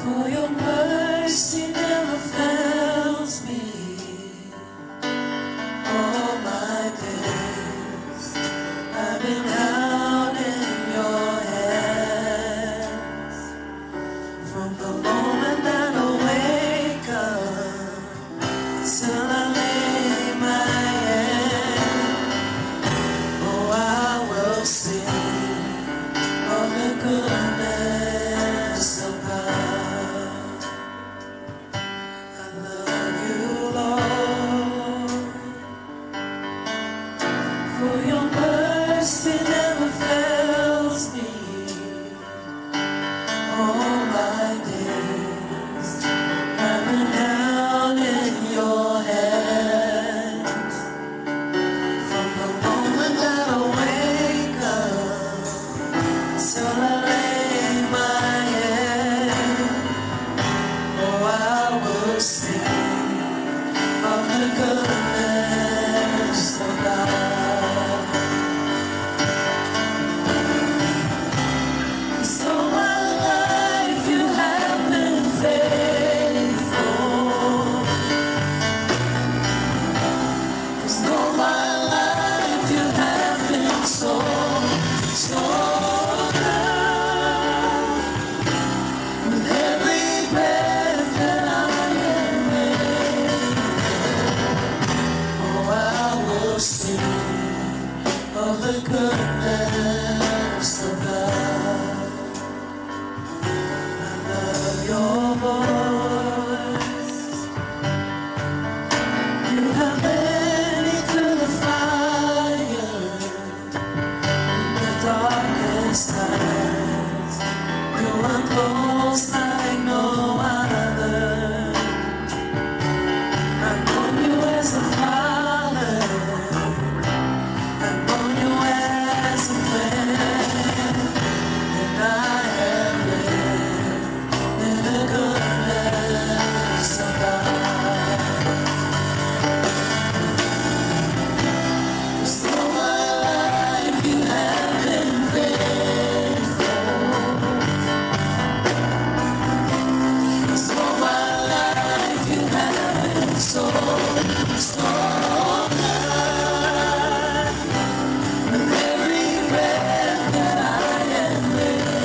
For your mercy never fails me. All my days I've been held in your hands. From the moment that I wake up till I lay my head, oh, I will sing of the goodness of God. I love you, Lord, for your mercy never fails me. All my days I've been held in your hands. From the moment that I wake up till I lay my head, oh, I will sing of the goodness of God. So my life you have been faithful. 'Cause all my life you have been so, so good. With every breath that I am able, oh, I will sing of the goodness of God. I love your voice. You have led me through the fire, in the darkest nights. You are close like no other. I know you as a father. I know you as a friend. And I have lived in the goodness of God. 'Cause all my life you have been faithful. 'Cause all my life you have been so, so good. With every breath that I am able,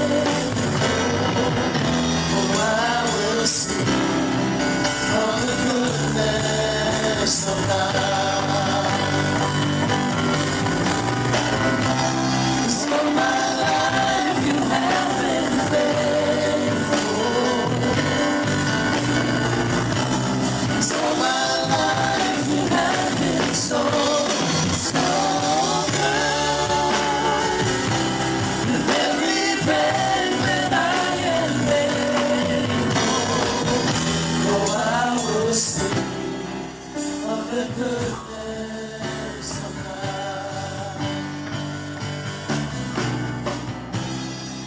oh, I will sing of the goodness of God. 'Cause all my life you have been faithful. 'Cause all my life you have been so, so good. the goodness of God.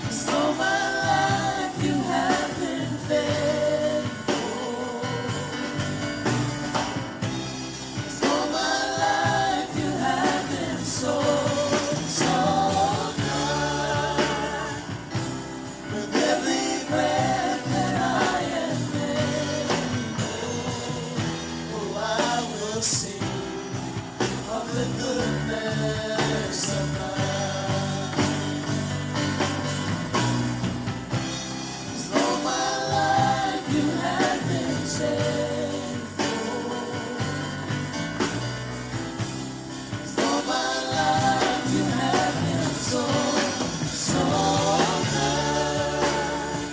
'Cause all my life you have been faithful. 'Cause all my life you have been so, so good. With every breath that I am able, oh, I will sing of the goodness of God. 'Cause all my life you have been faithful. 'Cause all my life you have been so, so good.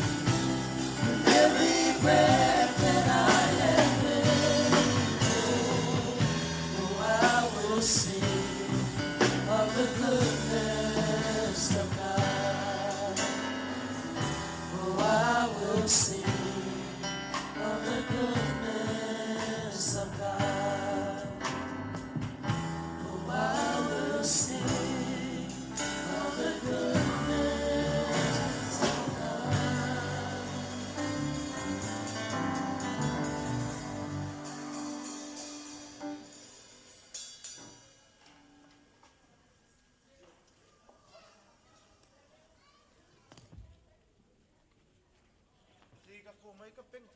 With every breath that I am able, oh, I will sing of the goodness of God. Oh, I will sing of the goodness of God. Oh, I will sing of the goodness of God. Ka ko mai ka penga.